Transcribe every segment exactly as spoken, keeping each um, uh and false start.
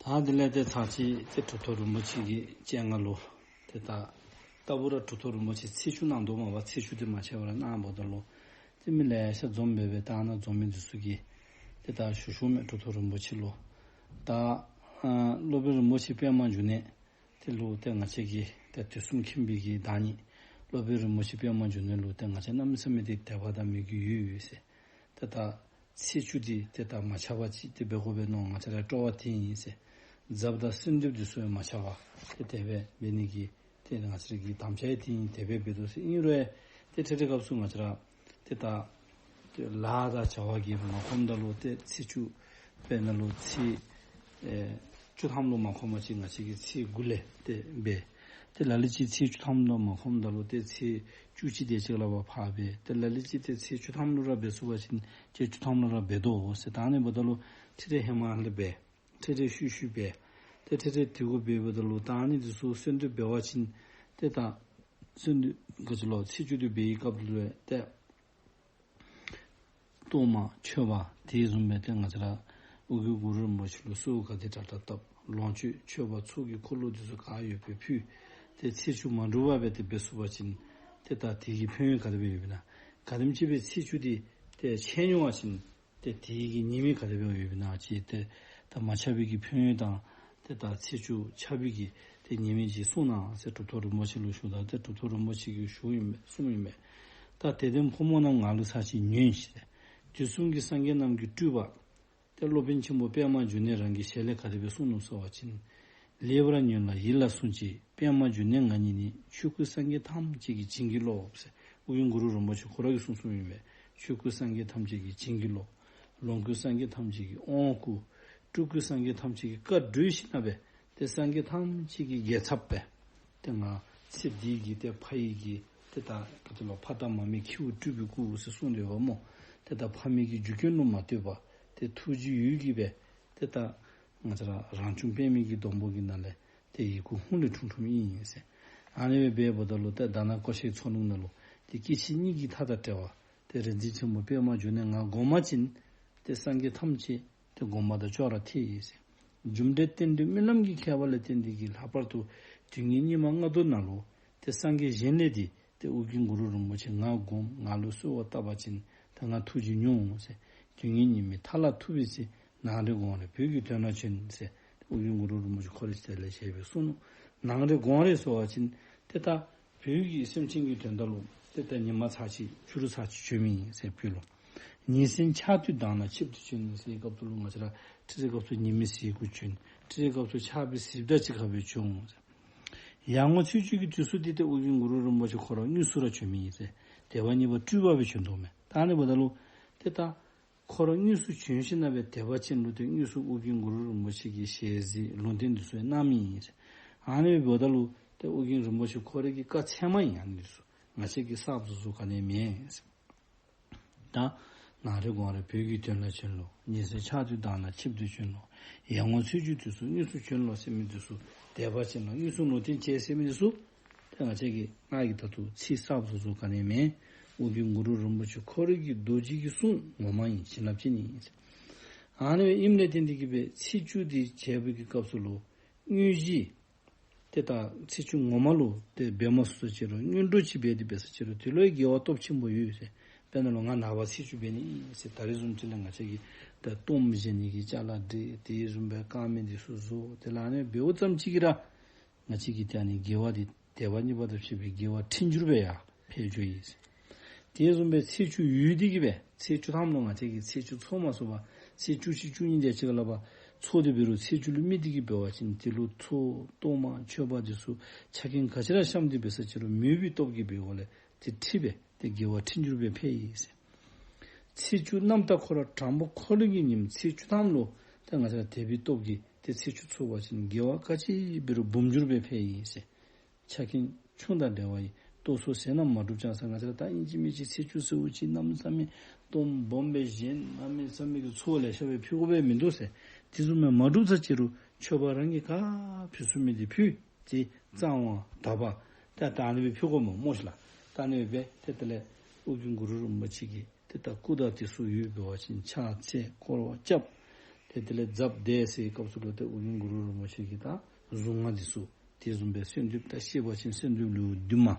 ད་དེ་ལས་ཏེ་ཚར་གཅིག་ཏེ་གྲུབ་ཐོབ་རིན་པོ་ཆེ་གི་སྤྱན་སྔར་ལུ་ཏེ་ད་ལྟ་བུ་ར་གྲུབ་ཐོབ་རིན་པོ་ཆེ་ཚེས་བཅུ་གནང་དོ་མས་པ། ཚེས་བཅུ་དེ་མ་ཆད་པར་གནངམ་ད་ལུ་ཏེ་མི་ལེ་ཤ་འཛོམས་སྦེ་སྦེ་ད་ནཱ་འཛོམས་མི་འདི་ཚུ་གིས་ཏེ་ད་ཞུ་ཞུཝ་མས། གྲུབ་ཐོབ་རིན་པོ་ཆེ་ལུ་ད་ཨ་སློབ་དཔོན་རིན་པོ་ཆེ་པདྨ་འབྱུང་གནས་དེ་ལུ་ཏེ་ང་བཅས་ཀྱིས་ཏེ་དུས་གསུམ་མཁྱེན་པའི་གི་བདག་ཉིད་སློབ་དཔོན་རིན་པོ་ཆེ་པདྨ་འབྱུང་གནས་ལུ་ཏེ་ང་བཅས་གནམ་མེད་ས་མེད་ཏེ་དད་པ་དང་མོས་གུས་ཡོད་ཡོད་ཟེར། ཏེ་ད་ཚེས་བཅུ་འདི་ཏེ་ད་མ་ཆག་པ་ཅིག་ཏེ་འབད་དགོ་པས་མནོ། ང་བཅས་ར་སྤྲོ་བ་དེ་ཨིན་ཟེར། འཛབ་དང་གསོལ་འདེབས་འདི་ཚུ་ཡང་མ་ཆག་པ་ཏེ་དེ་སྦེ་འབད་ནི་གི་ཏེ་ང་བཅས་ར་གི་དམ་བཅའ་ཡང་དེ་ཨིན། དེ་སྦེ་འབད་དོ་ཟེར། ཨིན་རུང་ཏེ་འཕྲལ་འཕྲལ་སྐབས་སུ་ང་བཅས་ར་ཏེ་ད་ཏེ་ལཱ་དང་བྱ་བ་གིས་མ་ཁོམ་ད་ལུ་ཏེ་ཚེས་བཅུ་དཔེར་ན་ལུ་ཚེས་ཨེ་བཅུ་ཐམ་ལུ་མ་ཁོམ་པ་ཅིན་ང་བཅས་ཀྱིས་ཚེས་དགུ་ལས་ཏེ་འབད། ཏེ་ལ་ལུ་ཅིག་ཚེས་བཅུ་ཐམ་ལུ་མ་ཁོམ་ད་ལུ་ཏེ་ཚེས་བཅུ་གཅིག་དེ་ཅིག་ལུ་ཕར་འབད། ཏེ་ལ་ལུ་ཅིག་ཏེ་ཚེས་བཅུ་ཐམ་ལུ་ར་འབད་ཚུགས་པ་ཅིན་ཚེས་བཅུ་ཐམ་ལུ་ར་འབད་དོ་ཟེར། ད་ཨ་ནི་འབདཝ་ད་ལུ་འཕྲལ་འཕྲལ་ཧེ་མ་ལས་འབད། འཕྲལ་འཕྲལ་ཤུལ་ཤུལ་འབད། ཏེ་འཕྲལ་འཕྲལ་དེ་གུ་འབད་འབདཝ་ད་ལུ་ད་ཨ་ནི་འདི་ཚུ་གསོལ་འདེབས་འབད་བ་ཅིན་ཏེ་ད་གསོལ་འདེབས་ག་ཅི་ལོ་ཚེས་བཅུ་འདི་འབད་བའི་སྐབས་ལུ་ཏེ་གཏོར་མ་མཆོད་པ་དེ་བཟུམ་སྦེ་ཏེ་ང་བཅས་ར་ཨོ་རྒྱན་གུ་རུ་རིན་པོ་ཆེ་ལུ་གསོལཝ་ག་དེ་དྲག་དྲག་བཏབ། ལོངས་སྤྱོད་མཆོད་པ་ཚོགས་ཀྱི་འཁོར་ལོ་འདི་ཚུ་ག་ཡོད་པའི་ཕུལ། ཏེ་ཚེས་བཅུ་མ་འགྲུབ་པར་སྦེ་ཏེ་འབད་ཚུགས་པ་ཅིན་ཏེ་ད་དེ་གི་ཕན་ཡོན་ག་དེ་སྦེ་ཡོདཔ་ཨིན་ན། ག་དེམ་ཅིག་སྦེ་ཚེས་བཅུ་འདི་ཏེ་ཆད་འགྱོ་བ་ཅིན་ཏེ་དེ་གི་ཉེས་དམིགས་ག་དེ་སྦེ་ཡོདཔ་ཨིན་ན་ཅིག་ཏེ་ད་མ་ཆག་པའི་གི་ཕན་ཡོན་དང་ཏེ་ད་ཚེས་བཅུ་ཆག་པའི་གི་ཏེ་ཉེས་དམིགས་ཅིག་གསུང་གནང་ཟེར་གྲུབ་ཐོབ་རིན་པོ་ཆེ་ལུ་ཞུཝ་ད་ཏེ་གྲུབ་ཐོབ་རིན་པོ་ཆེ་གིས་ཞུཝ་ཨིན་མས། གསུངམ་ཨིན་མས། ད་དེ་ལྟར་ཕོ་མོ་རྣམས་ང་ལུ་ཚར་གཅིག་ཉོན་ཞེས། དུས་གསུམ་གྱི་སངས་རྒྱས་རྣམས་ཀྱི་སྤྲུལ་པ་ཏེ་སློབ་དཔོན་ཆེན་པོ་པདྨ་འབྱུང་གནས་རང་གི་ཞལ་ལས་ག་དེ་སྦེ་གསུངས་ནུག་ཟེར་བ་ཅིན། ལེགས་པར་ཉོན་ལ་ཡིད་ལ་ཟུངས་ཀྱིས། པདྨ་འབྱུང་གནས་ང་ཉིད་ནི། ཆོས་སྐུ་སངས་རྒྱས་ཐམས་ཅད་ཀྱི་བྱིན་གྱིས་རློབས་ཟེར་ཨོ་རྒྱན་གུ་རུ་རིན་པོ་ཆེ་ཁོ་ར་གིས་གསུངས་གསུངསམ་ཨིན་པས། ཆོས་སྐུ་སངས་རྒྱས་ཐམས་ཅད་ཀྱི་བྱིན་གྱིས་རློབས། ལོངས་སྐུ་སངས་རྒྱས་ཐམས་ཅད་ཀྱི་དབང་བསྐུར། སྤྲུལ་སྐུ་སངས་རྒྱས་ཐམས་ཅད་ཀྱི་བཀའ་བགྲོས་ཞིནམ་ལས་ཏེ་སངས་རྒྱས་ཐམས་ཅད་ཀྱི་རྒྱལ་ཚབ་སྦེ་ཏེ་ང་ཚེ་འདི་གི་ཏེ་ཕ་ཡི་གི་ཏེ་ད་ག་ཅི་ལོ་ཕ་དང་མ་མོའི་ཁྱེའུ་སྤྲུལ་པའི་སྐུ་ཟེར་གསུངས་ཏེ་ཡོདཔ་སྨོ། ཏེ་ད་ཕ་མའི་གི་རྒྱུ་རྐྱེན་ལུ་མ་ལྟོས་པར་ཏེ་ཐུགས་རྗེའི་འོད་ཀྱིས་སྦེ་ཏེ་ད་ང་བཅས་ར་རང་བྱུང་པདྨའི་གི་སྡོང་པོ་གི་ནང་ལས་ཏེ་ཡི་གུ་ཧཱུྃ་ལས་འཁྲུངས་འཁྲུངསམ་ཨིན་ཟེར། ཨ་ནི་སྦེ་འབདཝ་ད་ལུ་ཏེ་དྷ་ན་ཀོ་ཤའི་ཚོགས་ལུང་ནང་ལུ་ཏེ་སྐྱེ་འཆི་གཉིས་ཀྱི་མཐའ་དང་བྲལ་བ་ཏེ་རིག་འཛིན་ཆེན་པོ་པདྨ་འབྱུང་གནས་ང་སྒོམ་པ་ཅིན་ཏེ་སངས་རྒྱས་ཐམས་ཅད་ཏེ་དགོངས་པ་དང་ཅོག་ར་འཐད་ཟེར། རྒྱུ་འབྲས་རྟེན་འབྲེལ་སྨོན་ལམ་གྱི་ཁྱད་པར་ལས་བརྟེན་ཏེ་གིས་ལྷག་པར་དུ་དུས་ངན་སྙིགས་མ་ལྔ་བདོ་ནང་ལུ་ཏེ་སངས་རྒྱས་གཞན་ལས་འདས་ཏེ་ཨོ་རྒྱན་གུ་རུ་རིན་པོ་ཆེ་ང་སྒོམ་ང་ལུ་གསོལ་བ་བཏབ་པ་ཅིན་ད་ང་ཐུགས་རྗེ་མྱོང་ཟེར། དུས་ངན་སྙིགས་མའི་མཐའ་ལ་ཐུག་པའི་ཚེ། ནངས་རེ་དགོངས་རེ་བོད་ཀྱི་དོན་ལ་བྱོན་ཟེར་ཨོ་རྒྱན་གུ་རུ་རིན་པོ་ཆེ་ཁོ་རའི་ཞལ་ལས་ཞལ་སྦེ་གསུངས་ནུག། ནངས་རེ་དགོངས་རེ་ཟེར་བ་ཅིན་ཏེ་ད་བོད་ཀྱི་སེམས་ཅན་གྱི་དོན་དག་ལུ་ཏེ་ད་ཉིན་མ་ཚར་གཅིག་ཕྱི་རུ་ཚར་གཅིག་བྱོན་མི་ཨིན་ཟེར་བོད་ལུ། ཉིན་མཚན་ཆར་དུས་དྭངས་ནག་ཆིབས་སུ་བྱོན་ཟེར་བའི་སྐབས་སུ་ལུ་ང་བཅས་ར་འཕྲལ་འཕྲལ་སྐབས་སུ་ཉི་མའི་ཟེར་གུ་བྱོན། འཕྲལ་འཕྲལ་སྐབས་སུ་ཆར་པའི་ཟེརཝ་དང་གཅིག་ཁར་སྦེ་བྱོན་ཟེར། ཡར་ངོ་ཚེས་བཅུ་གི་དུས་སུ་འདི་ཏེ་ཨོ་རྒྱན་གུ་རུ་རིན་པོ་ཆེ་ཁོ་ར་དངོས་སུ་ར་བྱོན་མི་ཨིན་ཟེར། དེ་བ་གཉིས་པ་སྤྲུལ་པ་སྦེ་བྱོན་དོ་མས། ད་ཨ་ནི་འབདཝ་ད་ལུ་ཏེ་ད་ཁོ་ར་དངོས་སུ་བྱོན་ཞིནམ་ལས་དད་པ་ཅན་ལུ་ཏེ་དངོས་སུ་ཨོ་རྒྱན་གུ་རུ་རིན་པོ་ཆེ་གི་ཞལ་གཟིགས་ལུང་བསྟན་འདི་ཚུ་གནང་མི་ཨིན་ཟེར། ཨ་ནི་འབདཝ་ད་ལུ་ཏེ་ཨོ་རྒྱན་རིན་པོ་ཆེ་ཁོ་རའི་གི་བཀའ་ཚད་མ་ཨིན། ཨ་ནི་འདི་ཚུ་ང་བཅས་ཀྱིས་གསརཔ་བཟོ་བཟོཝ་ག་ནི་མེད་ཟེར། ད་ནངས་རེ་དགོངས་རེ་བོད་ཀྱི་དོན་ལ་བྱོན་ལོ། ཉིན་མཚན་ཆར་དུས་དྭངས་ནག་ཆིབས་སུ་བྱོན་ལོ། ཡར་ངོ་ཚེས་བཅུའི་དུས་སུ་དངོས་སུ་བྱོན་ལོ་ཟེར་མི་འདི་ཚུ་དད་པ་ཅན་ལུ་དངོས་སུ་ལུང་བསྟན་བྱས་ཟེར་མི་འདི་ཚུ་ཏེ་ང་བཅས་ཀྱིས་ང་གིས་ད་ལྟོ་ཚིག་གསརཔ་བཟོ་བཟོཝ་ག་ནི་མེད། ཨོ་རྒྱན་གུ་རུ་རིན་པོ་ཆེ་ཁོ་རའི་གི་རྡོ་རྗེ་གི་གསུང་ངོ་མ་ཨིན། བྱིན་རླབས་ཅན་ཨིན་ཟེར། ཨ་ནི་སྦེ་ཨིནམ་ལས་བརྟེན་ཏེ་གིས་སྦེ་ཚེས་བཅུ་འདི་བྱས་པའི་གི་སྐབས་སུ་ལུ་དངོས་གཞི་ཏེ་ད་ཚེས་བཅུ་ངོ་མ་ལུ་ཏེ་འབད་མ་ཚུགས་ས་ཅིག་རུང་སྔོན་འགྲོ་ཅིག་འབད་དེ་འབད་ས་ཅིག་རུང་དེ་ལུ་ཡང་དགེ་བ་སྟོབས་ཆེན་པོ་ཡོད་ཟེར། དཔེར་ན་ལུ་ང་ནངས་པ་ཚེས་བཅུ་འབད་ནི་ཨིན་ཟེར། ད་རེས་བཟུམ་ཅིག་ལས་ང་བཅས་ཀྱིས་ད་གཏོརམ་བཞེངས་ནི་གི་ཅ་ལ་སྒྲིག། དེ་བཟུམ་སྦེ་དཀར་མེ་འདི་ཚུ་བཟོ། དེ་ལས་ཨ་ནི་འབདཝ་ཙམ་ཅིག་གིས་ར་ང་བཅས་ཀྱི་ཏེ་ཨ་ནི་དགེ་བ་འདི་དད་པ་གཉིས་པ་དང་བཅས་པའི་དགེ་བ་ཕྲིན་བཅུ་སྦེ་ཡར་འཕེལ་འགྱོཝ་ཨིན་ཟེར། དེ་བཟུམ་སྦེ་ཚེས་བཅུ་ཡོལ་ཏེ་གིས་སྦེ་ཚེས་བཅུ་ཐམ་ལུ་ང་བཅས་ཀྱིས་ཚེས་བཅུ་ཚོགས་མ་ཚུགས་པར་ཚེས་བཅུ་གཅིག་བཅུ་གཉིས་དེ་ཅིག་ལུ་ཕར་ཚོགས་ཏེ་འབད་རུང་ཚེས་བཅུ་ལུ་དམིགས་ཏེ་གིས་འབད་བ་ཅིན་དེ་ལུ་ཚོགས་གཏོར་མ་མཆོད་པ་འདི་ཚུ་ཆ་རྐྱེན་ག་ཅི་ར་བཤམས་ཏེ་འབད་ས་ཅིག་རུང་མོས་པའི་སྟོབས་ཀྱིས་འབད་དགོ་ལས་ཏེ་ཕྲིན་སྦེ་ཏེ་དགེ་བ་ཕྲིན་བཅུ་སྦེ་འཕེལ་ཡི་ཟེར། ཚེས་བཅུ་གནམ་ལྟར་ཁོ་ར་དྲང་པོ་ཁོ་ལུ་གི་ཉིནམ་ཚེས་བཅུ་ཐམ་ལུ་ཏེ་ང་བཅས་ར་དད་པའི་སྟོབས་ཀྱིས་ཏེ་ཚེས་བཅུ་ཚོགས་པ་ཅིན་དགེ་བ་ག་ཅི་འབད་རུང་འབུམ་འགྱུར་སྦེ་འཕེལ་ཡི་ཟེར། ཆ་རྐྱེན་ཆུང་དང་འབྲེལ་བ་ཡི། གཏོར་ཚོགས་ཟས་རྣམས་མ་འགྲུབ་ཀྱང་ཟེར། ང་བཅས་ར་ད་ཨིན་ཅི་མིན་ཅི་ཚེས་བཅུ་ཟེརཝ་ཅིག་གནམ་མེད་ས་མེད་གཏོརམ་སྦོམ་སྦེ་བཞེངས་གནམ་མེད་ས་མེད་ཀྱི་ཚོགས་ལེ་ཤ་སྦེ་ཕུལ་དགོཔ་མིན་འདུག་ཟེར། དེ་བཟུམ་མ་འགྲུབ་ས་ཅིག་རུང་མཆོད་པ་རང་གིས་ག་ཕུལ་ཚུགས་མི་དེ་ཕུལ། ཏེ་གཙང་བ་དག་པ་ཏེ་ད་ཨ་ནི་སྦེ་ཕུལ་དགོཔ་སྨོ་ཤིག་ལགས། ད་ཨ་ནི་སྦེ་ཏེ་དེ་ལས་ཨོ་རྒྱན་གུ་རུ་རིན་པོ་ཆེ་གི་ཏེ་ད་སྐུ་དང་དེ་ཚུ་ཡོདཔ་འབད་བ་ཅིན་ཕྱག་འཚལ་བསྐོར་བ་རྐྱབ། ཏེ་དེ་ལས་ཛབ་སྡོད་ཟེར་སྐབས་སུ་ལུ་ཏེ་ཨོ་རྒྱན་གུ་རུ་རིན་པོ་ཆེ་གི་ད་གཟུངས་སྔགས་འདི་ཚུ་དེ་བཟུམ་སྦེ་གསོལ་འདེབས་ད་ཤེས་པ་ཅིན་གསོལ་འདེབས་ལེའུ་བདུན་མ།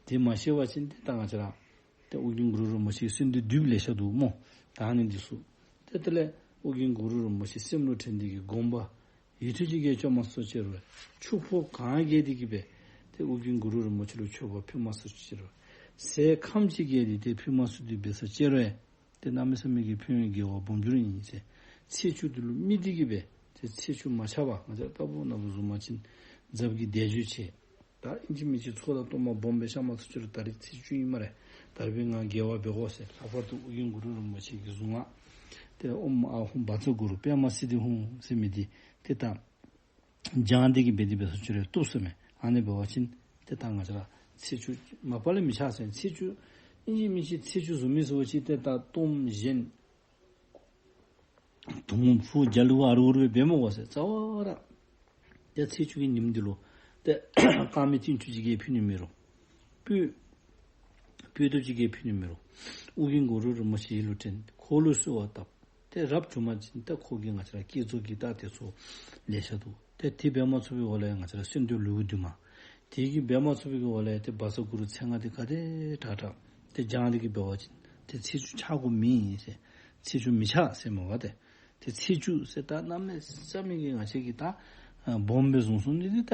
དེ་མ་ཤེས་པ་ཅིན་ཏེ་ད་ང་བཅས་ར་ཏེ་ཨོ་རྒྱན་གུ་རུ་རིན་པོ་ཆེ་གསོལ་འདེབས་བསྡུས་ལེ་ཤ་འདུག་སྨོ། ད་ཨ་ནི་འདི་ཚུ་ཏེ་དེ་ལས་ཨོ་རྒྱན་གུ་རུ་རིན་པོ་ཆེ་སེམས་ལུ་དྲན་ཏེ་གི་དགོངས་པ་ཡུད་ཙམ་ཅིག་གིས་ཆོད་མ་ཚུགས་ཅི་རུང་ཆུ་ཕོར་གང་བརྒལ་ཏེ་གི་སྦེ་ཏེ་ཨོ་རྒྱན་གུ་རུ་རིན་པོ་ཆེ་ལུ་མཆོད་པ་ཕུལ་མ་ཚུགས་ཅི་རུང་ཟེར་ཁམས་ཅིག་བརྒལ་ཏེ་ཏེ་ཕུལ་མ་ཚུགས་ཏེ་འབད་ས་ཅི་རུང་ཏེ་གནམ་མེད་ས་མེད་ཀྱི་ཕན་ཡོན་དགེ་བ་སྦོམ་འགྱུར་ཨིན་ཟེར། ཚེས་བཅུ་འདི་ལུ་དམིགས་ཏེ་གི་སྦེ་ཏེ་ཚེས་བཅུ་མ་ཆག་པར་ང་བཅས་ལྟ་བུ་ན་བུ་བཟུང་པ་ཅིན་ཛབ་ཀྱི་བཟླས་བརྗོད་བྱེད། ད་ཨིན་ཅི་མིན་ཅི་ཚོགས་དང་གཏོར་མ་སྦོམ་སྦེ་བཤམ་མ་ཚུགས་ཅི་རུང་ད་རིས་ཚེས་བཅུ་ཨིན་སྨ་རེ། ད་རིས་ང་དགེ་བ་འབད་དགོ་ཟེར། ལྷག་པར་དུ་ཨོ་རྒྱན་གུ་རུ་རིན་པོ་ཆེ་གི་གཟུངས་སྔགས་ཏེ་ཨོཾ་ཨཱཿཧཱུྃ་བཛྲ་གུ་རུ་པདྨ་སིདྡྷི་ཧཱུྃ་ཟེར་མི་འདི་ཏེ་ད་བགྱང་སྟེ་གི་སྦེ་དེ་སྦེ་ཚུགས་ཅི་རུང་བཏུབ་ཟེར་མས། ཨ་ནི་འབད་བ་ཅིན་ཏེ་ད་ང་བཅས་ར་ཚེས་བཅུ་མ་པ་ལས་མི་ཆག་ཟེར། ཚེས་བཅུ་ཨིན་ཅི་མིན་ཅི་ཚེས་བཅུ་བཟུང་མི་ཟེར་བ་ཅིན་ཏེ་ད་གཏོརམ་བཞེངས་དུང་ཕུ་རྒྱ་ལུ་ཨ་རུ་རུ་སྦེ་འབད་མི་དགོ་ཟེར། རྩ་བ་ར་ཏེ་ཚེས་བཅུ་གི་ཉིནམ་འདི་ལུ་ཏེ་དཀར་མེ་ཏིལ་འབྲུ་ཅིག་གིས་ཕུལ་ནི་མེད་རུང་སྤོས་སྤོས་ཐུར་ཅིག་གིས་ཕུལ་ནི་མེད་རུང་ཨོ་རྒྱན་གུ་རུ་རིན་པོ་ཆེ་ཡིད་ལུ་དྲན་ཁོ་ལུ་གསོལ་བ་བཏབ། ཏེ་རབ་བྱུང་པ་ཅིན་ཏེ་ཁོ་གིས་ང་བཅས་ར་བསྐྱེད་རྫོགས་ཀྱི་རྟགས་དེ་ཚུ་ལེ་ཤ་འདུག། ཏེ་དེ་འབད་མ་ཚུགས་པའི་འོག་ལས་ང་བཅས་ར་གསོལ་འདེབས་ལེའུ་བདུན་མ། དེ་གིས་འབད་མ་ཚུགས་པའི་འོག་ལས་ཏེ་བཛྲ་གུ་རུ་མཚན་སྔགས་དེ་ག་དེ་དྲག་དྲག་ཏེ་བགྱང་སྟེ་གི་འབད་བ་ཅིན་ཏེ་ཚེས་བཅུ་ཆག་དགོཔ་མེད་ཟེར། ཚེས་བཅུ་མི་ཆག་ཟེར་མས་པ་ཏེ། ཏེ་ཚེས་བཅུ་ཟེར་ད་གནམ་མེད་ས་མེད་ཀྱི་ང་བཅས་ཀྱིས་ད་ཨ་སྦོམ་སྦེ་བཟུང་བཟུང་ནི་འདི་ད་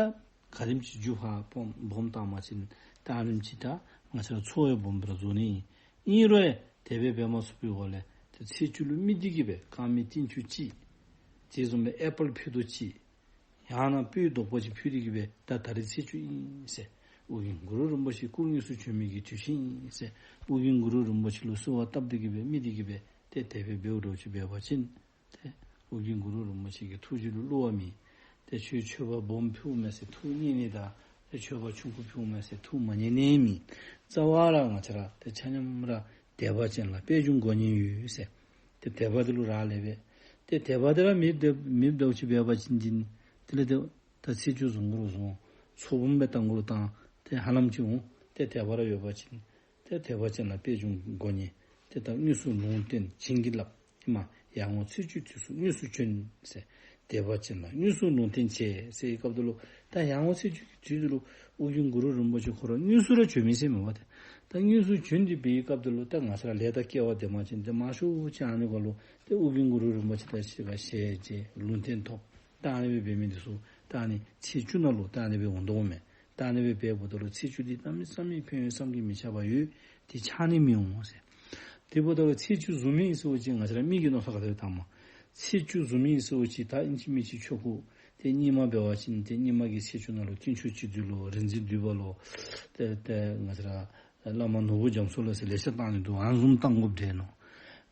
ག་དེམ་ཅིག་རྒྱུ་ཕར་སྦོམ་སྦོམ་བཏང་པ་ཅིན་ད་ཨ་ནེམ་ཅིག་ད་ང་བཅས་ར་ཚོགས་ཡང་སྦོམ་སྦེ་ར་རྫོགས་ནི་ཨིན། ཨིན་རུང་ཡང་དེ་སྦེ་འབད་མ་ཚུགས་པའི་འོག་ལས་ཏེ་ཚེས་བཅུ་ལུ་དམིགས་ཏེ་གི་སྦེ་དཀར་མེ་ཏིལ་འབྲུ་གཅིག། དེ་བཟུམ་སྦེ་ཨེ་པཱལ་ཕུད་རྡོག་གཅིག། ཡང་ན་སྤོས་རྡོག་པོ་ཅིག་ཕུལ་ཏེ་གི་སྦེ་ད་ད་རིས་ཚེས་བཅུ་ཨིན་ཟེར། ཨོ་རྒྱན་གུ་རུ་རིན་པོ་ཆེ་སྐུ་དངོས་སུ་བྱོན་མི་གི་དུས་ཆེན་ཨིན་ཟེར། ཨོ་རྒྱན་གུ་རུ་རིན་པོ་ཆེ་ལུ་གསོལ་བ་བཏབ་སྟེ་གི་སྦེ་དམིགས་ཏེ་གི་སྦེ་ཏེ་དེ་སྦེ་འབདཝ་འདྲཝ་ཅིག་འབད་བ་ཅིན་ཏེ་ཨོ་རྒྱན་གུ་རུ་རིན་པོ་ཆེ་གི་ཐུགས་རྗེ་ལུ་བསླུ་བ་མེད། ཏེ་ཁྱོད་མཆོད་པ་སྦོམ་ཕུལཝ་མས་ཟེར་ཐུགས་མཉེས་ནི་དང་ཏེ་མཆོད་པ་ཆུང་ཀུ་ཕུལཝ་མས་ཟེར་ཐུགས་མ་མཉེས་ནི་མེད། རྩ་བ་ར་ང་བཅས་ར་ཏེ་ཆ་མཉམ་ར་དད་པ་ཅན་ལ་པད་འབྱུང་དགོ་ཉེན་ཡོད་ཟེར། ཏེ་དད་པ་དེ་ལུ་རག་ལས་པས། ཏེ་དད་པ་དེ་ར་མེདཔ་མེདཔ་འདྲཝ་ཅིག་འབད་བ་ཅིན་ཅིན་དེ་ལས་ཏེ་ད་ཚེས་བཅུ་བཟུང་དགོ་རུང་བཟུང་། ཚོགས་འབུམ་སྦེ་བཏང་དགོ་རུང་བཏང་། ཏེ་ཧ་ལམ་ཅིག་འོང་། ཏེ་དད་པ་ར་ཡོད་པ་ཅིན་ཏེ་དད་པ་ཅན་ལ་པད་འབྱུང་དགོ་ཉེན། ཏེ་ད་དངོས་སུ་ལུང་བསྟན་བྱིན་གྱིས་བརླབས། ཨེ་མ་ཡར་ངོ་ཚེས་བཅུའི་དུས་སུ་དངོས་སུ་བྱོན་ཟེར། དད་པ་ཅན་ལ་དངོས་སུ་ལུང་བསྟན་བྱས་ཟེར་བའི་སྐབས་དེ་ལུ་ད་ཡར་ངོ་ཚེས་བཅུ་གི་དུས་དེ་ལུ་ཨོ་རྒྱན་གུ་རུ་རིན་པོ་ཆེ་ཁོ་ར་དངོས་སུ་ར་བྱོན་མི་ཟེར་མས་པ་ཏེ། ད་དངོས་སུ་བྱོན་ཏེ་འབད་བའི་སྐབས་དེ་ལུ་ད་ང་བཅས་ར་ལས་དང་སྐལ་བ་ལྡན་པ་ཅིན་ཏེ་མང་ཤོས་ཅིག་ཨ་ནི་གུ་ལུ་ཏེ་ཨོ་རྒྱན་གུ་རུ་རིན་པོ་ཆེ་དང་གཅིག་ཁར་ཞལ་མཇལ་ལུང་བསྟན་ཐོབ། ད་ཨ་ནི་སྦེ་འབད་མི་འདི་ཚུ་ད་ཨ་ནི་ཚེས་བཅུ་ནང་ལུ་ད་ཨ་ནི་སྦེ་འོང་དོ་མས། ད་ཨ་ནི་སྦེ་འབདཝ་ད་ལུ་ཚེས་བཅུ་འདི་གནམ་མེད་ས་མེད་ཕན་ཡོན་བསམ་གྱིས་མི་ཁྱབ་པ་ཡོད། དེ་ཆག་ནི་མི་འོང་ཟེར། དེ་འབདཝ་ད་ལུ་ཚེས་བཅུ་བཟུང་མི་ཟེརཝ་ཅིག་ང་བཅས་ར་མི་གི་མནོ་བསམ་ག་དེ་སྦེ་བཏངམ་སྨོ། ཚེས་བཅུ་བཟུང་མི་ཟེརཝ་ཅིག་ད་ཨིན་ཅི་མིན་ཅི་ཆོ་ག་ཏེ་སྙིགས་མ་འབད་བ་ཅིན་ཏེ་སྙིགས་མ་གི་ཚེས་བཅུ་ནང་ལུ་དཀོན་མཆོག་སྤྱི་འདུས་ལུ་རིག་འཛིན་འདུས་པ་ལུ་ཏེ་ཏེ་ང་བཅས་ར་བླ་མ་ནོར་བུ་རྒྱ་མཚོ་ལུ་ཟེར་ལེ་ཤ་བཏང་ནི་འདུག། ཨ་ནི་བཟུམ་བཏང་དགོཔ་འདྲས་མནོ།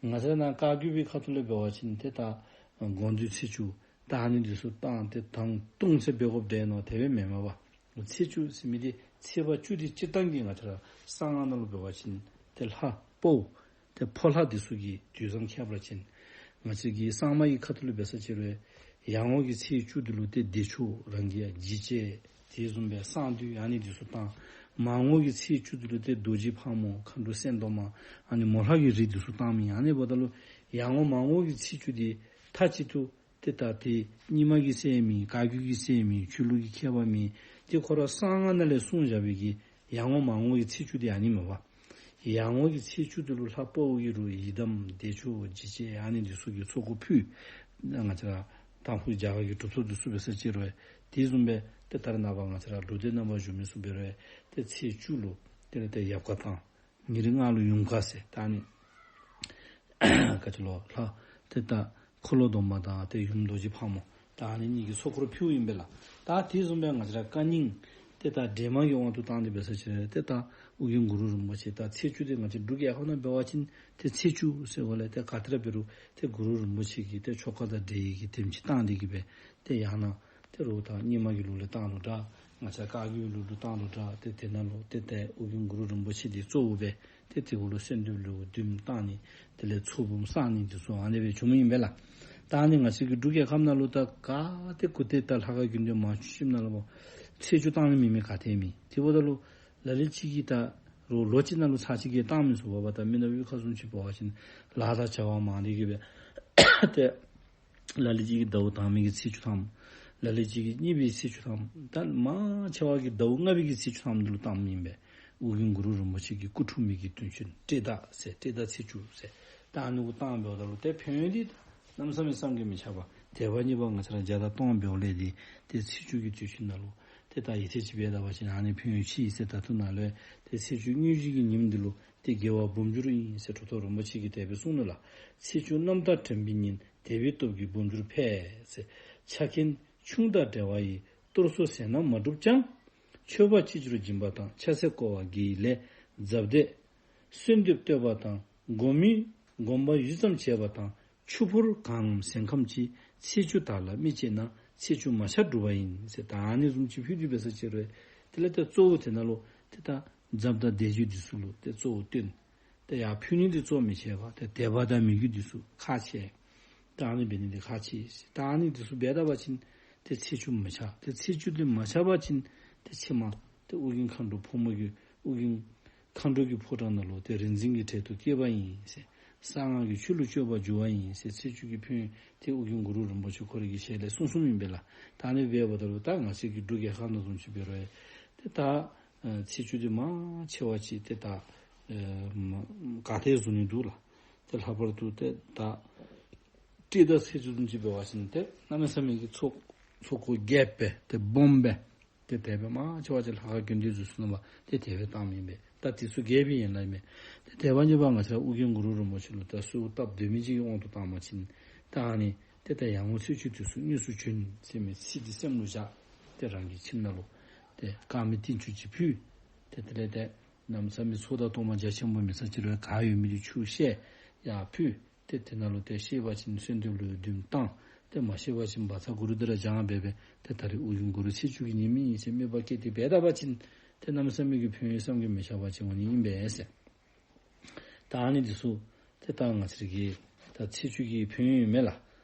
ང་བཅས་ར་ནཱ་བཀའ་བརྒྱུད་པའི་ཁ་ཐུག་ལས་འབད་བ་ཅིན་ཏེ་ད་དགོངས་འདུས་ཚེས་བཅུ་ད་ཨ་ནི་འདི་ཚུ་བཏང་སྟེ་དང་བཏུང་ཟེར་འབད་དགོཔ་འདྲས་མནོ། དེ་སྦེ་མེན་མས་པ། ཚེས་བཅུ་ཟེར་མི་འདི་ཚེས་པ་བཅུ་འདི་སྤྱིར་བཏང་གི་ང་བཅས་ར་གསང་སྔགས་ནང་ལུ་འབད་བ་ཅིན་ཏེ་ལྷ་དཔའ་བོ་ཏེ་ཕོ་ལྷ་འདི་ཚུ་གི་དུས་བཟང་ཁྱད་པར་ཅན། ང་བཅས་ཀྱི་གསར་མ་གི་ཁ་ཐུག་ལུ་འབད་ས་ཅིག་རུང་ཡར་ངོ་གི་ཚེས་བཅུ་འདི་ལུ་ཏེ་བདེ་མཆོག་རང་གི་འཇིགས་བྱེད་དེ་བཟུམ་སྦེ་གསང་འདུས་ཨ་ནི་འདི་ཚུ་བཏང་། མར་ངོ་གི་ཚེས་བཅུ་འདི་ལུ་ཏེ་རྡོ་རྗེ་ཕག་མོ་མཁའ་འགྲོ་སེང་གདོང་མ་ཨ་ནི་མོ་ལྷ་གི་རིགས་འདི་ཚུ་བཏང་མི། ཨ་ནི་འབདཝ་ད་ལུ་ཡར་ངོ་མར་ངོ་གི་ཚེས་བཅུ་འདི་མཐའ་གཅིག་ཏུ་ཏེ་ད་ཏེ་རྙིང་མ་གི་ཟེར་མེད། བཀའ་བརྒྱུད་ཀྱི་ཟེར་མེད། ཆོས་ལུགས་ཀྱི་ཁྱད་པར་མེད། ཏེ་ཁོ་ར་གསང་སྔགས་ནང་ལས་གསུངས་བཞག་པའི་གི་ཡར་ངོ་མར་ངོ་གི་ཚེས་བཅུ་འདི་ཨ་ནི་མས་པ། ཡར་ངོ་གི་ཚེས་བཅུ་འདི་ལུ་ལྷ་དཔའ་བོ་གི་རུ་ཡི་དམ་བདེ་མཆོག་འཇིགས་བྱེད་ཨ་ནི་འདི་ཚུ་གི་ཚོགས་འཁོར་ཕུལ། ང་བཅས་ར་དང་ཕུ་རྒྱ་གར་གྱི་གྲུབ་ཐོབ་འདི་ཚུ་འབད་ས་ཅིག་རུང་དེ་བཟུམ་སྦེ་ཏེ་ད་རེས་ནངས་པ་ང་བཅས་ར་ལུང་བསྟན་རྣམ་པར་བཞུགས་མི་ཚུ་འབད་རུང་ཏེ་ཚེས་བཅུ་ལུ་དེ་ལས་ཏེ་ཡབ་བཀའ་བཏང་། ཉེ་རིང་ལྔ་ལུ་ཡུམ་བཀའ་ཟེར་ད་ཨ་ནི་ག་ཅི་ལོ་ལྷ་ཏེ་ད་འཁོར་ལོ་སྡོམ་པ་དང་ཏེ་ཡུམ་རྡོ་རྗེ་ཕག་མོ་ད་ཨ་ནི་གཉིས་ཀྱི་ཚོགས་འཁོར་ཕུལཝ་ཨིན་པས་ལགས། ད་དེ་བཟུམ་སྦེ་ང་བཅས་ར་བཀའ་རྙིང་ཏེ་ད་འདྲེས་མ་གི་དབང་དུ་བཏང་སྟེ་འབད་ས་ཅིག་རུང་ཏེ་ད་ཨོ་རྒྱན་གུ་རུ་རིན་པོ་ཆེ་ད་ཚེས་བཅུ་འདི་ང་བཅས་འབྲུག་རྒྱལ་ཁབ་ནང་འབད་བ་ཅིན་ཏེ་ཚེས་བཅུ་ཟེར་བ་ལས་ཏེ་ག་ཏེ་ར་འབད་རུང་ཏེ་གུ་རུ་རིན་པོ་ཆེ་གི་ཏེ་ཆོ་ག་དང་འབྲེལ་བའི་གི་དེམ་ཅིག་བཏང་སྟེ་གི་སྦེ་ཏེ་ཡང་ན་ཏེ་རོགས་ད་རྙིང་མ་གི་ལུགས་ལས་བཏང་རུང་འདྲ། ང་བཅས་བཀའ་བརྒྱུད་ལུགས་ལུ་བཏང་རུང་འདྲ། ཏེ་དེ་ནང་ལུ་ཏེ་ཏེ་ཨོ་རྒྱན་གུ་རུ་རིན་པོ་ཆེ་འདི་གཙོ་བོ་སྦེ་ཏེ་དེ་གུ་ལུ་གསོལ་འདེབས་ལེའུ་བདུན་བཏང་ནི་དེ་ལས་ཚོགས་འབུམ་བསག་ནི་འདི་ཚུ་ཨ་ནི་སྦེ་བྱུངམ་ཨིན་པས་ལགས། ད་ཨ་ནི་ང་བཅས་ཀྱི་འབྲུག་རྒྱལ་ཁབ་ནང་ལུ་ད་ག་ཏེ་གུ་ཏེ་ད་ལྷ་ཁང་དགོན་སྡེ་མང་ཤོས་ཅིག་ནང་ལུ་ཚེས་བཅུ་བཏང་ནི་མེད་མི་ག་ཏེ་མེད། དེ་འབདཝ་ད་ལུ་ལ་ལུ་ཅིག་གིས་ད་རོགས་ལོ་གཅིག་ནང་ལུ་ཚར་གཅིག་གིས་བཏང་མི་ཚུགས་པས་པ། ད་མི་ནག་པའི་ཁ་བཟུམ་ཅིག་འབད་བ་ཅིན་ལཱ་དང་བྱ་བ་མང་སྟེ་གི་སྦེ་ཏེ་ ལ་ལུ་ཅིག་གིས་ཟླཝ་དང་པའི་གི་ཚེས་བཅུ་ཐམ། ལ་ལུ་ཅིག་གིས་གཉིས་པའི་ཚེས་བཅུ་ཐམ། ད་མང་ཆེ་བ་གིས་ཟླཝ་ལྔ་པའི་གི་ཚེས་བཅུ་ཐམ་འདི་ལུ་བཏངམ་ཨིན་པས། ཨོ་རྒྱན་གུ་རུ་རིན་པོ་ཆེ་གི་སྐུ་འཁྲུངས་མི་གི་དུས་ཆེན་སྤྲེལ་ཟླ་ཟེར། སྤྲེལ་ཟླ་ཚེས་བཅུ་ཟེར། ད་ཨ་ནི་གུ་བཏངམ་འབདཝ་ད་ལུ་ཏེ་ཕན་ཡོན་འདི་གནམ་མེད་ས་མེད་བསམ་གྱིས་མི་ཁྱབ་པ། དད་པ་གཉིས་པ་ང་བཅས་ར་བརྒྱ་དང་སྟོང་འབདཝ་ལས་འདི་ཏེ་ཚེས་བཅུ་གི་དུས་ཆེན་ནང་ལུ་ཏེ་ད་ཡིད་ཆེས་ཅིག་འབད་ད་པ་ཅིན་ཨ་ནི་ཕན་ཡོན་ཆེ་ཟེར། ད་ལྟོ་ནཱ་ལུ་ཏེ་ཚེས་བཅུ་དངོས་གཞི་གི་ཉིནམ་འདི་ལུ་ཏེ་དགེ་བ་སྦོམ་འགྱུར་ཨིན་ཟེར་གྲུབ་ཐོབ་རིན་པོ་ཆེ་གིས་དེ་སྦེ་གསུངས་ནུག་ལགས། ཚེས་བཅུ་རྣམ་དག་དྲན་པའི་ཉིན། དད་པའི་སྟོབས་ཀྱིས་སྦོམ་འགྱུར་འཕེལ་ཟེར། ཆ་རྐྱེན་ཆུང་དང་བྲལ་བ་ཡིས། གཏོར་ཟོར་ཟས་སྣ་མ་བསྒྲུབས་ཀྱང་། མཆོད་པ་ཅི་བྱུར་སྦྱིན་པ་དང་། ཕྱག་འཚལ་བསྐོར་བ་དགེ་བའི་ལས། ཛབ་དད་གསོལ་འདེབས་བསྟོད་པ་དང་། སྒོམ་མི་སྒོམ་པ་ཡུད་ཙམ་བྱས་པ་དང་། ཆུ་ཕུར་གང་ཟན་ཁམ་གྱིས། ཚེས་བཅུ་དག་ལ་མི་སྤྱད་ན། ཚེས་བཅུ་མ་ཆག་སྒྲུབ་པ་ཡིན་ཟེར། ད་ཨ་ནི་བཟུམ་ཅིག་ཕུལ་ཏེ་འབད་ས་ཅིག་རུང་དེ་ལས་ཏེ་གཙོ་བོ་དེ་ནང་ལུ་ཏེ་ད་ཛབ་དང་དད་གུས་འདི་ཚུ་ལུ་ཏེ་གཙོ་བོ་བཏོན། ཏེ་ཡར་ཕུལ་ནི་འདི་གཙོ་མི་བྱེད་པར་ཏེ་དད་པ་དང་མོས་གུས་འདི་ཚུ་ཁག་ཆེ། ད་ཨ་ནི་འབད་ནི་འདི་ཁག་ཆེ། ད་ཨ་ནི་འདི་ཚུ་འབད་ད་པ་ཅིན་ཏེ་ཚེས་བཅུ་མི་ཆག། ཏེ་ཚེས་བཅུ་འདི་མ་ཆག་པ་ཅིན་ཏེ་ཕྱི་མ་ཏེ་ཨོ་རྒྱན་མཁའ་འགྲོ་ཕོ་མོ་གི་ཨོ་རྒྱན་མཁའ་འགྲོ་གི་ཕོ་བྲང་ནང་ལུ་ཏེ་རིག་འཛིན་གྱི་གྲལ་དུ་སྐྱེས་པ་ཡིན་ཟེར། གསང་སྔགས་ཀྱི་ཆོས་ལུ་སྤྱོད་པར་འགྱུར་བ་ཡིན་ཟེར། ཚེས་བཅུ་གི་ཕན་ཡོན་ཏེ་ཨོ་རྒྱན་གུ་རུ་རིན་པོ་ཆེ་ཁོ་རའི་གི་ཞལ་ལས་གསུངས་གསུངསམ་ཨིན་པས་ལགས། ད་ཨ་ནི་འབདཝ་ད་ལུ་ད་ང་བཅས་ཀྱི་འབྲུག་རྒྱལ་ཁབ་ནང་བཟུམ་ཅིག་འབད་རུང་ཏེ་ད་ཨ་ཚེས་བཅུ་འདི་མང་ཆེ་བ་ཅིག་ཏེ་ད་ཨ་མ་ག་ཏེ་བཟུང་ནི་འདུག་ལགས། ཏེ་ལྷག་པར་དུ་ཏེ་ད་སྤྲེལ་ཟླ་ཚེས་བཅུ་བཟུམ་ཅིག་འབད་བ་ཅིན་ཏེ་གནམ་མེད་ས་མེད་ཀྱི་ཚོགས་ཚོགས་འཁོར་རྒྱས་པས་ཏེ་སྦོམ་སྦེ་ཏེ་དད་པ་མང་ཆེ་བ་ཅིག་ལྷ་ཁང་དགོན་སྡེ་འདི་ཚུ་ནང་ལུ་ཏེ་དད་པ་བཏངམ་ཨིན་པས། ད་དེ་ཚུ་རྒྱས་པའི་ཡན་ལག་ཨིན་མས། ཏེ་དད་པ་གཉིས་པ་ང་བཅས་ར་ཨོ་རྒྱན་གུ་རུ་རིན་པོ་ཆེ་ལུ་ད་གསོལཝ་བཏབ་སྡོད་མི་ཅིག་གི་དབང་དུ་བཏང་བ་ཅིན་ད་ཨ་ནི་ཏེ་ད་ཡར་ངོ་ཚེས་བཅུ་དུས་སུ་དངོས་སུ་བྱོན་ཟེར་མི་ཚིག་འདི་སེམས་ལུ་བཞག། ཏེ་རང་གི་ཁྱིམ་ནང་ལུ་ཏེ་དཀར་མེ་ཏིལ་ཆུ་ཅིག་ཕུལ། ཏེ་དེ་ལས་ཏེ་གནམ་མེད་ས་མེད་ཚོགས་དང་གཏོར་མ་རྒྱ་ཆེན་པོ་མེད་ས་ཅིག་རུང་ག་ཡོད་མི་འདི་ཆུ་བཤལ་ཡར་ཕུལ། ཏེ་དེ་ནང་ལུ་ཏེ་བཤལ་བ་ཅིན་གསོལ་འདེབས་ལུ་བསྡུ་བཏང་། ཏེ་མ་བཤལ་བ་ཅིན་བཛྲ་གུ་རུ་ཏེ་ར་བགྱང་འབད་འབད་ཏེ་ད་རེས་ཨོ་རྒྱན་གུ་རུ་ཚེས་བཅུ་གི་ཉིནམ་ཨིན་ཟེར་དམིགས་པ་བསྐྱེད་དེ་འབད་ད་པ་ཅིན་ཏེ་གནམ་མེད་ས་མེད་ཀྱི་ཕན་ཡོན་བསམ་གྱིས་མི་ཁྱབ་པ་ཅིག་འོང་ནི་ཨིན་པས་ཟེར། ད་ཨ་ནི་འདི་ཚུ་ཏེ་ད་ང་བཅས་ཀྱི་ད་ཚེས་བཅུ་གི་ཕན་ཡོན་མས་ལགས།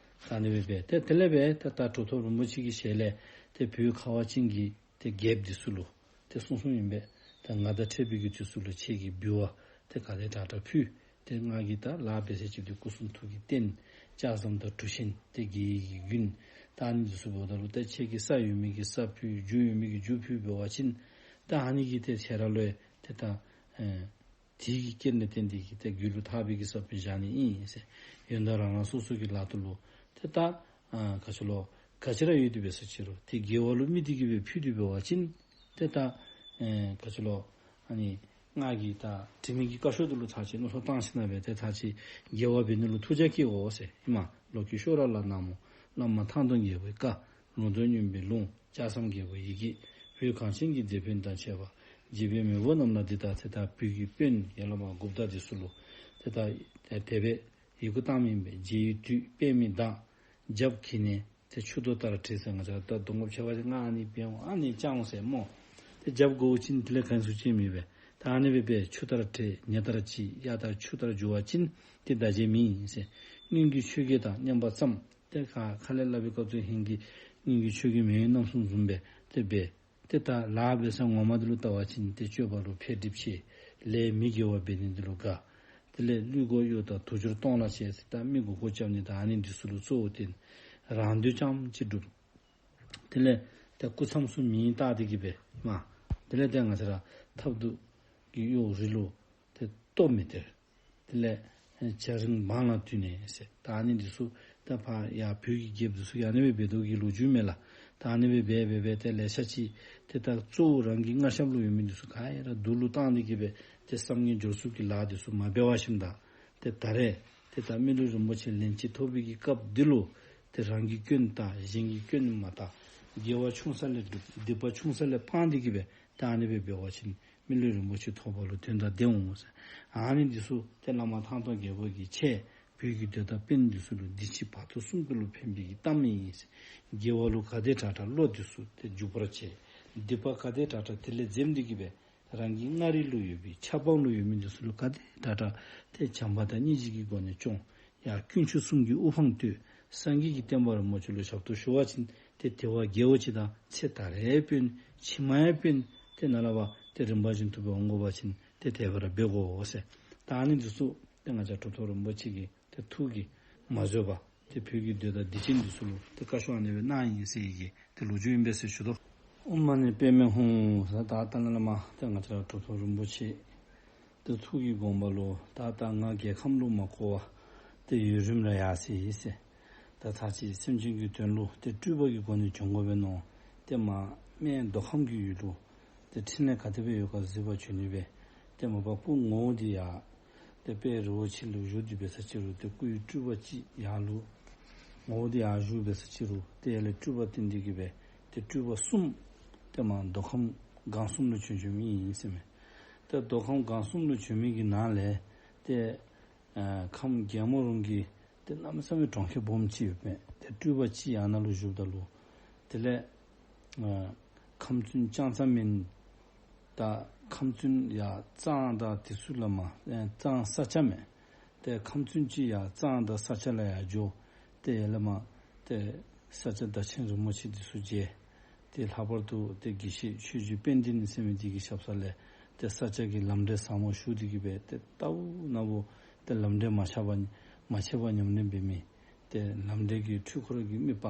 ད་ཨ་ནི་སྦེ་འབད་ཏེ་དེ་ལས་འབད་ཏེ་ད་གྲུབ་ཐོབ་རིན་པོ་ཆེ་གི་ཞལ་ལས་ཏེ་བོད་ཁ་བ་ཅན་གྱི་ཏེ་རྒྱལཔོ་འདི་ཚུ་ལུ་ཏེ་གསུངས་གསུངསམ་ཨིན་པས། ད་ང་དང་འཕྲད་པའི་གི་དུས་སུ་ལུ་ཁྱེད་ཀྱིས་འབུལ་བ་ཏེ་ག་དེ་དྲག་དྲག་ཕུལ། ཏེ་ང་གིས་ད་ལཱ་འབད་ས་ཅིག་ཏེ་སྐུ་གསུང་ཐུགས་ཀྱི་རྟེན་ལྕགས་ཟམ་དང་གྲུ་གཟིངས་ཏེ་དགེ་བའི་གི་རྒྱུན་ད་ཨ་ནི་འདི་ཚུ་འབདཝ་ད་ལུ་ཏེ་ཁྱེད་ཀྱིས་ས་ཡོད་མི་གིས་ས་ཕུལ། རྒྱུ་ཡོད་མི་གིས་རྒྱུ་ཕུལ་འབད་བ་ཅིན་ད་ཨ་ནི་གིས་ཏེ་ཁྱེད་ར་ལུ་ཡང་ཏེ་ད་ཨེ་དེ་གི་རྐྱེན་ལས་བརྟེན་ཏེ་གིས་ཏེ་རྒྱུ་ལུ་ཐར་པའི་གི་ས་བོན་བཞག་ནི་ཨིན་ཟེར། ཡོན་བདག་རང་རང་སོ་སོ་གི་ལག་ཏུ་ལུ་ཏེ་ད་ཨ་ག་ཅི་ལོ་ག་ཅི་ར་ཡོད་དེ་འབད་ས་ཅིག་རུང་ཏེ་དགེ་བ་ལུ་དམིགས་ཏེ་གིས་སྦེ་ཕུལ་ཏེ་འབད་བ་ཅིན་ཏེ་ད་ཨེ་ག་ཅི་ལོ་ཨ་ནི་ང་གིས་ད་དྲི་མེད་ཀྱི་བཀའ་ཤོག་འདི་ལུ་ཚར་ཅིག་མནོ་བསམ་བཏང་ཞིནམ་ལས་འབད་ཏེ་ཚར་ཅིག་དགེ་བ་འབད་ནི་ལུ་ཐུགས་རྒྱ་བསྐྱེད་དགོ་ཟེར་ཨིན་མས། ལོ་ཀེ་ཤྭ་ར་ལ་ན་མོ། བླ་མ་ཐང་སྟོང་རྒྱལ་པོའི་བཀའ། ལུང་རྟོགས་སྙན་པའི་ལུང་། ལྕགས་ཟམ་རྒྱལ་པོའི་ཡི་གེ། བོད་གངས་ཅན་གྱི་རྗེ་དཔོན་དང་བཅས་པ། རྗེ་དཔོན་མེས་པོ་རྣམས་ལ་འདི་ལྟ་སྟེ། ད་བོད་ཀྱི་དཔོན་ཡ་བླ་མ་འགོ་བདག་འདི་ཚུ་ལུ་ཏེ་ད་དེ་སྦེ་ཡི་གུ་བཏངམ་ཨིན་པས། རྗེ་ཡི་བདུད་པད་མའི་མདངས། རྒྱབ་ཁྱེར་ནས་ཏེ་མཆུ་ཏོ་ལྟར་བྲེགས་ཟེར། ང་བཅས་ར་ད་སྡོང་པོ་ཆེ་བ་ཅིག་ཨ་ནི་འབད་འོང་ཨ་ནི་བཅག་འོང་ཟེར་སྨོ། ཏེ་རྒྱབ་བསྒོར་བ་ཅིན་དེ་ལས་ག་ནི་ཚུ་ཅིག་མེད་པས། ད་ཨ་ནི་སྦེ་འབད་ཆུ་ལྟར་བྲེགས་ཉ་ལྟར་གཅིག་གཡག་ལྟར་ཆུ་ལྟར་རྒྱུག་པ་ཅིན་ཏེ་བདག་གཅེས་མེད་ཟེར། སྔོན་གྱི་ཆོས་བརྒྱད་དང་མཉམ་པ་ཙམ། ཏེ་ཁ་ཁ་ལས་སླབ་པའི་སྐབས་སུ་ཧིང་གི་སྔོན་གྱི་ཆོས་བརྒྱད་མེད་པའི་རྣམ་གསུམ་བཟུམ་སྦེ་ཏེ་འབད། ཏེ་ད་ལཱ་འབད་ས་ངོ་མ་འདི་ལུ་བལྟ་བ་ཅིན་ཏེ་སྤྱོད་པ་ལུ་འཕེལ་འགྲིབ་ཆེ། ལས་མི་དགེ་བ་འབད་ནི་འདི་ལུ་དགའ། དེ་ལས་གླུད་གོ་གཡོ་དང་དུག་སྦྱོར་གཏོང་ལ་བྱེད་ཟེར། ད་མི་མགུ་སྐོར་རྐྱབ་ནི་དང་ཨ་ནི་འདི་ཚུ་ལུ་གཙོ་བོ་བརྟེན་རང་འདོད་ཙམ་ཅིག་སྒྲུབ། དེ་ལས་ད་སྐུ་མཚམས་སུ་མིང་བཏགས་ཏེ་གིས་སྦེ་མ། དེ་ལས་ད་ང་བཅས་ར་ཐབ་ཏུ་གི་གཡོ་རི་ལུ་ཏེ་ལྟོ་མི་སྟེར། དེ་ལས་བྱ་རིང་སྦང་ལ་འདུས་ནས་ཟེར། ད་ཨ་ནི་འདི་ཚུ་ད་ཕར་ཡར་བོད་ཀྱི་རྒྱལཔོ་འདི་ཚུ་གིས་ཨ་ནི་སྦེ་འབད་དོ་གི་ལོ་རྒྱུས་མས་ལགས། ད་ཨ་ནི་སྦེ་འབད་འབད་འབད་ཏེ་ལེ་ཤ་ཅིག་ཏེ་ད་གཙོ་བོ་རང་གི་མངའ་ཞབས་ལུ་ཡོད་མི་འདི་ཚུ་ག་ཡ་ར་སྡུག་ལུ་བཏང་སྟེ་གིས་སྦེ་ཏེ་བསམ་ངན་སྦྱོར་རྩུབ་ཀྱི་ལཱ་འདི་ཚུ་མ་འབད་བར་ཞིནམ་ད་ཏེ་ད་རེས་ཏེ་ད་མི་ལུས་རིན་པོ་ཆེ་ལན་གཅིག་ཐོབ་པའི་གི་སྐབས་འདི་ལུ་ཏེ་རང་གི་སྐྱོན་བལྟ། གཞན་གྱི་སྐྱོན་མ་བལྟ། དགེ་བ་ཆུང་ས་ལས་སྒྲུབ། སྡིག་པ་ཆུང་ས་ལས་སྤང་སྟེ་གིས་སྦེ་ད་ཨ་ནི་སྦེ་འབད་བ་ཅིན་མི་ལུས་རིན་པོ་ཆེ་ཐོབ་པ་ལུ་དོན་དང་ལྡན་འོང་ཟེར། ཨ་ནི་འདི་ཚུ་ཏེ་བླ་མ་ཐང་སྟོང་རྒྱལ་པོ་གིས་ཁྱེད་བོད་ཀྱི་མདོས་དང་དཔོན་འདི་ཚུ་ལུ་འདི་ཕྱི་བར་དོ་གསུམ་ཀ་ལུ་ཕན་པའི་གི་གཏམ་ཨིན་ཟེར། དགེ་བ་ལུ་ག་དེ་དྲག་དྲག་བློ་འདི་ཚུ་ཏེ་འཇུག་པར་བྱེད། སྡིག་པ་ག་དེ་དྲག་དྲག་དེ་ལས་འཛེམ་སྟེ་གིས་སྦེ་རང་གི་མངའ་རིས་ལུ་ཡོད་པའི་ཆབ་འབངས་ལུ་ཡོད་མི་འདི་ཚུ་ལུ་ག་དེ་དྲག་དྲག་ཏེ་བྱམས་པ་དང་སྙིང་རྗེ་གི་སྒོ་ནས་སྐྱོང་། ཡང་དཀོན་མཆོག་གསུམ་གྱི་དབུ་འཕང་བསྟོད། སངས་རྒྱས་ཀྱི་བསྟན་པ་རིན་པོ་ཆེ་ལུ་ཞབས་ཏོག་ཞུ་བ་ཅིན་ཏེ་དེ་བ་དགེ་བ་ཅིག་དང་ཚེ་ད་རེས་ཕན་ཕྱི་མ་ཡང་ཕན་ཏེ་ནཱ་ལས་ཕར་ཏེ་རིམ་པ་བཞིན་དུ་སྦེ་འོང་དགོ་པ་ཅིན་ཏེ་དེ་སྦེ་ར་འབད་དགོ་ཟེར། ད་ཨ་ནི་འདི་ཚུ་ཏེ་ང་བཅས་གྲུབ་ཐོབ་རིན་པོ་ཆེ་གི་ཏེ་ཐུགས་ཀྱིས་མ་བཟོད་པ། ཏེ་བོད་ཀྱི་མདོ་དང་སྡེ་ཚན་འདི་ཚུ་ལུ་ཏེ་བཀའ་ཤོག་ཨ་ནི་སྦེ་གནང་ཡི་ཟེར་ཡི་གི་ཏེ་ལོ་རྒྱུས་ཨིན་པས་ཟེར་ཞུ་དོ། ཨོཾ་མ་ཎི་པདྨེ་ཧཱུྃ་ཟེར། ད་ད་ནཱ་ལས་མར་ཏེ་ང་བཅས་ར་གྲུབ་ཐོབ་རིན་པོ་ཆེ་ཏེ་ཐུགས་ཀྱི་དགོངས་པ་ལུ་ད་ད་ང་རྒྱལ་ཁམས་ལུ་མ་འཁོར་བར་ཏེ་ཡུན་རིངམོ་ར་ཡར་སོ་ཡི་ཟེར། ད་ད་ཅི་སེམས་ཅན་གྱི་དོན་ལུ་ཏེ་སྤྲུལ་པ་གི་སྒོ་ནས་བྱོན་དགོ་པས་མནོ། ཏེ་མར་སྨད་མདོ་ཁམས་ཀྱི་ཡུལ་ལུ་ཏེ་ཕྲིན་ལས་ག་དེ་སྦེ་ཡོད་ག་གཟིགས་པར་བྱོན་ནི་སྦེ། ཏེ་མ་པ་སྐུ་ངོ་བོ་འདི་ཡར་ཏེ་དཔལ་རི་བོ་ཆེ་ལུ་བཞུགས་ཏེ་འབད་ས་ཅིག་རུང་ཏེ་སྐུའི་སྤྲུལ་པ་ཅིག་ཡར་ལུ་ངོ་བོ་འདི་ཡར་བཞུགས་འབད་ས་ཅིག་རུང་ཏེ་ཡར་ལས་སྤྲུལ་པ་བསྟན་ཏེ་གི་སྦེ་ཏེ་སྤྲུལ་པ་གསུམ་ཏེ་མར་མདོ་ཁམས་སྒང་གསུམ་ལུ་བྱོན་བྱོནམ་ཨིན་ཟེར་མས། ཏེ་མདོ་ཁམས་སྒང་གསུམ་ལུ་བྱོན་མི་གི་ནང་ལས་ཏེ་ཨ་ཁམས་རྒྱལ་མོ་རོང་གི་ཏེ་གནམ་མེད་ས་མེད་གྲོང་ཁྱེར་སྦོམ་ཅིག་ཡོདཔ་མས། ཏེ་སྤྲུལ་པ་ཅིག་ཡར་ནང་ལུ་བཞུགསཔ་ད་ལུ་དེ་ལས་ཨ་ཁམས་བཙུན་ལྕང་ཚ་མེན་དང་ཁམས་བཙུན་ཡར་གཙང་དང་དེ་ཚུ་ལས་མར་ཨེ་གཙང་ས་སྐྱ་མས། ཏེ་ཁམས་བཙུན་ཅིག་ཡར་གཙང་དང་ས་སྐྱ་ལས་ཡར་འགྱོ། ཏེ་ཡར་ལས་མར་ཏེ་ས་སྐྱ་བདག་ཆེན་རིན་པོ་ཆེ་འདི་ཚུ་མཇལ། ཏེ་ལྷག་པར་དུ་ཏེ་དགེ་བཤེས་ཆོས་རྗེ་དཔལ་ལྡན་ཟེར་མི་འདི་གི་ཞབས་ས་ལས་ཏེ་ས་སྐྱ་གི་ལམ་འབྲས་ཟབ་མོ་ཞུ་སྟེ་གི་སྦེ་ཏེ་ལྟ་བུ་ན་བུ་ཏེ་ལམ་འབྲས་མ་ཆག་པ་མ་ཆད་པར་ཉམས་ལེན་འབད་མི་ཏེ་ལམ་འབྲས་ཀྱི་འཕྲུལ་འཁོར་གྱི་དམིགས་པ་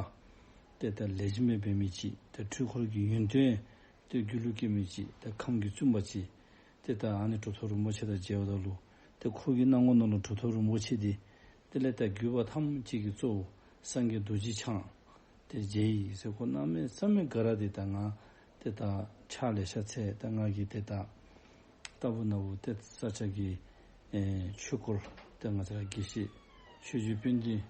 ཏེ་ད་ལེགས་ཤོམ་སྦེ་འབད་མི་ཅིག། ཏེ་འཕྲུལ་འཁོར་གྱི་ཡོན་ཏན་ཏེ་རྒྱུད་ལུ་སྐྱེ་མི་ཅིག། ཏེ་ཁམས་ཀྱི་བཙུན་པ་ཅིག། ཏེ་ད་ཨ་ནི་གྲུབ་ཐོབ་རིན་པོ་ཆེ་དང་མཇལཝ་ད་ལུ་ཏེ་ཁོ་གི་སྣང་ངོ་ནང་ལུ་གྲུབ་ཐོབ་རིན་པོ་ཆེ་འདི་དེ་ལས་ད་རྒྱུད་པ་ཐམས་ཅད་ཀྱི་གཙོ་བོ་སངས་རྒྱས་རྡོ་རྗེ་འཆང་ཏེ་མཇལ་ཡི་ཟེར། ཁོ་གནམ་མེད་ས་མེད་དགའ་ར་སྟེ་ད་ང་ཏེ་ད་ཕྱག་ལེ་ཤ་འཚལ། ད་ང་གིས་ཏེ་ད་ལྟ་བུ་ན་བུ་ཏེ་ས་སྐྱ་གི་ཨེ་ཆོས་སྐོར་ཏེ་ང་བཅས་ར་དགེ་བཤེས་ཆོས་རྗེ་དཔལ་ལྡན་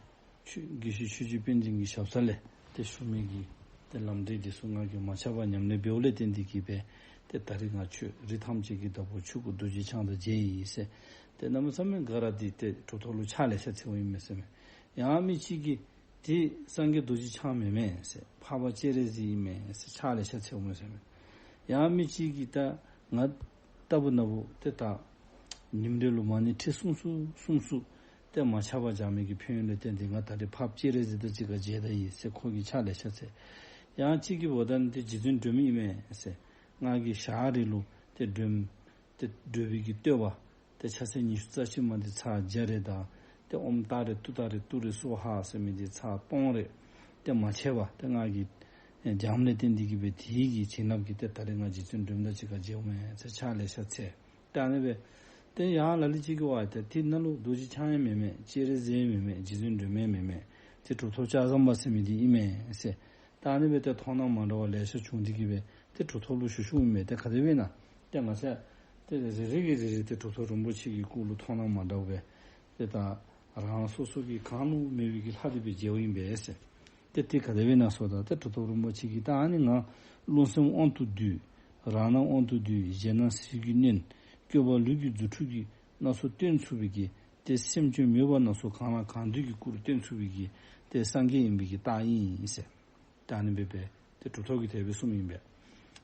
ཆོས་དགེ་བཤེས་ཆོས་རྗེ་དཔལ་ལྡན་གྱི་ཞབས་ས་ལས་ཏེ་ཞུ་མི་གི་ཏེ་ལམ་འབྲས་འདི་ཚུ་ང་གིས་མ་ཆག་པར་ཉམས་ལེན་འབདཝ་ལས་བརྟེན་ཏེ་གི་སྦེ་ཏེ་ད་རིས་ང་ཆོས་རིགས་ཐམས་ཅད་ཀྱི་བདག་པོ་ཆོས་སྐུ་རྡོ་རྗེ་འཆང་དང་མཇལ་ཡི་ཟེར། ཏེ་གནམ་མེད་ས་མེད་དགའ་ར་སྟེ་ཏེ་གྲུབ་ཐོབ་ལུ་ཕྱག་ལེ་ཤ་འཚལཝ་ཨིན་མས་ཟེར་མས། ཡང་མི་གཅིག་གིས་ཏེ་སངས་རྒྱས་རྡོ་རྗེ་འཆང་མེན་མས་ཟེར། འཕགས་པ་སྤྱན་རས་གཟིགས་ཨིན་མས་ཟེར་ཕྱག་ལེ་ཤ་འཚལཝ་མས་ཟེར་མས། ཡང་མི་གཅིག་གིས་ད་ང་ལྟ་བུ་ན་བུ་ཏེ་ད་ཉིནམ་རེ་ལུ་མ་ཎི་ཁྲི་སུམ་ཅུ་སུམ་ཅུ་ཏེ་མ་ཆག་པར་བགྱང་མི་གི་ཕན་ཡོན་ལས་བརྟེན་ཏེ་ང་ད་རིས་འཕགས་པ་སྤྱན་རས་གཟིགས་དང་གཅིག་ཁར་མཇལ་ད་ཡི་ཟེར་ཁོ་གིས་ཕྱག་ལེ་ཤ་འཚལ། ཡང་གཅིག་གིས་འབདཝ་ད་ནི་ཏེ་རྗེ་བཙུན་སྒྲོལ་མ་ཨིན་མས་ཟེར། ང་གིས་ཞག་རེ་ལུ་ཏེ་སྒྲོལ་ཏེ་སྒྲོལ་བའི་གི་བསྟོད་པ་ཏེ་ཕྱག་འཚལ་ཉི་ཤུ་རྩ་གཅིག་མ་འདི་ཚར་བརྒྱ་རེ་དང་ཏེ་ཨོཾ་ཏཱ་རེ་ཏུཏྟཱ་རེ་ཏུ་རེ་སྭཱ་ཧཱ་ཟེར་མི་འདི་ཚར་སྟོང་རེ་ཏེ་མ་ཆད་པར་ཏེ་ང་གིས་ཨེ་བགྱངམ་ལས་བརྟེན་ཏེ་གི་སྦེ་དེ་གི་བྱིན་རླབས་ཀྱིས་ཏེ་ད་རིས་ང་རྗེ་བཙུན་སྒྲོལ་མ་དང་གཅིག་ཁར་མཇལཝ་མས་ཟེར་ཕྱག་ལེ་ཤ་འཚལ། ཏེ་ཨ་ནི་སྦེ་ཏེ་ཡང་ལ་ལུ་ཅིག་གིས་ཝའེ་ཏེ་ཏེ་ནཱ་ལུ་རྡོ་རྗེ་འཆང་ཡང་མེན་མས། སྤྱན་རས་གཟིགས་ཡང་མེན་མས། རྗེ་བཙུན་སྒྲོལ་མ་ཡང་མེན་མས། ཏེ་གྲུབ་ཐོབ་ལྕགས་ཟམ་པ་ཟེར་མི་འདི་ཨིན་མས་ཟེར། ད་ཨ་ནི་སྦེ་ཏེ་མཐོང་སྣང་མ་འདྲཝ་ལེ་ཤ་བྱུང་སྟེ་གི་སྦེ་ཏེ་གྲུབ་ཐོབ་ལུ་ཞུ་ཞུཝ་ཨིན་མས། ཏེ་ག་དེ་སྦེ་ན་ཏེ་ང་བཅས་ཏེ་རེ་རེ་གིས་རེ་རེ་ཏེ་གྲུབ་ཐོབ་རིན་པོ་ཆེ་གི་སྐུ་ལུ་མཐོང་སྣང་མ་འདྲཝ་སྦེ་ཏེ་ད་རང་སོ་སོ་གི་གང་ལུ་མེད་པའི་གི་ལྷ་འདི་སྦེ་མཇལཝ་ཨིན་པས་ཟེར། ཏེ་ཏེ་ག་དེ་སྦེ་ན་ཟེརཝ་ད་ཏེ་གྲུབ་ཐོབ་རིན་པོ་ཆེ་གིས་ད་ཨ་ནི་ང་རླུང་སེམས་དབང་དུ་བསྡུས། རང་སྣང་དབང་དུ་བསྡུས། གཞན་སྣང་ཟིལ་གྱིས་གནོན། བསྐྱོད་པ་ལུས་ཀྱི་རྫུ་འཕྲུལ་གྱིས་སྣ་ཚོགས་སྟོན་ཚུགས་པའི་གི་ཏེ་སེམས་ཅན་མོས་པ་སྣ་ཚོགས་གང་ལ་གང་འདུལ་གྱི་སྐུ་རུ་སྟོན་ཚུགས་པའི་གི་ཏེ་སངས་རྒྱས་ཨིན་པའི་གི་རྟགས་ཨིན་ཟེར། ད་ཨ་ནི་སྦེ་སྦེ་ཏེ་གྲུབ་ཐོབ་ཀྱིས་དེ་སྦེ་གསུངམ་ཨིན་པས།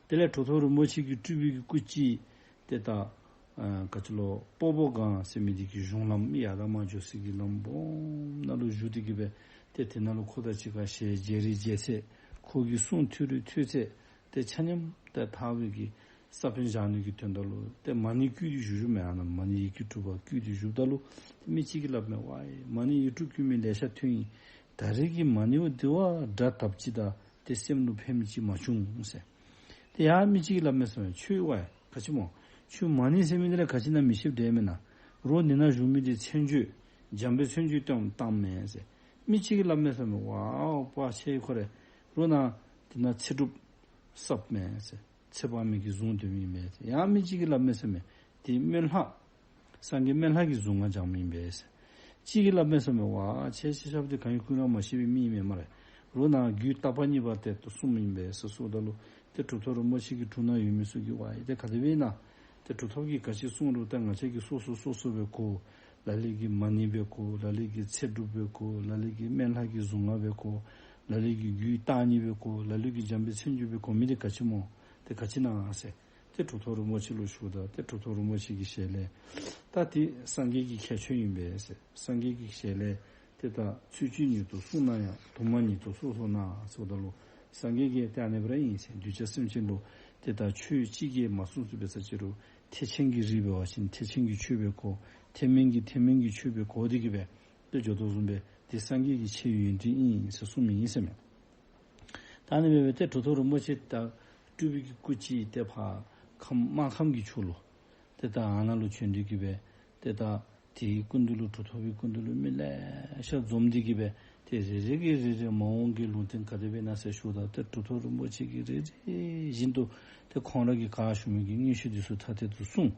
དེ་ལས་གྲུབ་ཐོབ་རིན་པོ་ཆེ་གི་སྤྲུལ་པའི་གི་སྐུ་ཅིག་ཏེ་ད་ཨ་ག་ཅི་ལོ་སྤོ་བོ་སྒང་ཟེར་མི་འདི་གི་གཞུང་ལམ་མི་ཡར་དང་མར་འགྱོ་སའི་གི་ལམ་སྦོམ་ནང་ལུ་བཞུགས་ཏེ་གི་སྦེ་ཏེ་དེ་ནང་ལུ་ཁོ་དང་གཅིག་ཁར་ཞལ་མཇལ་རེ་མཇལ་ཚེ་ཁོ་གི་གསུང་ཐོས་རེ་ཐོས་ཚེ་ཏེ་ཆ་མཉམ་ཏེ་ཐར་པའི་གི་ས་བོན་བཞག་ནི་གི་དོན་དག་ལུ་ཏེ་མ་ཎི་བརྐུས་ཏེ་བཞུགས་བཞུགསཔ་མས། ཨ་ནཱ་མ་ཎི་ཡི་གེ་དྲུག་པ་བརྐུས་ཏེ་བཞུགསཔ་ད་ལུ་ཏེ་མི་གཅིག་གིས་སླབ་མས། ཝའེ་མ་ཎི་ཡིག་དྲུག་བརྐུས་མི་ལེ་ཤ་ཐོན་ཡི། ད་རེས་ཀྱི་མ་ཎི་བ་འདི་བ་སྒྲ་དགཔ་ཅིག་དང་ཏེ་སེམས་ལུ་ཕནམ་ཅིག་མ་བྱུང་ཟེར། ཏེ་ཡང་མི་གཅིག་གིས་སླབ་མས་ཟེར་མས། ཁྱོད་ཝའེ་ག་ཅི་སྨོ། ཁྱོད་མ་ཎི་ཟེར་མི་འདི་ར་ག་ཅི་ཨིན་ན་མི་ཤེསཔ་འདྲས་མེན་ན། རོགས་འདི་ནང་བཞུགས་མི་འདི་མཚན་བརྗོད་འཇམ་དཔལ་མཚན་བརྗོད་བཏང་བཏངམ་མས་ཟེར། མི་གཅིག་གིས་སླབ་མས་ཟེར་མས། ཝའོ་པ་ཆེ་ཁོ་རེ་རོགས་ནཱ་འདི་ནང་ཚེ་སྒྲུབ་སླབ་མས་ཟེར། ཚེ་དཔག་མེད་ཀྱི་གཟུངས་འདོན་མི་མས་ཟེར། ཡང་མི་གཅིག་གིས་སླབ་མས་ཟེར་མས། འདི་སྨན་ལྷ་སངས་རྒྱས་སྨན་ལྷ་གི་གཟུངས་སྔགས་བགྱང་མི་ཨིན་པས་ཟེར། གཅིག་གིས་སླབ་མས་ཟེར་མས། ཝའེ་ཁྱེད་ཁྱེད་ཆ་ཁྱབ་འདི་གང་ཡིན་ཀུན་ར་མ་ཤེས་པའི་མི་ཨིན་མས་སྨ་རེ། རོགས་ནཱ་རྒྱུད་བརྟག་པ་གཉིས་པ་དེ་ལྟར་གསུངམ་ཨིན་པས་ཟེར་གསུངམ་ད་ལུ་ཏེ་གྲུབ་ཐོབ་རིན་པོ་ཆེ་གི་དྲུང་ན་ཡོད་མི་ཚུ་གིས་ཝའེ་ཏེ་ག་དེ་སྦེ་ཨིན་ན། ཏེ་གྲུབ་ཐོབ་ཀྱིས་ག་ཅི་གསུངས་རུང་ཏེ་ང་བཅས་ཀྱིས་སོ་སོ་སོ་སོ་སྦེ་གོ། ལ་ལུ་གིས་མ་ཎི་སྦེ་གོ། ལ་ལུ་གིས་ཚེ་སྒྲུབ་སྦེ་གོ། ལ་ལུ་གིས་སྨན་ལྷ་གི་གཟུངས་སྔགས་སྦེ་གོ། ལ་ལུ་གིས་རྒྱུད་བརྟག་གཉིས་སྦེ་གོ། ལ་ལུ་གིས་འཇམ་དཔལ་མཚན་བརྗོད་སྦེ་གོ་མི་འདི་ག་ཅི་སྨོ། ཏེ་ག་ཅི་ཨིན་ན་ཟེར། ཏེ་གྲུབ་ཐོབ་རིན་པོ་ཆེ་ལུ་ཞུཝ་ད་ཏེ་གྲུབ་ཐོབ་རིན་པོ་ཆེ་གི་ཞལ་ལས་ད་འདི་སངས་རྒྱས་ཀྱི་ཁྱད་ཆོས་ཨིན་པས་ཟེར། སངས་རྒྱས་ཀྱི་ཞལ་ལས་ཏེ་ད་ཚུལ་གཅིག་ཉིད་དུ་གསུངས་ན་ཡང་དུ་མ་ཉིད་དུ་སོ་སོར་སྣང་ཟེརཝ་ད་ལུ་སངས་རྒྱས་ཀྱིས་ཏེ་ཨ་ནི་སྦེ་ར་ཨིན་ཟེར། གདུལ་བྱ་སེམས་ཅན་ལུ་ཏེ་ད་ཆོས་གཅིག་གིས་མ་གསུངས་ཚུགས་པས་ཟེར་ཅི་རུང་ཐེག་ཆེན་གྱི་རིགས་འབད་བ་ཅིན་ཐེག་ཆེན་གྱི་ཆོས་སྦེ་གོ། ཐེག་དམན་གྱིས་ཐེག་དམན་གྱི་ཆོས་སྦེ་གོ་སྟེ་གི་སྦེ་ཏེ་འགྱོ་དོ་བཟུམ་སྦེ་ དེ་སངས་རྒྱས་ཀྱི་ཆེ་བའི་ཡོན་ཏན་ཨིན་ཟེར་གསུངས་མི་ཨིན་ཟེར་མས། ད་ཨ་ནི་སྦེ་སྦེ་ཏེ་གྲུབ་ཐོབ་རིན་པོ་ཆེ་ད་སྤྲུལ་པའི་གི་སྐུ་ཅིག་ཏེ་ཕར་ཁམས་སྨར་ཁམས་ཀྱི་ཕྱོགས་ལུ་ཏེ་ད་ཨ་ནཱ་ལུ་བྱོན་ཏེ་གི་སྦེ་ཏེ་ད་དེའི་སྐུ་མདུན་ལུ་གྲུབ་ཐོབ་པའི་སྐུ་མདུན་ལུ་མི་ལེ་ཤ་འཛོམས་ཏེ་གི་སྦེ་ཏེ་རེ་རེ་གིས་རེ་རེ་མ་འོངས་ཀྱི་ལུང་བསྟན་ག་དེ་སྦེ་ཨིན་ན་ཟེར་ཞུཝ་ད་ཏེ་གྲུབ་ཐོབ་རིན་པོ་ཆེ་གིས་རེ་རེ་བཞིན་དུ་ཏེ་ཁོང་ར་གིས་ག་ཞུ་མི་གི་མངོན་ཤེས་འདི་ཚུ་ཐ་དད་དུ་གསུངས།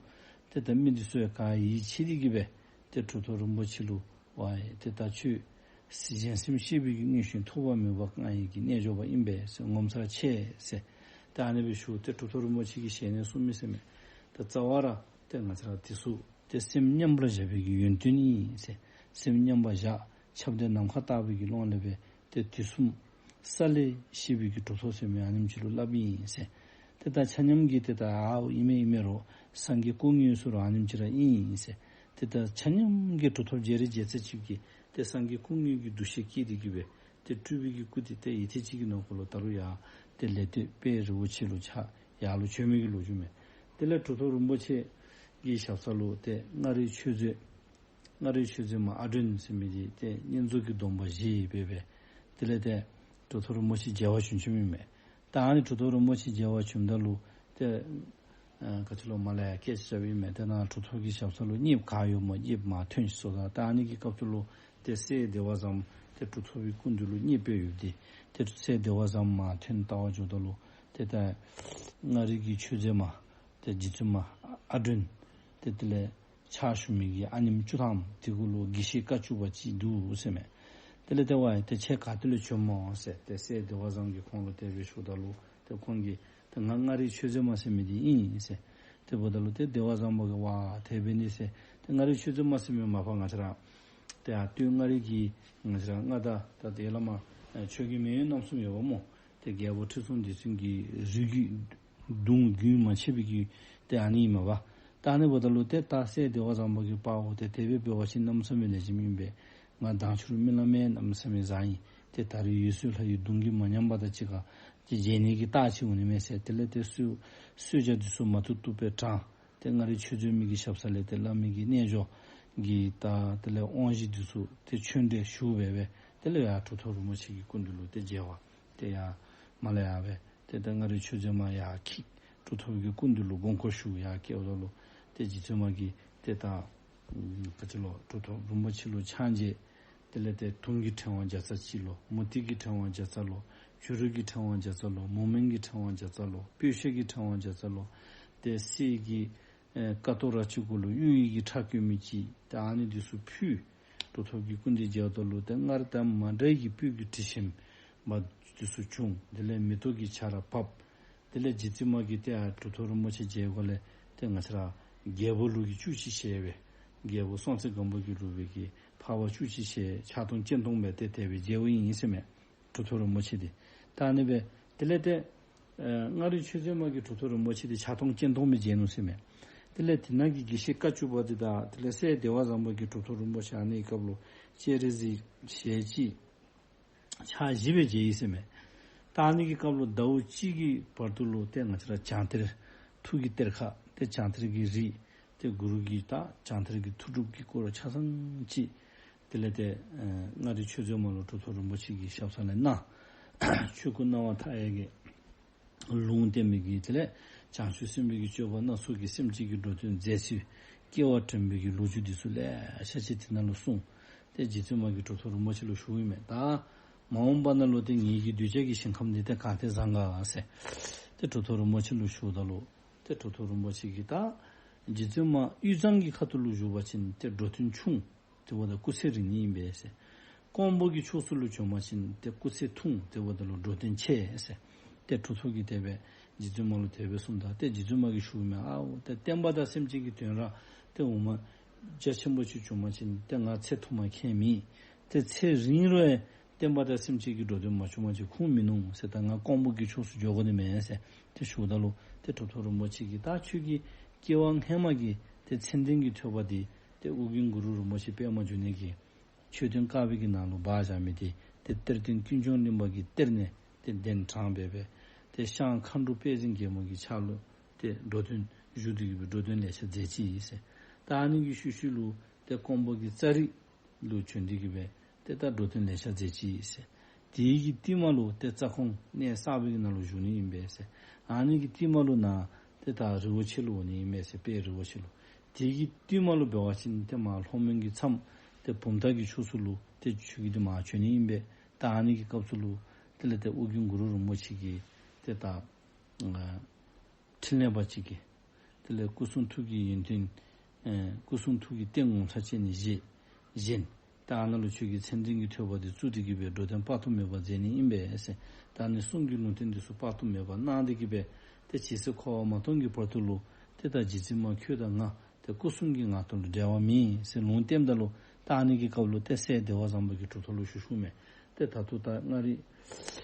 ཏེ་ད་མི་འདི་ཚུ་ཡང་ག་ཡིད་ཆེས་ཏེ་གི་སྦེ་ཏེ་གྲུབ་ཐོབ་རིན་པོ་ཆེ་ལུ་ཝའི་ཏེ་ད་ཁྱོད་གཞན་སེམས་ཤེས་པའི་གི་མངོན་ཤེས་ཐུབ་པ་མོས་པ་མངའ་བའི་གི་རྣལ་འབྱོར་པ་ཨིན་པས་ཟེར་ངོ་མཚར་ཆེ་ཟེར། ད་ཨ་ནི་སྦེ་ཞུ་ཏེ་གྲུབ་ཐོབ་རིན་པོ་ཆེ་གི་ཞལ་ནས་གསུངས་མི་ཟེར་མས། ད་རྩ་བ་ར་ཏེ་ང་བཅས་ར་དེ་ཚུ་ཏེ་སེམས་མཉམ་པར་བཞག་པའི་གི་ཡོན་ཏན་ཨིན་ཟེར། སེམས་མཉམ་པར་བཞག་ཁྱབ་བརྡལ་ནམ་མཁའ་ལྟ་བུའི་གི་ཀློང་ལས་སྦེ་ཏེ་དུས་གསུམ་ས་ལེ་ཤེས་པའི་གི་གྲུབ་ཐོབ་ཟེར་མི་ཨ་ནེམ་ཅིག་ལུ་སླབ་ཨིན་ཟེར། ཏེ་ད་ཆ་མཉམ་གྱིས་ཏེ་ད་ཨའོ་ཨིན་མས་ཨིན་མས་རོགས། སངས་རྒྱས་སྐུ་དངོས་སུ་ར་ཨ་ནེམ་ཅིག་ར་ཨིན་ཟེར། ཏེ་ད་ཆ་མཉམ་གྱིས་གྲུབ་ཐོབ་རྗེ་རིན་རྗེ་བཙུན་ཅིག་གིས་ཏེ་སངས་རྒྱས་སྐུ་དངོས་ཀྱི་འདུ་ཤེས་བསྐྱེད་དེ་གི་སྦེ་ཏེ་སྤྲུལ་པའི་གི་སྐུ་དེ་ཏེ་ཡུད་ཐེངས་ཅིག་གི་ནང་འཁོད་ལུ་ད་རུང་ཡར་ཏེ་ལེགས་བསྟོད་དཔལ་རི་བོ་ཆེ་ལུ་ཕྱག་ཡར་ལུ་བྱོན་མི་གི་ལོ་རྒྱུས་མས། དེ་ལས་གྲུབ་ཐོབ་རིན་པོ་ཆེ་གི་ཞབས་ས་ལུ་ཏེ་མངའ་རིས་ཆོས་མཛད་མངའ་རིས་ཆོས་མཛད་མ་ཨ་བྲོན་ཟེར་མི་འདི་ཏེ་བསྙེན་རྫོགས་ཀྱི་སྡོམ་པ་བཞེས་སྦེ་སྦེ་དེ་ལས་ཏེ་གྲུབ་ཐོབ་རིན་པོ་ཆེ་མཇལ་བར་བྱོན་བྱོནམ་ཨིན་མས། ད་ཨ་ནི་གྲུབ་ཐོབ་རིན་པོ་ཆེ་མཇལ་བར་བྱོནམ་ད་ལུ་ཏེ་ཨ་ག་ཅི་ལོ་མར་ལས་ཡར་སྐད་ཆ་རྐྱབ་ཨིན་མས། ཏེ་ནཱ་གྲུབ་ཐོབ་ཀྱི་ཞབས་ས་ལུ་གཉེརཔ་ག་ཡོད་སྨོ། གཉེརཔ་མར་ཐོན་ཤིག་ཟེརཝ་ད་ད་ཨ་ནི་གི་སྐབས་སུ་ལུ་ཏེ་སྲས་བདེ་བ་བཟངམོ་ཏེ་གྲུབ་ཐོབ་ཀྱི་སྐུ་མདུན་ལུ་གཉེརཔ་སྦེ་ཡོདཔ་འདི་ཏེ་སྲས་བདེ་བ་བཟངམོ་མར་ཐོན་བལྟ་བར་འགྱོཝ་ད་ལུ་ཏེ་ད་མངའ་རིས་ཀྱི་ཆོས་མཛད་མ་ཏེ་རྗེ་བཙུན་མ་ཨ་བྲོན་ཏེ་དེ་ལས་ཕྱག་ཞུ་མི་གི་ཨ་ནེམོ་བཅུ་ཐམ་དེ་གུ་ལུ་དགེ་བཤེས་བཀའ་བཅུ་པ་ཅིག་འདུག་ཟེར་མས། དེ་ལས་ཏེ་ཝའི་ཏེ་ཁྱེད་ག་ཏེ་ལས་བྱོནམ་སྨོ་ཟེར་ཏེ་སྲས་བདེ་བ་བཟང་གིས་ཁོང་ལུ་དེ་སྦེ་ཞུཝ་ད་ལུ་ཏེ་ཁོང་གིས་ཏེ་ང་མངའ་རིས་ཆོས་མཛད་མ་ཟེར་མི་འདི་ཨིན་ཟེར། དེ་འབདཝ་ད་ལུ་ཏེ་བདེ་བ་བཟང་པོ་གིས་ཝའི་དེ་འབད་ནི་ཟེར་ཏེ་མངའ་རིས་ཆོས་མཛད་མ་ཟེར་མི་མ་པ་ང་བཅས་ར་ཏེ་ཡར་སྟོད་མངའ་རིས་ཀྱི་ང་བཅས་ར་མངའ་བདག་ད་དེ་ལས་མར་ཆོས་རྒྱལ་མེས་དབོན་རྣམ་གསུམ་ཡོདཔ་སྨོ། ཏེ་རྒྱལ་པོ་ཁྲི་སྲོང་ལྡེ་བཙན་གྱི་རིགས་རྒྱུད་གདུང་རྒྱུན་མ་ཆད་པའི་གི་ཏེ་ཨ་ནི་ཨིན་མས་པ། ད་ཨ་ནི་འབདཝ་ད་ལུ་ཏེ་ད་སྲས་བདེ་བ་བཟང་པོ་གིས་པའོ་ཏེ་དེ་སྦེ་འབད་བ་ཅིན་གནམ་མེད་ས་མེད་ལེགས་ཤོམ་ཨིན་པས། ང་མདང་ཕྱི་རུ་རྨི་ལམ་ཡང་གནམ་མེད་ས་མེད་བཟང་ཡི། ཏེ་ད་རེས་འོད་གསལ་ལྷ་ཡི་གདུང་རྒྱུད་མ་ཉམས་པ་དང་གཅིག་ཁར་ཏེ་མཇལ་ནི་གི་རྟགས་ཅིག་འོང་ནི་མས་ཟེར། དེ་ལས་ཏེ་གསོལ་གསོལ་ཇ་འདི་ཚུ་མ་ཐུབ་ཐུབ་སྦེ་དྲངས། ཏེ་མངའ་རིས་ཆོས་མཛད་མི་གི་ཞབས་ས་ལས་ཏེ་བླ་མའི་གི་རྣལ་འབྱོར་གྱི་ད་དེ་ལས་དབང་བཞི་འདི་ཚུ་ཏེ་ཆོས་འབྲེལ་ཞུ་སྦེ་སྦེ་དེ་ལས་ཡར་གྲུབ་ཐོབ་རིན་པོ་ཆེ་གི་སྐུ་མདུན་ལུ་ཏེ་མཇལ་བར་ཏེ་ཡར་མར་ལས་ཡར་སྦེ་ཏེ་ད་མངའ་རིས་ཆོས་མཛད་མ་ཡར་འཁྱིད་གྲུབ་ཐོབ་ཀྱི་སྐུ་མདུན་ལུ་དགོངས་སྐོར་ཞུ་ཡར་བསྐྱལཝ་ད་ལུ་ཏེ་རྗེ་བཙུན་མ་གིས་ཏེ་ད་ག་ཅི་ལོ་གྲུབ་ཐོབ་རིན་པོ་ཆེ་ལུ་ཕྱག་མཇལ། དེ་ལས་ཏེ་དུང་གི་ཕྲེང་བ་བརྒྱ་རྩ་གཅིག་ལོ། མུ་ཏིག་གི་ཕྲེང་བ་བརྒྱ་རྩ་ལོ། བྱུ་རུ་གི་ཕྲེང་བ་བརྒྱ་རྩ་ལོ། མུ་མེན་གྱི་ཕྲེང་བ་བརྒྱ་རྩ་ལོ། སྤོས་ཤེལ་གྱི་ཕྲེང་བ་བརྒྱ་རྩ་ལོ། ཏེ་གསེར་གྱི་ཨེ་ཀ་ཏོ་ར་ཅིག་གུ་ལུ་གཡུ་ཡི་གི་ཁྲ་བཀོད་མི་ཅིག་ཏེ་ཨ་ནི་འདི་ཚུ་ཕུལ། གྲུབ་ཐོབ་ཀྱི་སྐུ་མདུན་མཇལཝ་ད་ལུ་ཏེ་སྔར་དང་མ་འདྲ་བའི་གི་སྤོས་ཀྱི་དྲི་ཞིམ་པ་འདི་ཚུ་བྱུང་། དེ་ལས་མེ་ཏོག་གི་ཆར་བབས། དེ་ལས་རྗེ་བཙུན་མ་གིས་ཏེ་ཨ་གྲུབ་ཐོབ་རིན་པོ་ཆེ་མཇལ་དགོཔ་ལས་ཏེ་ང་བཅས་ར་རྒྱལ་པོ་ལུགས་ཀྱི་བཅུ་གཅིག་ཞལ་སྦེ་རྒྱལ་པོ་སྲོང་བཙན་སྒམ་པོ་གིས་བླུགས་པའི་གི་འཕགས་པ་བཅུ་གཅིག་ཞལ་ཕྱག་སྟོང་སྤྱན་སྟོང་སྦེ་ཏེ་དེ་སྦེ་མཇལཝ་ཨིན་ཟེར་མས། གྲུབ་ཐོབ་རིན་པོ་ཆེ་འདི། ད་ཨ་ནི་སྦེ་དེ་ལས་ཏེ་ཨེ་མངའ་རིས་ཆོས་མཛད་མ་གིས་གྲུབ་ཐོབ་རིན་པོ་ཆེ་འདི་ཕྱག་སྟོང་སྤྱན་སྟོང་སྦེ་མཇལ་ནུག་ཟེར་མས། དེ་ལས་དེ་ནང་གི་དགེ་བཤེས་བཀའ་བཅུ་པ་འདི་དང་དེ་ལས་སྲས་བདེ་བ་བཟང་པོ་གིས་གྲུབ་ཐོབ་རིན་པོ་ཆེ་ཨ་ནི་གི་སྐབས་ལུ་སྤྱན་རས་གཟིགས་ཞལ་གཅིག་ཕྱག་བཞི་སྦེ་མཇལ་ཡི་ཟེར་མས། ད་ཨ་ནི་གི་སྐབས་ལུ་ཟླཝ་གཅིག་གི་བར་དུ་ལུ་ཏེ་ང་བཅས་ར་བྱང་གཏེར་ཐུགས་ཀྱི་གཏེར་ཁ་ཏེ་བྱང་གཏེར་གྱི་རིགས་ཏེ་གུ་རུ་གི་ད་བྱང་གཏེར་གྱི་ཐུགས་སྒྲུབ་ཀྱི་སྐོར་ཆ་ཚང་ཅིག་དེ་ལས་ཏེ་ཨེ་མངའ་རིས་ཆོས་མཛད་མ་ལུ་གྲུབ་ཐོབ་རིན་པོ་ཆེ་གི་ཞབས་ས་ལས་གནང་། ཆོས་སྐུ་སྣང་བ་མཐའ་ཡས་ཀྱི་ལུང་བསྟན་མི་གི་དེ་ལས་བྱང་ཆུབ་སེམས་དཔའི་གི་སྤྱོད་པ་སྣ་ཚོགས་ཀྱིས་སེམས་ཅན་གྱི་འགྲོ་དོན་མཛད་ཚུལ་སྐལ་བ་དྲན་པའི་གི་ལོ་རྒྱུས་འདི་ཚུ་ལེ་ཤ་ཅིག་དེ་ནང་ལུ་གསུངས། ཏེ་རྗེ་བཙུན་མ་གིས་གྲུབ་ཐོབ་རིན་པོ་ཆེ་ལུ་ཞུཝ་ཨིན་མས། ད་མ་འོངས་པ་ནང་ལུ་ཏེ་ངེ་གི་གདུལ་བྱ་གི་ཞིང་ཁམས་འདི་ཏེ་ག་ཏེ་བཟང་ག་ཟེར་ཏེ་གྲུབ་ཐོབ་རིན་པོ་ཆེ་ལུ་ཞུཝ་ད་ལུ་ཏེ་གྲུབ་ཐོབ་རིན་པོ་ཆེ་གིས་ད་རྗེ་བཙུན་མ་དབུས་གཙང་གི་ཁ་ཐུག་ལུ་བཞུགས་པ་ཅིན་ཏེ་འགྲོ་དོན་ཆུང་། དེ་འབདཝ་ད་སྐུ་ཚེ་རིང་ནི་ཨིན་པས་ཟེར། ཀོང་པོ་གི་ཕྱོགས་སུ་ལུ་བྱོན་པ་ཅིན་ཏེ་སྐུ་ཚེ་ཐུང་། དེ་འབདཝ་ད་ལུ་འགྲོ་དོན་ཆེ་ཟེར། ཏེ་གྲུབ་ཐོབ་ཀྱིས་དེ་སྦེ་རྗེ་བཙུན་མ་ལུ་དེ་སྦེ་གསུངམ་ད་ཏེ་རྗེ་བཙུན་མ་གིས་ཞུཝ་མས། ཨའོ་ཏེ་བསྟན་པ་དང་སེམས་ཅན་གྱི་དོན་ར་ཏེ་འོ་མ་རྒྱ་ཆེན་པོ་ཅིག་བྱུང་པ་ཅིན་ཏེ་ང་ཚེ་ཐུང་མ་མཁྱེན་མེད། ཏེ་ཚེ་རིང་རུང་ཡང་བསྟན་པ་དང་སེམས་ཅན་གྱི་འགྲོ་དོན་མ་བྱུང་པ་ཅིན་ཁུངས་མིན་ནུག་ཟེར། ད་ང་ཀོང་པོ་གི་ཕྱོགས་སུ་འགྱོ་དགོ་ནི་མས་ཟེར་ཏེ་ཞུཝ་ད་ལུ་ཏེ་གྲུབ་ཐོབ་རིན་པོ་ཆེ་གིས་ད་ཁྱོད་ཀྱི་སྐྱེ་བ་སྔོན་མ་གི་ཏེ་མཚན་ལྡན་གྱི་ཐོས་པ་འདི་ཏེ་ཨོ་རྒྱན་གུ་རུ་རིན་པོ་ཆེ་པདྨ་འབྱུང་གནས་ཀྱིས་མཆོད་རྟེན་དཀར་པོའི་གི་ནང་ལུ་སྦ་བཞག་མི་འདི་ཏེ་གཏེར་སྟོན་ཀུན་འབྱུང་གླིང་པ་གི་གཏེར་ནས་ཏེ་གདན་དྲངས་སྦེ་སྦེ་ཏེ་ཤངས་མཁའ་འགྲོ་དཔལ་འཛིན་རྒྱལ་མོ་གི་ཕྱག་ལུ་ཏེ་འགྲོ་དོན་ཞུ་སྟེ་གི་སྦེ་འགྲོ་དོན་ལེ་ཤ་མཛད་ཅི་ཟེར། ད་ཨ་ནི་གི་ཤུལ་ཤུལ་ལུ་ཏེ་ཀོང་པོ་གི་ཙ་རི་ལུ་བྱོན་ཏེ་གི་སྦེ་ ཏེ་ད་འགྲོ་དོན་ལེ་ཤ་མཛད་ཅི་ཟེར། དེ་གི་རྟིང་མ་ལུ་ཏེ་རྩ་ཁོང་གནས་གསར་པའི་གི་ནང་ལུ་བཞུགས་ནི་ཨིན་པས་ཟེར། ཨ་ནི་གི་རྟིང་མ་ལུ་ནཱ་ཏེ་ད་རི་བོ་ཆེ་ལུ་འོང་ནི་ཨིན་པས་ཟེར། དཔལ་རི་བོ་ཆེ་ལུ། དེ་གི་རྟིང་མ་ལུ་འབད་བ་ཅིན་ཏེ་མར་ལྷོ་མོན་གྱི་མཚམས་ཏེ་བུམ་ཐང་གི་ཕྱོགས་སུ་ལུ་ཏེ་ཁྱོད་ཀྱིས་ཏེ་མར་བྱོན་ནི་ཨིན་པས། ད་ཨ་ནི་གི་སྐབས་སུ་ལུ་དེ་ལས་ཏེ་ཨོ་རྒྱན་གུ་རུ་རིན་པོ་ཆེ་གིས་ཏེ་ད་ཨ་ཕྲིན་ལས་པ་ཅིག་གིས་དེ་ལས་སྐུ་གསུང་ཐུགས་ཀྱི་ཡོན་ཏན་ཨེ་སྐུ་གསུང་ཐུགས་ཀྱི་རྟེན་ངོ་མཚར་ཅན་ནི་བཞེས་བཞེངས། ད་ཨ་ནཱ་ལུ་ཁྱོད་ཀྱིས་མཚན་ལྡན་གྱི་ཐོད་པ་འདི་བཙུགས་ཏེ་གི་སྦེ་འགྲོ་དོན་དཔག་ཏུ་མེད་པ་མཛད་ནི་ཨིན་པས་ཟེར། ད་ཨ་ནི་གསུང་གི་ལུང་བསྟན་འདི་ཚུ་དཔག་ཏུ་མེད་པ་གནང་སྟེ་གི་སྦེ་ཏེ་ཇི་སྲིད་འཁོར་བ་མ་སྟོངས་ཀྱི་བར་དུ་ལུ་ཏེ་ད་རྗེ་བཙུན་མ་ཁྱོད་དང་ང་ཏེ་སྐུ་གསུམ་གྱི་ངང་ཐོག་ལུ་འབྲལ་བ་མེད་ཟེར་ལུང་བསྟནམ་ད་ལུ་ད་ཨ་ནི་གི་སྐབས་ལུ་ཏེ་སྲས་བདེ་བ་བཟང་པོ་གིས་གྲུབ་ཐོབ་ལུ་ཞུ་ཞུཝ་མས། ཏེ་ད་ལྟོ་ད་མངའ་རིས་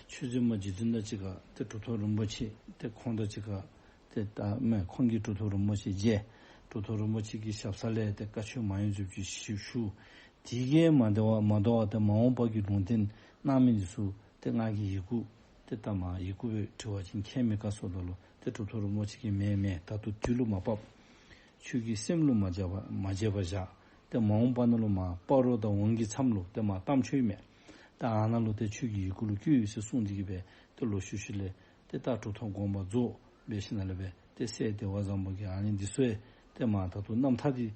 ཆོས་འཛིན་མ་རྗེ་བཙུན་དང་གཅིག་ཁར་ཏེ་གྲུབ་ཐོབ་རིན་པོ་ཆེ་ཏེ་ཁོང་དང་གཅིག་ཁར་ཏེ་ད་མེན་ཁོང་གིས་གྲུབ་ཐོབ་རིན་པོ་ཆེ་མཇལ། གྲུབ་ཐོབ་རིན་པོ་ཆེ་གི་ཞབས་ས་ལས་ཏེ་བཀའ་ཆོས་མ་ཡེངས་རྫོགས་ཀྱི་ཞུ་ཞུ། དེ་གིས་མ་དོ་བར་མ་དོ་བར་ཏེ་མ་འོངས་པ་གི་ལུང་བསྟན་གནང་མི་འདི་ཚུ་ཏེ་ང་གིས་ཡི་གུ་ཏེ་ད་མར་ཡི་གུ་སྦེ་བྲི་བ་ཅིན་ཁྱད་མེད་ག་ཟེརཝ་ད་ལུ་ཏེ་གྲུབ་ཐོབ་རིན་པོ་ཆེ་གིས་མེན་མེན། ད་ལྟོ་དུས་ལུ་མ་བབས། ཁྱོད་ཀྱི་སེམས་ལུ་མ་བརྗེད་པར་མ་བརྗེད་པར་བཞག། ཏེ་མ་འོངས་པ་ནང་ལུ་མར་སྤ་རོ་དང་ཝང་གི་མཚམས་ལུ་ཏེ་མར་གཏམ་ཆོས་ཨིན་མས། ད་ཨ་ནཱ་ལུ་ཏེ་ཁྱོད་ཀྱི་ཡི་གུ་ལུ་བཀོད་ཡོད་ཟེར་གསུངས་ཏེ་གི་སྦེ་ཏེ་ལོག་ཤུལ་ཤུལ་ལས་ཏེ་ད་གྲུབ་ཐོབ་དགོངས་པ་རྫོགས་འབད་ཞིནམ་ལས་སྦེ་ཏེ་སྲས་བདེ་བ་བཟང་པོ་གིས་ཨ་ནི་འདི་ཚུ་ཡང་ཏེ་མར་ད་ལྟོ་རྣམ་ཐར་འདི་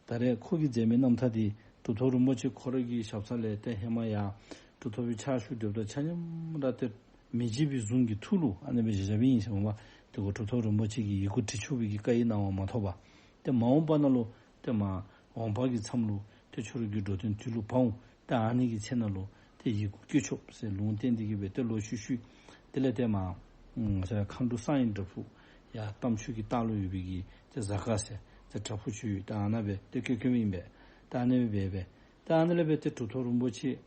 ད་རེས་ཁོ་གིས་མཛད་མི་རྣམ་ཐར་འདི་གྲུབ་ཐོབ་རིན་པོ་ཆེ་ཁོ་ར་གི་ཞབས་ས་ལས་ཏེ་ཧེ་མ་ཡར་གྲུབ་ཐོབ་པའི་ཕྱག་ཞུ་སྡོདཔ་ད་ཆ་མཉམ་ར་ཏེ་མི་བརྗེད་པའི་གཟུངས་ཀྱི་མཐུ་ལུ་ཨ་ནི་སྦེ་བཞག་བཞགཔ་ཨིན་ཟེར་མས་པ། ཏེ་ཁོ་གྲུབ་ཐོབ་རིན་པོ་ཆེ་གིས་ཡི་གུ་བྲི་ཆོག་པའི་གི་བཀའ་ཡིག་གནང་བ་མ་ཐོབ་པར་ཏེ་མ་འོངས་པ་ནང་ལུ་ཏེ་མར་ཝང་པ་གི་མཚམས་ལུ་ཏེ་ཁྱོད་ར་གི་འགྲོ་དོན་དུས་ལུ་བབས་འོང་། ཏེ་ཨ་ནི་གི་ཚེ་ནང་ལུ་ཏེ་ཡི་གུ་བཀོད་ཆོག་ཟེར་ལུང་བསྟན་ཏེ་གི་སྦེ་ཏེ་ལོག་ཤུལ་ཤུལ་དེ་ལས་ཏེ་མར་ང་བཅས་ར་མཁའ་འགྲོ་གསང་བའི་བྲག་ཕུག་ཡར་རྟ་མཆོག་གི་ལྟག་ལུ་ཡོད་པའི་གི་ཏེ་གཟའ་སྐར་ཟེར་ཏེ་བྲག་ཕུག་ཅིག་ཡོད། ཏེ་ཨ་ནཱ་སྦེ་ཏེ་བཀོད་བཀོདཔ་ཨིན་པས། ཏེ་ཨ་ནི་སྦེ་འབད་སྦེ་ཏེ་ཨ་ནི་ལས་སྦེ་ཏེ་གྲུབ་ཐོབ་རིན་པོ་ཆེ་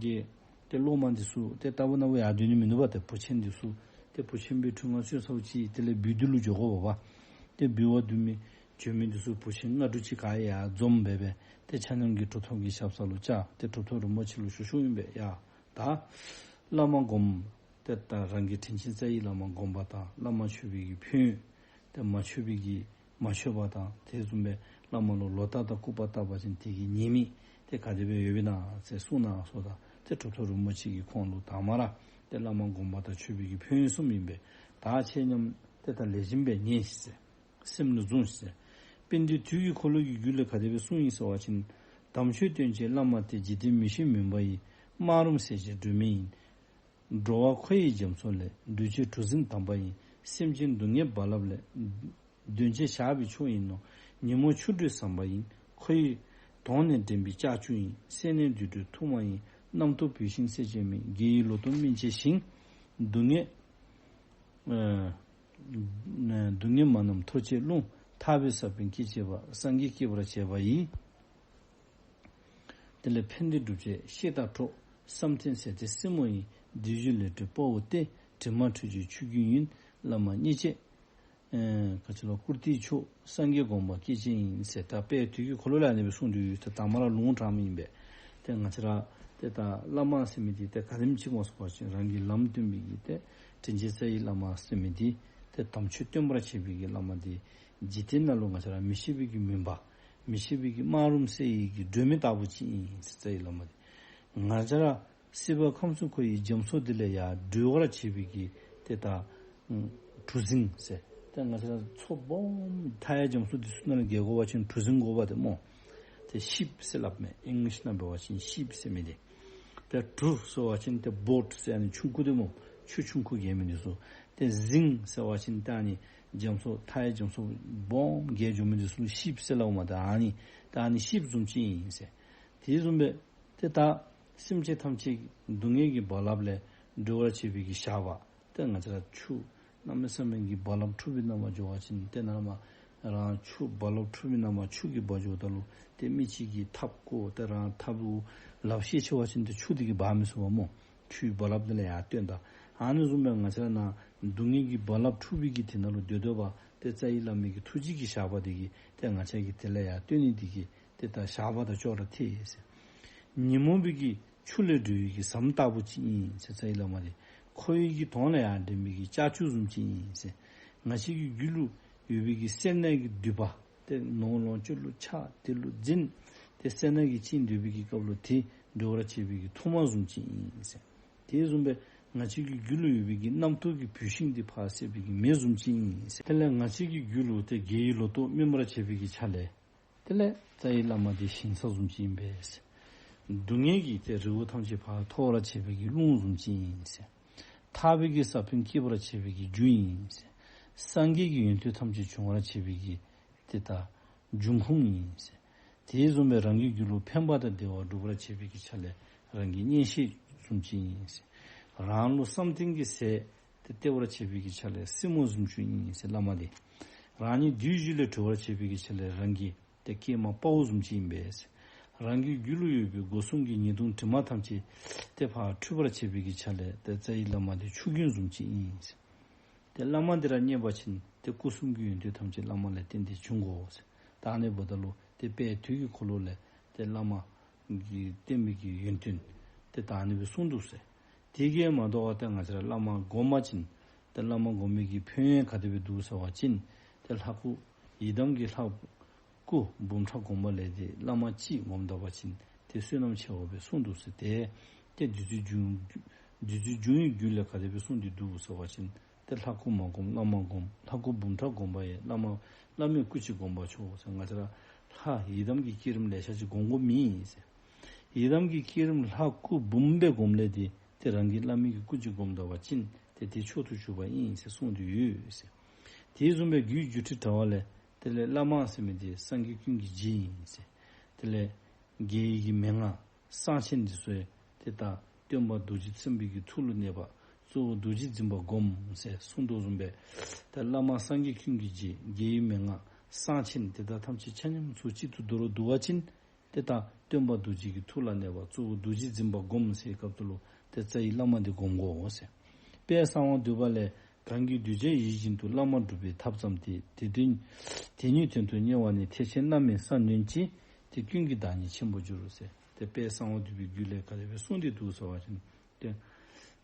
གི་ཏེ་སློབ་མ་འདི་ཚུ་ཏེ་རྟག་བུ་ནམ་བུ་ཡར་སྡོད་ནི་མིན་འདུག་པ། ཏེ་བུ་ཆེན་འདི་ཚུ་ཏེ་བུ་ཆེན་སྦེ་འཁྲུངས་ང་ཚུན་ཚོད་ཅིག་དེ་ལས་འབུལ་སྡུད་ལུ་འགྱོ་དགོ་པ། ཏེ་འབུལ་བ་སྡུད་མི་འགྱོ་མི་འདི་ཚུ་བུ་ཆེན་ལྔ་དྲུག་ཅིག་ག་ཡར་འཛོམས་འབད་སྦེ་ཏེ་ཆ་མཉམ་གྱིས་གྲུབ་ཐོབ་ཀྱི་ཞབས་ས་ལུ་བཅར། ཏེ་གྲུབ་ཐོབ་རིན་པོ་ཆེ་ལུ་ཞུ་ཞུཝ་ཨིན་པས། ཡ་ད་བླ་མ་སྒོམ་ཏེ་ད་རང་གི་དྲིན་ཅན་རྩ་བའི་བླ་མ་སྒོམ་པ་དང་བླ་མ་མཆོད་པའི་གི་ཕན་ཡོན་ཏེ་མ་མཆོད་པའི་གི་མ་མཆོད་པ་དང་དེ་བཟུམ་སྦེ་བླ་མ་ལུ་ལོག་ལྟ་དང་ལྐུགས་པ་བཏགས་པ་ཅིན་དེ་གི་ཉེས་དམིགས་དེ་ག་དེ་སྦེ་ཡོདཔ་ཨིན་ན་ཟེར་གསུངས་གནང་སོངམ་ད་ཏེ་གྲུབ་ཐོབ་རིན་པོ་ཆེ་གིས་ཁོང་ལུ་དང་པ་ར་ཏེ་བླ་མ་སྒོམ་པ་དང་མཆོད་པའི་གི་ཕན་ཡོན་གསུངམ་ཨིན་པས། ད་ཁྱེད་རྣམས་ཏེ་ད་ལེགས་ཤོམ་སྦེ་ཉན་ཤིག་ཟེར། སེམས་ལུ་བཟུང་ཤིག་ཟེར། དཔལ་ལྡན་དུས་ཀྱི་འཁོར་ལོ་གི་རྒྱུད་ལས་ག་དེ་སྦེ་གསུངས་ཡི་ཟེར་བ་ཅིན། དམ་ཆོས་སྟོན་བྱེད་བླ་མ་སྟེ། འཇིག་རྟེན་མི་ཤེས་མུན་པ་ཡི། སྨག་རུམ་སེལ་བྱེད་སྒྲོན་མེ་ཡིན། འགྲོ་བ་འཁོར་བའི་རྒྱ་མཚོ་ལས། འདུལ་བྱེད་གྲུ་གཟིངས་དམ་པ་ཡིན། སེམས་ཅན་སྡུག་བསྔལ་རྦ་རླབས་ལས། འདོན་བྱེད་ཞགས་པའི་མཆོག་ཡིན་ནོ། ཉིན་མོ་ཆུ་འདྲ་ཟམ་པ་ཡིན། འཁོར་བའི་དོང་ནས་འདྲེན་པའི་ལྕགས་ཀྱུ་ཡིན། སེར་སྣའི་དུད་འགྲོའི་ཐུར་མ་ཡིན། རྣམ་རྟོག་བུད་ཤིང་བསད་བྱེད་མིན། དགེ་བའི་ལོ་ཏོག་སྨིན་བྱེད་ཞིང་། སྡུག་བསྔལ་ཨ་སྡུག་བསྔལ་མ་རྣམས་འཐོར་བྱེད་རླུང་། ཐར་པའི་ས་བོན་སྐྱེད་བྱེད་པ། སངས་རྒྱས་སྐྱེད་པར་བྱེད་པ་ཡིན། དེ་ལས་ཕན་བདེ་སྒྲུབ་བྱེད་ཤེལ་དང་གྲོགས། བསམ་གཏན་ཟེར་ཏེ་སྲིན་མོ་ཡིན། བདུད་བཞི་ལས་སྒྲོལ་དཔའ་བོ་སྟེ། དྲི་མ་འཁྲུད་བྱེད་ཆུ་རྒྱུན་ཡིན། བླ་མ་མཉེས་བྱེད་ཨེ་ག་ཅི་ལོ་བཀུར་སྟིའི་མཆོག། སངས་རྒྱས་དགོངས་པ་སྐྱེས་ཆེན་ཡིན་ཟེར། ད་དཔལ་དུས་ཀྱི་འཁོར་ལོ་ལས་ཨ་ནི་སྦེ་གསུངས་ཏེ་ཡོད། ད་དང་པ་ར་ལུང་དྲངས་མི་ཨིན་པས། ཏེ་ང་བཅས་ར་ཏེ་ད་བླ་མ་ཟེར་མི་འདི་ཏེ་ག་དེམ་ཅིག་སྨོ་ཟེར་བ་ཅིན་རང་གི་ལམ་སྟོན་པའི་གི་ཏེ་དྲིན་ཅན་རྩ་བའི་བླ་མ་ཟེར་མི་འདི་ཏེ་དམ་ཆོས་སྟོན་པར་བྱེད་པའི་གི་བླ་མ་འདི་འཇིག་རྟེན་ནང་ལུ་ང་བཅས་ར་མི་ཤེས་པའི་གི་མུན་པ་མི་ཤེས་པའི་གི་སྨག་རུམ་སེལ་བའི་གི་སྒྲོན་མེ་ལྟ་བུ་ཅིག་ཨིན་ཟེར། རྩ་བའི་བླ་མ་འདི་ང་བཅས་ར་སྲིད་པ་ཁམས་གསུམ་འཁོར་བའི་རྒྱ་མཚོ་འདི་ལས་ཡར་སྒྲོལ་བར་བྱེད་པའི་གི་ཏེ་ད་ཨུམ་གྲུ་གཟིངས་ཟེར། ཏེ་ང་བཅས་ར་མཚོ་སྦོམ་མཐའ་ཡས་རྒྱ་མཚོ་འདི་ཚུ་ནང་ལས་བརྒལ་དགོ་པ་ཅིན་གྲུ་གཟིངས་དགོ་པ་ཏེ་སྨོ། ཏེ་ཤིབ་ཟེར་སླབ་མས། ཨིང་ལིཤ་ནང་འབད་བ་ཅིན་ཤིབ་ཟེར་མི་འདི། ཏེ་གྲུ་ཟེར་བ་ཅིན་ཏེ་བོཊ་ཟེར་ཨ་ནི་ཆུང་ཀུ་འདི་སྨོ། ཆུ་ཆུང་ཀུ་བརྒལ་མི་འདི་ཚུ། ཏེ་གཟིངས་ཟེར་བ་ཅིན་ཏེ་ཨ་ནི་རྒྱ་མཚོ་མཐའ་ཡས་རྒྱ་མཚོ་སྦོམ་བརྒལ་འགྱོ་མི་འདི་ཚུ་ལུ་ཤིབ་ཟེར་སླབ་མས། ཏེ་ཨ་ནི་ཏེ་ཨ་ནི་ཤིབ་བཟུམ་ཅིག་ཨིན་ཟེར། དེ་བཟུམ་སྦེ་ཏེ་ད་སེམས་ཅན་ཐམས་ཅད་སྡུག་བསྔལ་གྱི་རྦ་རླབས་ལས་སྒྲོལ་བར་བྱེད་པའི་གི་ཞགས་པ། ཏེ་ང་བཅས་ར་ཆུ་གནམ་མེད་ས་མེད་ཀྱི་རྦ་རླབས་འཁྲུགས་པའི་ནང་མར་འགྱོ་བ་ཅིན་ཏེ་ནཱ་མར་རང་ཆུ་རྦ་རླབས་འཁྲུགས་པའི་ནང་མར་ཆུ་གིས་འབག་འགྱོཝ་ད་ལུ་ཏེ་མི་གཅིག་གིས་ཐགཔ་བཀོ་ཏེ་རང་ཐགཔ་ལུ་ལགཔ་བཤེད་ཆི་བ་ཅིན་ཏེ་ཆུ་འདི་གིས་འབག་མི་ཚུགས་པ་སྨོ། ཆུའི་རྦ་རླབས་འདི་ལས་ཡར་བཏོན་ད། ཨ་ནི་བཟུམ་སྦེ་ང་བཅས་ར་ནཱ་སྡུག་བསྔལ་གྱི་རྦ་རླབས་འཁྲུགས་པའི་གི་དེ་ནང་ལུ་སྡོད་སྡོད་པ་ཏེ་རྩ་བའི་བླ་མའི་གི་ཐུགས་རྗེ་གི་ཞགས་པ་འདི་གིས་ཏེ་ང་བཅས་ཀྱི་དེ་ལས་ཡར་བཏོན་ནི་འདི་གིས་ཏེ་ད་ཞགས་པ་དང་ཅོག་ར་འཐད་ཟེར། ཉོན་མོངས་པའི་གི་ཆུ་ལས་སྒྲོལ་བའི་གི་ཟམ་ལྟ་བུ་ཅིག་ཨིན་ཟེར། རྩ་བའི་བླ་མ་འདི་འཁོར་བའི་གི་དོང་ལས་ཡར་འདྲེན་པའི་གི་ལྕགས་ཀྱུ་བཟུམ་ཅིག་ཨིན་ཟེར། ང་བཅས་ཀྱི་རྒྱུད་ལུ་ཡོད་པའི་གི་སེར་སྣའི་གི་མདུད་པ་ཏེ་ནོར་ལོངས་སྤྱོད་ལུ་ཆགས་དེ་ལུ་འཛིན། ཏེ་སེར་སྣ་གིས་བཅིངས་སྡོད་པའི་གི་སྐབས་ལུ་དེ་ འདྲོག་པར་བྱེད་པའི་གི་ཐུར་མ་བཟུམ་ཅིག་ཨིན་ཟེར། དེ་བཟུམ་སྦེ་ང་བཅས་ཀྱི་རྒྱུད་ལུ་ཡོད་པའི་གི་རྣམ་རྟོག་གི་བུད་ཤིང་འདི་ཕར་བསད་པའི་གི་མེ་བཟུམ་ཅིག་ཨིན་ཟེར། དེ་ལས་ང་བཅས་ཀྱི་རྒྱུད་ལུ་ཏེ་དགེ་བའི་ལོ་ཏོག་སྨིན་པར་བྱེད་པའི་གི་ཆ་ལས། དེ་ལས་རྩ་བའི་བླ་མ་འདི་ཞིང་ས་བཟུམ་ཅིག་ཨིན་པས་ཟེར། སྡུག་བསྔལ་གྱི་ཏེ་རི་བོ་ཐམས་ཅད་ཕར་འཐོར་བར་བྱེད་པའི་གི་རླུང་བཟུམ་ཅིག་ཨིན་ཟེར། ཐར་པའི་གི་ས་བོན་སྐྱེད་པར་བྱེད་པའི་གི་རྒྱུ་ཨིན་ཟེར། སངས་རྒྱས་ཀྱི་ཡོན་ཏན་ཐམས་ཅད་འབྱུང་བར་བྱེད་པའི་གི་ཏེ་ད་འབྱུང་ཁུངས་ཨིན་ཟེར། དེ་བཟུམ་སྦེ་རང་གི་རྒྱུད་ལུ་ཕན་པ་དང་བདེ་བ་སྒྲུབ་པར་བྱེད་པའི་གི་ཆ་ལས་རང་གི་གཉེན་བཤེས་བཟུམ་ཅིག་ཨིན་ཟེར། རང་ལུ་བསམ་གཏན་གྱི་ཟས་ཏེ་སྟེར་བར་བྱེད་པའི་གི་ཆ་ལས་སྲིན་མོ་བཟུམ་ཅིག་ཨིན་ཟེར་བླ་མ་འདི། རང་ཉིད་བདུད་བཞི་ལས་གྲོལ་བར་བྱེད་པའི་གི་ཆ་ལས་རང་གི་ཏེ་སྐྱེས་མ་དཔའ་བོ་བཟུམ་ཅིག་ཨིན་པས་ཟེར། རང་གི་རྒྱུད་ལུ་ཡོད་པའི་སྒོ་གསུམ་གྱི་ཉེས་ལྟུང་དྲི་མ་ཐམས་ཅད་ཏེ་ཕར་འཁྲུད་པར་བྱེད་པའི་གི་ཆ་ལས་ཏེ་རྩ་བའི་བླ་མ་འདི་ཆུ་རྒྱུན་བཟུམ་ཅིག་ཨིན་ཟེར། ཏེ་བླ་མ་འདི་ར་མཉེས་པ་ཅིན་ཏེ་སྐུ་གསུམ་གྱི་ཡོན་ཏན་ཐམས་ཅད་བླ་མ་ལས་བརྟེན་ཏེ་འབྱུང་དགོ་ཟེར། ད་ཨ་ནི་འབདཝ་ད་ལུ་ཏེ་དཔལ་དུས་ཀྱི་འཁོར་ལོ་ལས་ཏེ་བླ་མ་གི་བསྟན་པའི་གི་ཡོན་ཏན་ཏེ་ད་ཨ་ནི་སྦེ་གསུངས་འདུག་ཟེར། དེ་གིས་མ་དོ་བར་ཏེ་ང་བཅས་ར་བླ་མ་སྒོམ་པ་ཅིན་ཏེ་བླ་མ་སྒོམ་པའི་གི་ཕན་ཡོན་ག་དེ་སྦེ་འདུག་ཟེར་བ་ཅིན་ཏེ་ལྷ་སྐུ་ཡི་དམ་གྱི་ལྷ་སྐུ་འབུམ་ཕྲག་བསྒོམ་པ་ལས་ཏེ་བླ་མ་གཅིག་བསྒོམ་ད་པ་ཅིན་ཏེ་བསོད་ནམས་ཆེ་བ་སྦེ་གསུངས་འདུག་ཟེར། ཏེ་ཏེ་བདུད་རྩི་འབྱུང་བདུད་རྩི་འབྱུང་བའི་རྒྱུད་ལས་ག་དེ་སྦེ་གསུངས་ཏེ་འདུག་ཟེར་བ་ཅིན་ཏེ་ལྷ་སྐུ་མ་བསྒོམ་བླ་མ་བསྒོམ། ལྷ་སྐུ་འབུམ་ཕྲག་བསྒོམ་པ་ཡིས། བླ་མ་བླ་མའི་སྐུ་གཅིག་བསྒོམ་པ་མཆོག་ཟེར། ང་བཅས་ར་ལྷ་ཡི་དམ་གྱི་བསྐྱེད་རིམ་ལེ་ཤ་ཅིག་བསྒོམ་དགོཔ་མེད་ཟེར། ཡི་དམ་གྱི་བསྐྱེད་རིམ་ལྷ་སྐུ་འབུམ་སྦེ་བསྒོམ་ལས་ཏེ་ཏེ་རང་གི་བླ་མའི་གི་སྐུ་གཅིག་བསྒོམ་ད་པ་ཅིན་ཏེ་དེ་མཆོག་ཏུ་གྱུར་པ་ཨིན་ཟེར་གསུངས་ཏེ་ཡོད་ཟེར། དེ་བཟུམ་སྦེ་རྒྱུད་སྒྱུ་འཕྲུལ་དྲ་བ་ལས་དེ་ལས་བླ་མ་ཟེར་མི་འདི་སངས་རྒྱས་ཀུན་གྱི་རྗེ་ཨིན་ཟེར། དེ་ལས་རྒྱལ་བའི་གི་མན་ངག་གསང་ཆེན་འདི་ཚུ་ཡང་ཏེ་ད་སྟོན་པ་རྡོ་རྗེ་སེམས་དཔའི་གི་ཐུགས་ལུ་གནས་པ། གཙོ་བོ་རྡོ་རྗེ་འཛིན་པ་བསྒོམ་ཟེར་གསུངས་དོ་བཟུམ་སྦེ་ད་བླ་མ་སངས་རྒྱས་ཀུན་གྱི་རྗེ་རྒྱལ་བའི་མན་ངག་གསང་ཆེན་དེ་དག་ཐམས་ཅད་ཆ་མཉམ་ཚུ་གཅིག་ཏུ་བསྡུ་རུང་བསྡུ་བ་ཅིན་ཏེ་ད་སྟོན་པ་རྡོ་རྗེ་གི་ཐུགས་ལ་གནས་པ་གཙོ་བོ་རྡོ་རྗེ་འཛིན་པ་བསྒོམ་ཟེར་སྐབས་སུ་ལུ་ཏེ་རྩ་བའི་བླ་མ་འདི་བསྒོམ་དགོ་ཟེར། དཔལ་གསང་བ་འདུས་པ་ལས། གང་གིས་གདུལ་བྱ་ཡིད་བཞིན་དུ། བླ་མ་སྒྲུབ་པའི་ཐབས་བརྩམས་ཏེ། དེ་དོན་དེ་ཉིད་དོན་དུ་གཉེར་བ་ནི། ཐེག་ཆེན་བླ་མའི་ས་བསྣོན་ཅིང་། དེ་ཀུན་གྱི་བདག་ཉིད་ཆེན་པོར་འགྱུར་རོ་ཟེར། ཏེ་དཔལ་གསང་བ་འདུས་པའི་རྒྱུད་ལས་ག་དེ་སྦེ་གསུངས་ཏེ་འདུག་ཟེར་བ་ཅིན་ཏེ་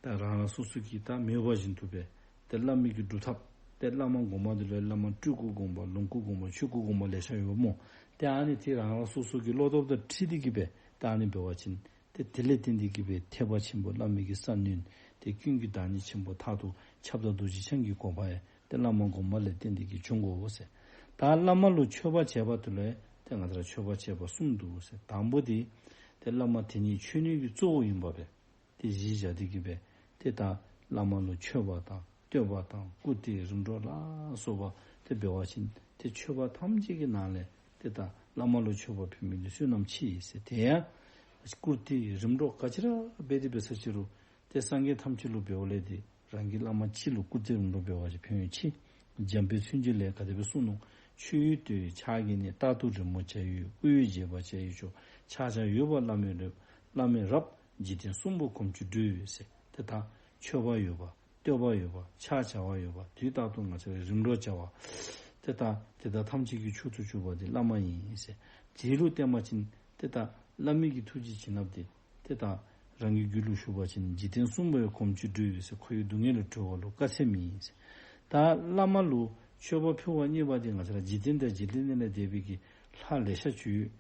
ད་རང་རང་སོ་སོ་གི་ད་མོས་པ་བཞིན་དུ་སྦེ་ཏེ་བླ་མའི་གི་སྒྲུབ་ཐབས་ཏེ་བླ་མ་སྒོམ་པ་འདི་ལུ་བླ་མ་སྤྲུལ་སྐུ་སྒོམ་པ་ལོངས་སྐུ་སྒོམ་པ་ཆོས་སྐུ་སྒོམ་པ་ལེ་ཤ་ཡོད་སྨོ། ཏེ་ཨ་ནི་ཏེ་རང་རང་སོ་སོ་གི་བློ་སྟོབས་དང་འཁྲིལ་ཏེ་གི་སྦེ་ཏེ་ཨ་ནི་འབད་བ་ཅིན་ཏེ་དེ་ལས་བརྟེན་ཏེ་གི་སྦེ་ཐེག་པ་ཆེན་པོ་བླ་མའི་གི་ས་བསྣོན་ཏེ་ཀུན་གྱི་བདག་ཉིད་ཆེན་པོ་མཐར་ཐུག་ཁྱབ་བདག་རྡོ་རྗེ་འཆང་གི་གོ་འཕང་ཡང་ཏེ་བླ་མ་སྒོམ་པ་ལས་བརྟེན་ཏེ་གི་འབྱུང་དགོ་ཟེར། ད་བླ་མ་ལུ་མཆོད་པ་བྱེད་པ་དེ་ལུ་ཡང་ཏེ་ང་བཅས་ར་མཆོད་པ་བྱེད་པ་གསུམ་འདུག་ཟེར། དང་པོ་འདི་ཏེ་བླ་མ་དེ་ཉིད་མཆོད་ནི་གི་གཙོ་བོ་ཨིན་པ་སྦེ་ཏེ་གཞི་བཞག་སྟེ་གི་སྦེ་ཏེ་ད་བླ་མ་ལུ་མཆོད་པ་དང་བསྟོད་པ་དང་བཀུར་སྟི་རིམ་གྲོ་ལ་སོགས་པ་ཏེ་འབད་བ་ཅིན་ཏེ་མཆོད་པ་ཐམས་ཅད་ཀྱི་ནང་ལས་ཏེ་ད་བླ་མ་ལུ་མཆོད་པ་ཕུལ་མི་འདི་བསོད་ནམས་ཆེ་ཟེར། དེ་ཡང་བཀུར་སྟི་རིམ་གྲོ་ག་ཅི་ར་འབད་དེ་འབད་ས་ཅི་རུང་ཏེ་སངས་རྒྱས་ཐམས་ཅད་ལུ་འབདཝ་ལས་ཏེ་རང་གི་བླ་མ་གཅིག་ལུ་བཀུར་སྟི་རིམ་གྲོ་འབད་བ་ཅིན་ཕན་ཡོན་ཆེ། འཇམ་དཔལ་མཚན་བརྗོད་ལས་ག་དེ་སྦེ་གསུངས་ནུག། མཆོད་ཡོན་བསྟོད་ཡོན་ཕྱག་བགྱི་ནི། རྟག་ཏུ་རི་མོ་བྱ་ཡི་ཡོད། བཀུར་ཡོན་རྗེད་པ་བྱ་ཡི་མཆོག། ཕྱག་བྱ་ཡོད་པ་བླ་མའི་རབ། བླ་མའི་རབ། འཇིག་རྟེན་གསུམ་པོ་གོམས་ཀྱིས་བསྒྲུབས་ཡོད་ཟེར། ཏེ་ད་མཆོད་པ་ཡོད་པ་བསྟོད་པ་ཡོད་པ་ཕྱག་བྱ་བ་ཡོད་པ་དུས་རྟག་ཏུ་ང་བཅས་ར་རིམ་གྲོ་བྱ་བ་ཏེ་ད་དེ་དག་ཐམས་ཅད་ཀྱི་མཆོག་ཏུ་གྱུར་པ་འདི་བླ་མ་ཨིན་ཟེར། དེ་ལུ་བརྟེན་པ་ཅིན་ཏེ་ད་བླ་མའི་གི་ཐུགས་རྗེ་བྱིན་རླབས་འདི་ཏེ་ད་རང་གི་རྒྱུད་ལུ་ཞུགས་པ་ཅིན་འཇིག་རྟེན་གསུམ་པོ་ཡང་གོམས་ཀྱིས་བསྒྲུབས་ཡོད་ཟེར། འཁོར་བའི་སྡུག་བསྔལ་ལས་གྲོལ་བ་ལུ་དཀའ་ཚེགས་མེད་ཟེར། ད་བླ་མ་ལུ་མཆོད་པ་ཕུལ་བ་གཉིས་པ་འདི་ང་བཅས་ར་འཇིག་རྟེན་དང་འཇིག་རྟེན་ལས་འདས་པའི་གི་ལྷ་ལེ་ཤ་ཅིག་ཡོད།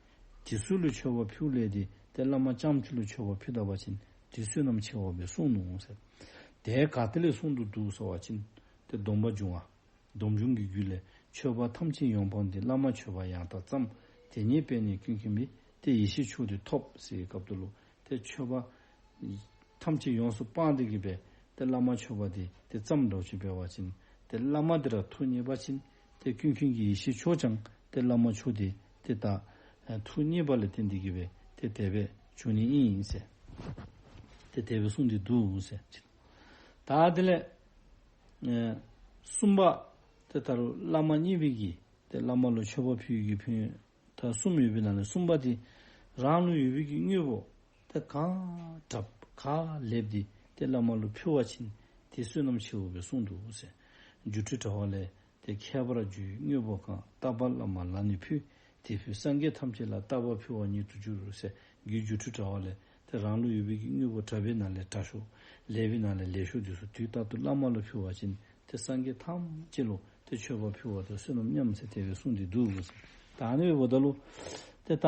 དེ་ཚུ་ལུ་མཆོད་པ་ཕུལ་ལས་ཏེ་ཏེ་བླ་མ་རྐྱངམ་གཅིག་ལུ་མཆོད་པ་ཕུལ་ད་པ་ཅིན་དེ་བསོད་ནམས་ཆེ་བ་སྦེ་གསུངས་ནུག་ཟེར། དེ་ག་ཏེ་ལས་གསུངས་ཏེ་འདུག་ཟེར་བ་ཅིན་ཏེ་སྡོམ་པ་འབྱུང་བ། སྡོམ་འབྱུང་གི་རྒྱུད་ལས། མཆོད་པ་ཐམས་ཅད་ཡོངས་སྤངས་ཏེ། བླ་མ་མཆོད་པ་ཡང་དག་བརྩམ། དེ་ཉིད་པས་ནི་ཀུན་མཁྱེན་པའི། ཏེ་ཡེ་ཤེས་མཆོག་དེ་ཐོབ་ཟེར་བའི་སྐབས་སུ་ལུ་ཏེ་མཆོད་པ་ཐམས་ཅད་ཡོངས་སུ་སྤངས་ཏེ་གི་སྦེ་ཏེ་བླ་མ་མཆོད་པ་དེ་ཏེ་བརྩམ་འདྲཝ་ཅིག་འབད་བ་ཅིན་ཏེ་བླ་མ་དེ་ར་ཐུགས་མཉེས་པ་ཅིན་ཏེ་ཀུན་མཁྱེན་གྱི་ཡེ་ཤེས་མཆོག་ཀྱང་ཏེ་བླ་མ་མཆོག་དེ་ཏེ་ད་ཐུགས་མཉེས་པ་ལ་བརྟེན་ཏེ་གི་སྦེ་ཏེ་དེ་སྦེ་འབྱུང་ནི་ཨིན་ཟེར། ཏེ་དེ་སྦེ་གསུངས་ཏེ་འདུག་ཟེར། ད་དེ་ལས་ཨེ་གསུམ་པ་ཏེ་ད་རུང་བླ་མ་མཉེས་པའི་གི་ཏེ་བླ་མ་ལུ་མཆོད་པ་ཕུལ་བའི་གི་ཕན་ཡོན་ད་གསུམ་ཡོད་པའི་ནང་ལས་གསུམ་པ་དེ་རང་ལུ་ཡོད་པའི་གི་དངོས་པོ་ཏེ་གང་དྲགཔ་གང་ལེགསཔ་དེ་ཏེ་བླ་མ་ལུ་ཕུལ་བ་ཅིན་ཏེ་བསོད་ནམས་ཆེ་བ་སྦེ་གསུངས་འདུག་ཟེར། སྒྱུ་འཕྲུལ་དྲ་བ་ལས། ཏེ་ཁྱད་པར་རྒྱུའི་དངོས་པོ་གང་། རྟག་པར་བླ་མ་ལ་ནི་ཕུལ། དེ་ཕུལ་སངས་རྒྱས་ཐམས་ཅད་ལ། རྟག་པར་ཕུལ་བ་ཉིད་དུ་འགྱུར་ཟེར། རྒྱུད་སྒྱུ་འཕྲུལ་དྲ་བ་ལས། ཏེ་རང་ལུ་ཡོད་པའི་གི་དངོས་པོ་དྲག་པའི་ནང་ལས་དྲག་ཤོས་ལེགས་པའི་ནང་ལས་ལེགས་ཤོས་དེ་ཚུ་དུས་རྟག་ཏུ་བླ་མ་ལུ་ཕུལ་བ་ཅིན་ཏེ་སངས་རྒྱས་ཐམས་ཅད་ལུ་ཏེ་མཆོད་པ་ཕུལ་བ་དང་བསོད་ནམས་མཉམ་ཟེར་དེ་སྦེ་གསུངས་ཏེ་འདུག་ཟེར། ད་ཨ་ནི་འབདཝ་ད་ལུ་ཏེ་ད་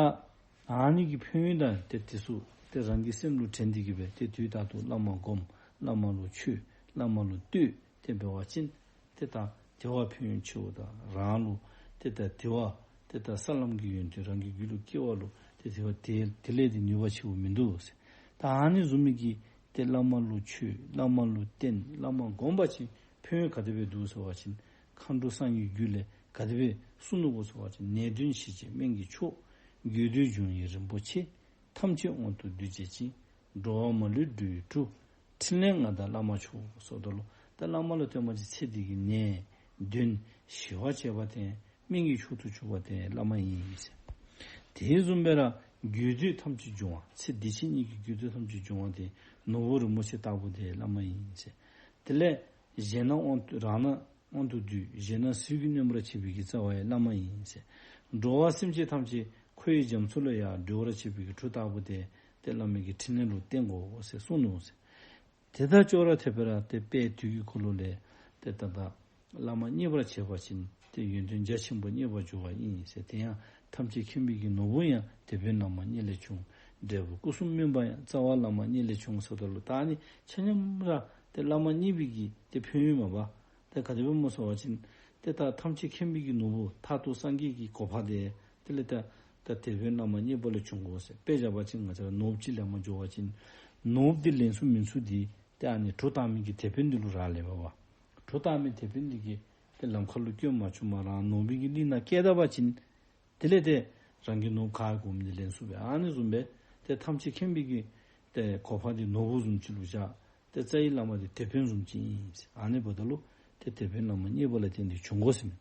ཨ་ནི་གི་ཕན་ཡོན་དང་ཏེ་དེ་ཚུ་ ཏེ་རང་གི་སེམས་ལུ་དྲན་ཏེ་གི་སྦེ་ཏེ་དུས་རྟག་ཏུ་བླ་མ་སྒོམ། བླ་མ་ལུ་མཆོད། བླ་མ་ལུ་བསྟོད། ཏེ་འབད་བ་ཅིན་ཏེ་ད་དེ་བ་ཕན་ཡོན་ཆེཝ་དང་རང་ལུ་ཏེ་ད་དེ་བ་ཏེ་ད་ས་ལམ་གྱི་ཡོན་ཏན་རང་གི་རྒྱུད་ལུ་སྐྱེ་བ་ལུ་ཏེ་དེ་བ་དེ་དེ་ལས་ཏེ་ནུས་པ་ཆེཝ་མིན་འདུག་ཟེར། ད་ཨ་ནི་བཟུམ་མའི་གི་ཏེ་བླ་མ་ལུ་མཆོད། བླ་མ་ལུ་བསྟེན། བླ་མ་སྒོམ་པ་ཅིན་ཕན་ཡོན་ག་དེ་སྦེ་འདུག་ཟེར་བ་ཅིན་མཁའ་འགྲོ་སངས་རྒྱས་རྒྱུད་ལས་ག་དེ་སྦེ་གསུངས་ནུག་གོ་ཟེར་བ་ཅིན། ནད་གདོན་ཞི་བྱེད་སྨན་གྱི་མཆོག། དགོས་འདོད་འབྱུང་བའི་རིན་པོ་ཆེ། ཐམས་ཅད་དབང་དུ་འདུས་བྱེད་ཅིང་། འགྲོ་བ་མ་ལུས་འགྲོ་བའི་གྲུ། ཕྲིན་ལས་མངའ་བདག་བླ་མ་མཆོག་ཟེརཝ་ད་ལུ་ད་བླ་མ་ལུ་བསྟེན་པ་ཅིན་ཚེ་འདི་གི་ནད་གདོན་ཞི་བར་བྱེད་པ་དང་སྨན་གྱི་མཆོག་ཏུ་གྱུར་པ་དེ་བླ་མ་ཨིན་ཟེར། དེ་བཟུམ་སྦེ་ར་དགོས་འདོད་ཐམས་ཅད་འབྱུང་བ་ཚེ་འདི་ཕྱི་གཉིས་ཀྱི་དགོས་འདོད་ཐམས་ཅད་འབྱུང་བ་དེ་ནོར་བུ་རིན་པོ་ཆེ་ལྟ་བུ་དེ་བླ་མ་ཨིན་ཟེར། དེ་ལས་གཞན་སྣང་དབང་དུ་རང་སྣང་དབང་དུ་འདུས། གཞན་སྣང་ཟིལ་གྱིས་གནོན་པར་བྱེད་པའི་གི་རྩ་བ་ཡང་བླ་མ་ཨིན་ཟེར། འགྲོ་བ་སེམས་ཅན་ཐམས་ཅད་འཁོར་བའི་རྒྱ་མཚོ་ལས་ཡར་སྒྲོལ་བར་བྱེད་པའི་གི་གྲུ་ལྟ་བུ་དེ་ཏེ་བླ་མའི་གི་ཕྲིན་ལས་ལུ་བརྟེན་དགོ་ཟེར་གསུངས་ནུག་ཟེར། དེ་དང་ཅོག་ར་འཐདཔ་སྦེ་ར་ཏེ་དཔལ་དུས་ཀྱི་འཁོར་ལོ་ལས་ཏེ་ད་ལྟ་བླ་མ་མཉེས་པར་བྱེད་པ་ཅིན་ཏེ་ཡོན་ཏན་རྒྱ་ཆེན་པོ་རྙེད་པར་འགྱུར་བ་ཡིན་ཟེར། དེ་ཡང་ཐམས་ཅད་མཁྱེན་པའི་གི་ནོར་བུ་ཡང་དེད་དཔོན་བླ་མ་མཉེས་ལས་བྱུང་། འབྲས་བུ་སྐུ་གསུམ་སྨིན་པ་ཡང་རྩ་བ་བླ་མ་མཉེས་ལས་བྱུང་ཟེརཝ་ད་ལུ་ད་ཨ་ནི་ཆ་མཉམ་ར་ཏེ་བླ་མ་མཉེས་པའི་གི་ཏེ་ཕན་ཡོན་མས་པ། ཏེ་ག་དེ་སྦེ་སྨོ་ཟེར་བ་ཅིན་ཏེ་ད་ཐམས་ཅད་མཁྱེན་པའི་གི་ནོར་བུ་མཐར་ཐུག་སངས་རྒྱས་ཀྱི་གོ་འཕང་དེ་དེ་ལས་ད་ད་དེད་དཔོན་བླ་མ་མཉེས་པ་ལས་བྱུང་དགོ་ཟེར། དཔེ་བཞག་པ་ཅིན་ང་བཅས་ར་ནོར་བུ་ཅིག་ལེན་པར་འགྱོ་བ་ཅིན་ནོར་བུ་འདི་ལེན་ཚུགས་མི་ཚུགས་འདི་ཏེ་ཨ་ནི་གྲུ་བཏང་མི་གི་དེད་དཔོན་འདི་ལུ་རག་ལས་པས་པ། གྲུ་བཏང་མི་དེད་དཔོན་འདི་གིས་ཏེ་ལམ་ཁ་ལུ་སྐྱོན་མ་བྱུངམ་རང་ནོར་བུའི་གི་གླིང་ནང་བསྐྱལ་ད་པ་ཅིན་དེ་ལས་ཏེ་རང་གི་ནོར་བུ་ག་དགོ་མི་འདི་ལེན་ཚུགས་པས། ཨ་ནི་བཟུམ་སྦེ་ཏེ་ཐམས་ཅད་མཁྱེན་པའི་གི་ཏེ་གོ་འཕང་འདི་ནོར་བུ་བཟུམ་ཅིག་ལུ་བཞག། ཏེ་རྩ་བའི་བླ་མ་འདི་དེད་དཔོན་བཟུམ་ཅིག་ཨིན་ཟེར། ཨ་ནི་འབདཝ་ད་ལུ་ཏེ་དེད་དཔོན་བླ་མ་མཉེས་པ་ལ་བརྟེན་ཏེ་བྱུང་དགོ་ཟེར་མས།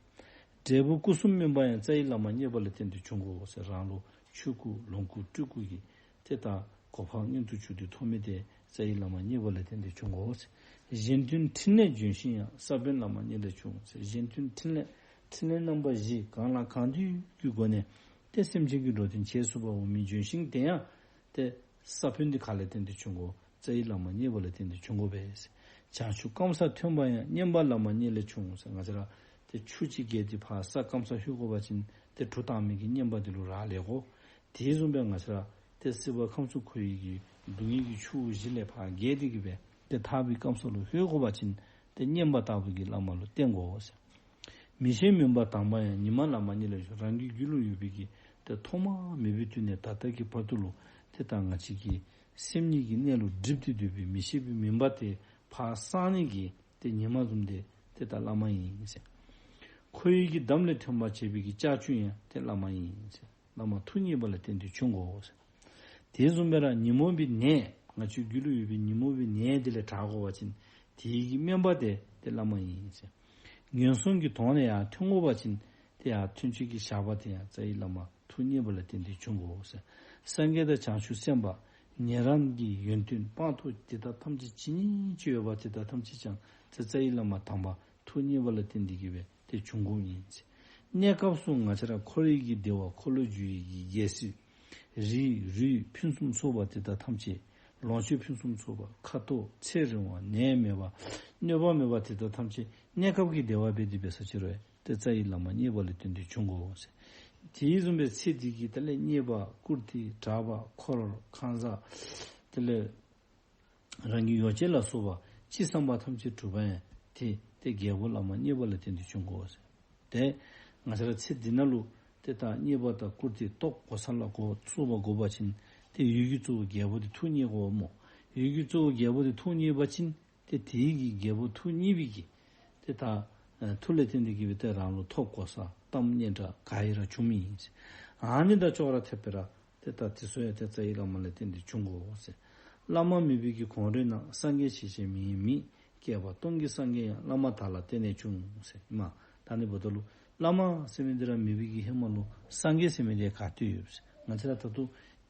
འབྲས་བུ་སྐུ་གསུམ་སྨིན་པ་ཡང་རྩ་བའི་བླ་མ་མཉེས་པ་ལ་བརྟེན་ཏེ་བྱུང་དགོ་ཟེར། རང་ལུ་ཆོས་སྐུ་ལོངས་སྐུ་སྤྲུལ་སྐུ་གི་ཏེ་ད་གོ་འཕང་མངོན་དུ་གྱུར་ཏེ་ཐོབ་མི་དེ་རྩ་བའི་བླ་མ་མཉེས་པ་ལ་བརྟེན་ཏེ་བྱུང་དགོ་ཟེར། གཞན་དོན་ཕྲིན་ལས་ལྗོན་ཤིང་ཡང་། ས་བོན་བླ་མ་མཉེས་ལས་བྱུང་ཟེར། གཞན་དོན་ཕྲིན་ལས་ཕྲིན་ལས་རྣམ་པ་བཞི་གང་ལ་གང་འདུལ་གྱི་སྒོ་ནས་ཏེ་སེམས་ཅན་གྱི་འགྲོ་དོན་བྱེད་ཚུགས་པ་འོང་མི་ལྗོན་ཤིང་དེ་ཡང་ཏེ་ས་བོན་འདི་ག་ལས་བརྟེན་ཏེ་བྱུང་དགོ། རྩ་བའི་བླ་མ་མཉེས་པ་ལ་བརྟེན་ཏེ་བྱུང་དགོ་པས། བྱང་ཆུབ་སྐམ་སར་ཐོན་པ་ཡང་། མཉན་པ་བླ་མ་མཉེས་ལས་བྱུང་ཟེར། ང་བཅས་ར་ཏེ་ཆུ་ཅིག་བརྒལ་ཏེ་ཕར་ས་སྐམ་སར་ལྷོད་དགོ་པ་ཅིན་ཏེ་གྲུ་བཏང་མི་གི་མཉན་པ་འདི་ལུ་རག་ལས་དགོ། དེ་བཟུམ་སྦེ་ང་བཅས་ར་ཏེ་སྲིད་པ་ཁམས་གསུམ་འཁོར་བའི་གི་སྡུག་བསྔལ་གྱི་ཆུ་བོ་བཞི་ལས་ཕར་བརྒལ་ཏེ་གི་སྦེ་ཏེ་ཐར་པའི་སྐམ་ས་ལུ་ལྷོད་དགོ་པ་ཅིན་ཏེ་མཉན་པ་ལྟ་བུ་གི་བླ་མ་ལུ་བརྟེན་དགོ་ཟེར། མི་ཤེས་མུན་པ་དྭངས་པ་ཡང་། ཉི་མ་བླ་མ་མཉེས་ལས་བྱུང་། རང་གི་རྒྱུད་ལུ་ཡོད་པའི་གི་ཏེ་ཐོག་མ་མེད་པའི་དུས་ནས་ད་ལྟ་གི་བར་དུ་ལུ་ཏེ་ད་ང་བཅས་ཀྱི་སེམས་ཉིད་ཀྱི་གནས་ལུགས་སྒྲིབ་སྟེ་སྡོད་པའི་མི་ཤེས་པའི་མུན་པ་དེ་ཕར་སངས་ནི་གི་ཏེ་ཉི་མ་བཟུམ་དེ་ཏེ་ད་བླ་མ་ཨིན་ཟེར། འཁོར་བའི་གི་འདམ་ལས་ཐོན་པར་བྱེད་པའི་གི་ལྕགས་ཀྱུ་ཡང་ཏེ་བླ་མ་ཨིན་ཟེར། བླ་མ་ཐུགས་མཉེས་པ་ལ་བརྟེན་ཏེ་བྱུང་དགོ་ཟེར། དེ་བཟུམ་སྦེ་ར་ཉོན་མོངས་པའི་ནད་ང་བཅས་རྒྱུད་ལུ་ཡོད་པའི་ཉོན་མོངས་པའི་ནད་དེ་ལས་དྲག་དགོ་པ་ཅིན་དེའི་གི་སྨན་པ་དེ་ཏེ་བླ་མ་ཨིན་ཟེར། ངན་སོང་གི་དོང་ནས་ཡར་ཐོན་དགོ་པ་ཅིན་ཏེ་ཡར་ཐོན་བྱེད་ཀྱི་ཞགས་པ་དེ་ཡང་རྩ་བའི་བླ་མ་ཐུགས་མཉེས་པ་ལ་བརྟེན་ཏེ་བྱུང་དགོ་ཟེར། སངས་རྒྱས་དང་བྱང་ཆུབ་སེམས་དཔའ་ཉན་རང་གི་ཡོན་ཏན་སྤངས་རྟོགས་དེ་དག་ཐམས་ཅད་ཇི་སྙེད་ཅིག་ཡོད་པ་དེ་དག་ཐམས་ཅད་ཀྱང་ཏེ་རྩ་བའི་བླ་མ་དམ་པ་ཐུགས་མཉེས་པ་ལ་བརྟེན་ཏེ་གི་སྦེ་ཏེ་བྱུང་དགོཔ་ཨིན་ཟེར། གནས་སྐབས་སུ་ང་བཅས་ར་འཁོར་བའི་གི་བདེ་བ་འཁོར་ལོས་སྒྱུར་བའི་གི་རྒྱལ་སྲིད་རིགས་རུས་ཕུན་སུམ་ཚོགས་པ་དེ་དག་ཐམས་ཅད་ལོངས་སྤྱོད་ཕུན་སུམ་ཚོགས་པ་ཁ་དོག་ཚེ་རིང་བ་ནད་མེད་པ་གནོད་པ་མེད་པ་དེ་དག་ཐམས་ཅད་གནས་སྐབས་ཀྱི་བདེ་བ་འབད་དེ་འབད་ས་ཅིག་རུང་ཏེ་རྩ་བའི་བླ་མ་མཉེས་པ་ལ་བརྟེན་ཏེ་བྱུང་དགོ་ཟེར། དེ་བཟུམ་སྦེ་ཚེ་འདི་གི་དེ་ལས་རྙེད་པ་བཀུར་སྟི་གྲགས་པ་འཁོར་ཁང་བཟང་དེ་ལས་རང་གི་ཡོ་བྱད་ལ་སོགས་པ་ཅི་བསམ་པ་ཐམས་ཅད་གྲུབ་པ་ཡང་དེ་ཏེ་རྒྱལ་པོ་བླ་མ་མཉེས་པ་ལ་བརྟེན་ཏེ་བྱུང་དགོ་ཟེར། ཏེ་ང་བཅས་ར་ཚེ་འདི་ནང་ལུ་ཏེ་ད་མཉེས་པ་དང་བཀུར་སྟི་སྟོབས་གོ་ས་ལ་གོ་བཙུགས་པ་དགོ་པ་ཅིན་ཏེ་ཡུལ་གྱི་གཙོ་བོ་རྒྱལ་པོ་དེ་ཐུགས་མཉེས་དགོ་སྨོ། ཡུལ་གྱི་གཙོ་བོ་རྒྱལ་པོ་དེ་ཐུགས་མཉེས་པ་ཅིན་ཏེ་དེའི་གི་རྒྱལ་པོ་ཐུགས་མཉེས་པའི་གི་ཏེ་ད་ཨ་ཐུགས་ལས་བརྟེན་ཏེ་གི་སྦེ་ཏེ་རང་ལུ་ཐོབ་གོ་ས་གཏམ་སྙན་གྲགས་ག་ཡི་ར་བྱུང་མི་ཨིན་ཟེར། ཨ་ནི་དང་ཅོག་ར་འཐདཔ་སྦེ་ར་ཏེ་ད་དེ་ཚུ་ཡང་ཏེ་རྩ་བའི་བླ་མ་ལ་བརྟེན་ཏེ་བྱུང་དགོ་ཟེར། བླ་མ་མེད་པའི་གི་གོང་རོལ་ན། སངས་རྒྱས་ཆོས་ཅན་མི་ཡི་མིག། བསྐལ་པ་སྟོང་གི་སངས་རྒྱས་ཡང་། བླ་མ་དག་ལ་བརྟེན་ནས་བྱུང་ཟེར་མས། ད་ཨ་ནི་འབདཝ་ད་ལུ་བླ་མ་ཟེར་མི་འདི་ར་མེད་པའི་གི་ཧེ་མ་ལུ་སངས་རྒྱས་ཟེར་མི་འདི་ག་ཏེ་ཡོད་ཟེར། ང་བཅས་ར་ད་ལྟོ་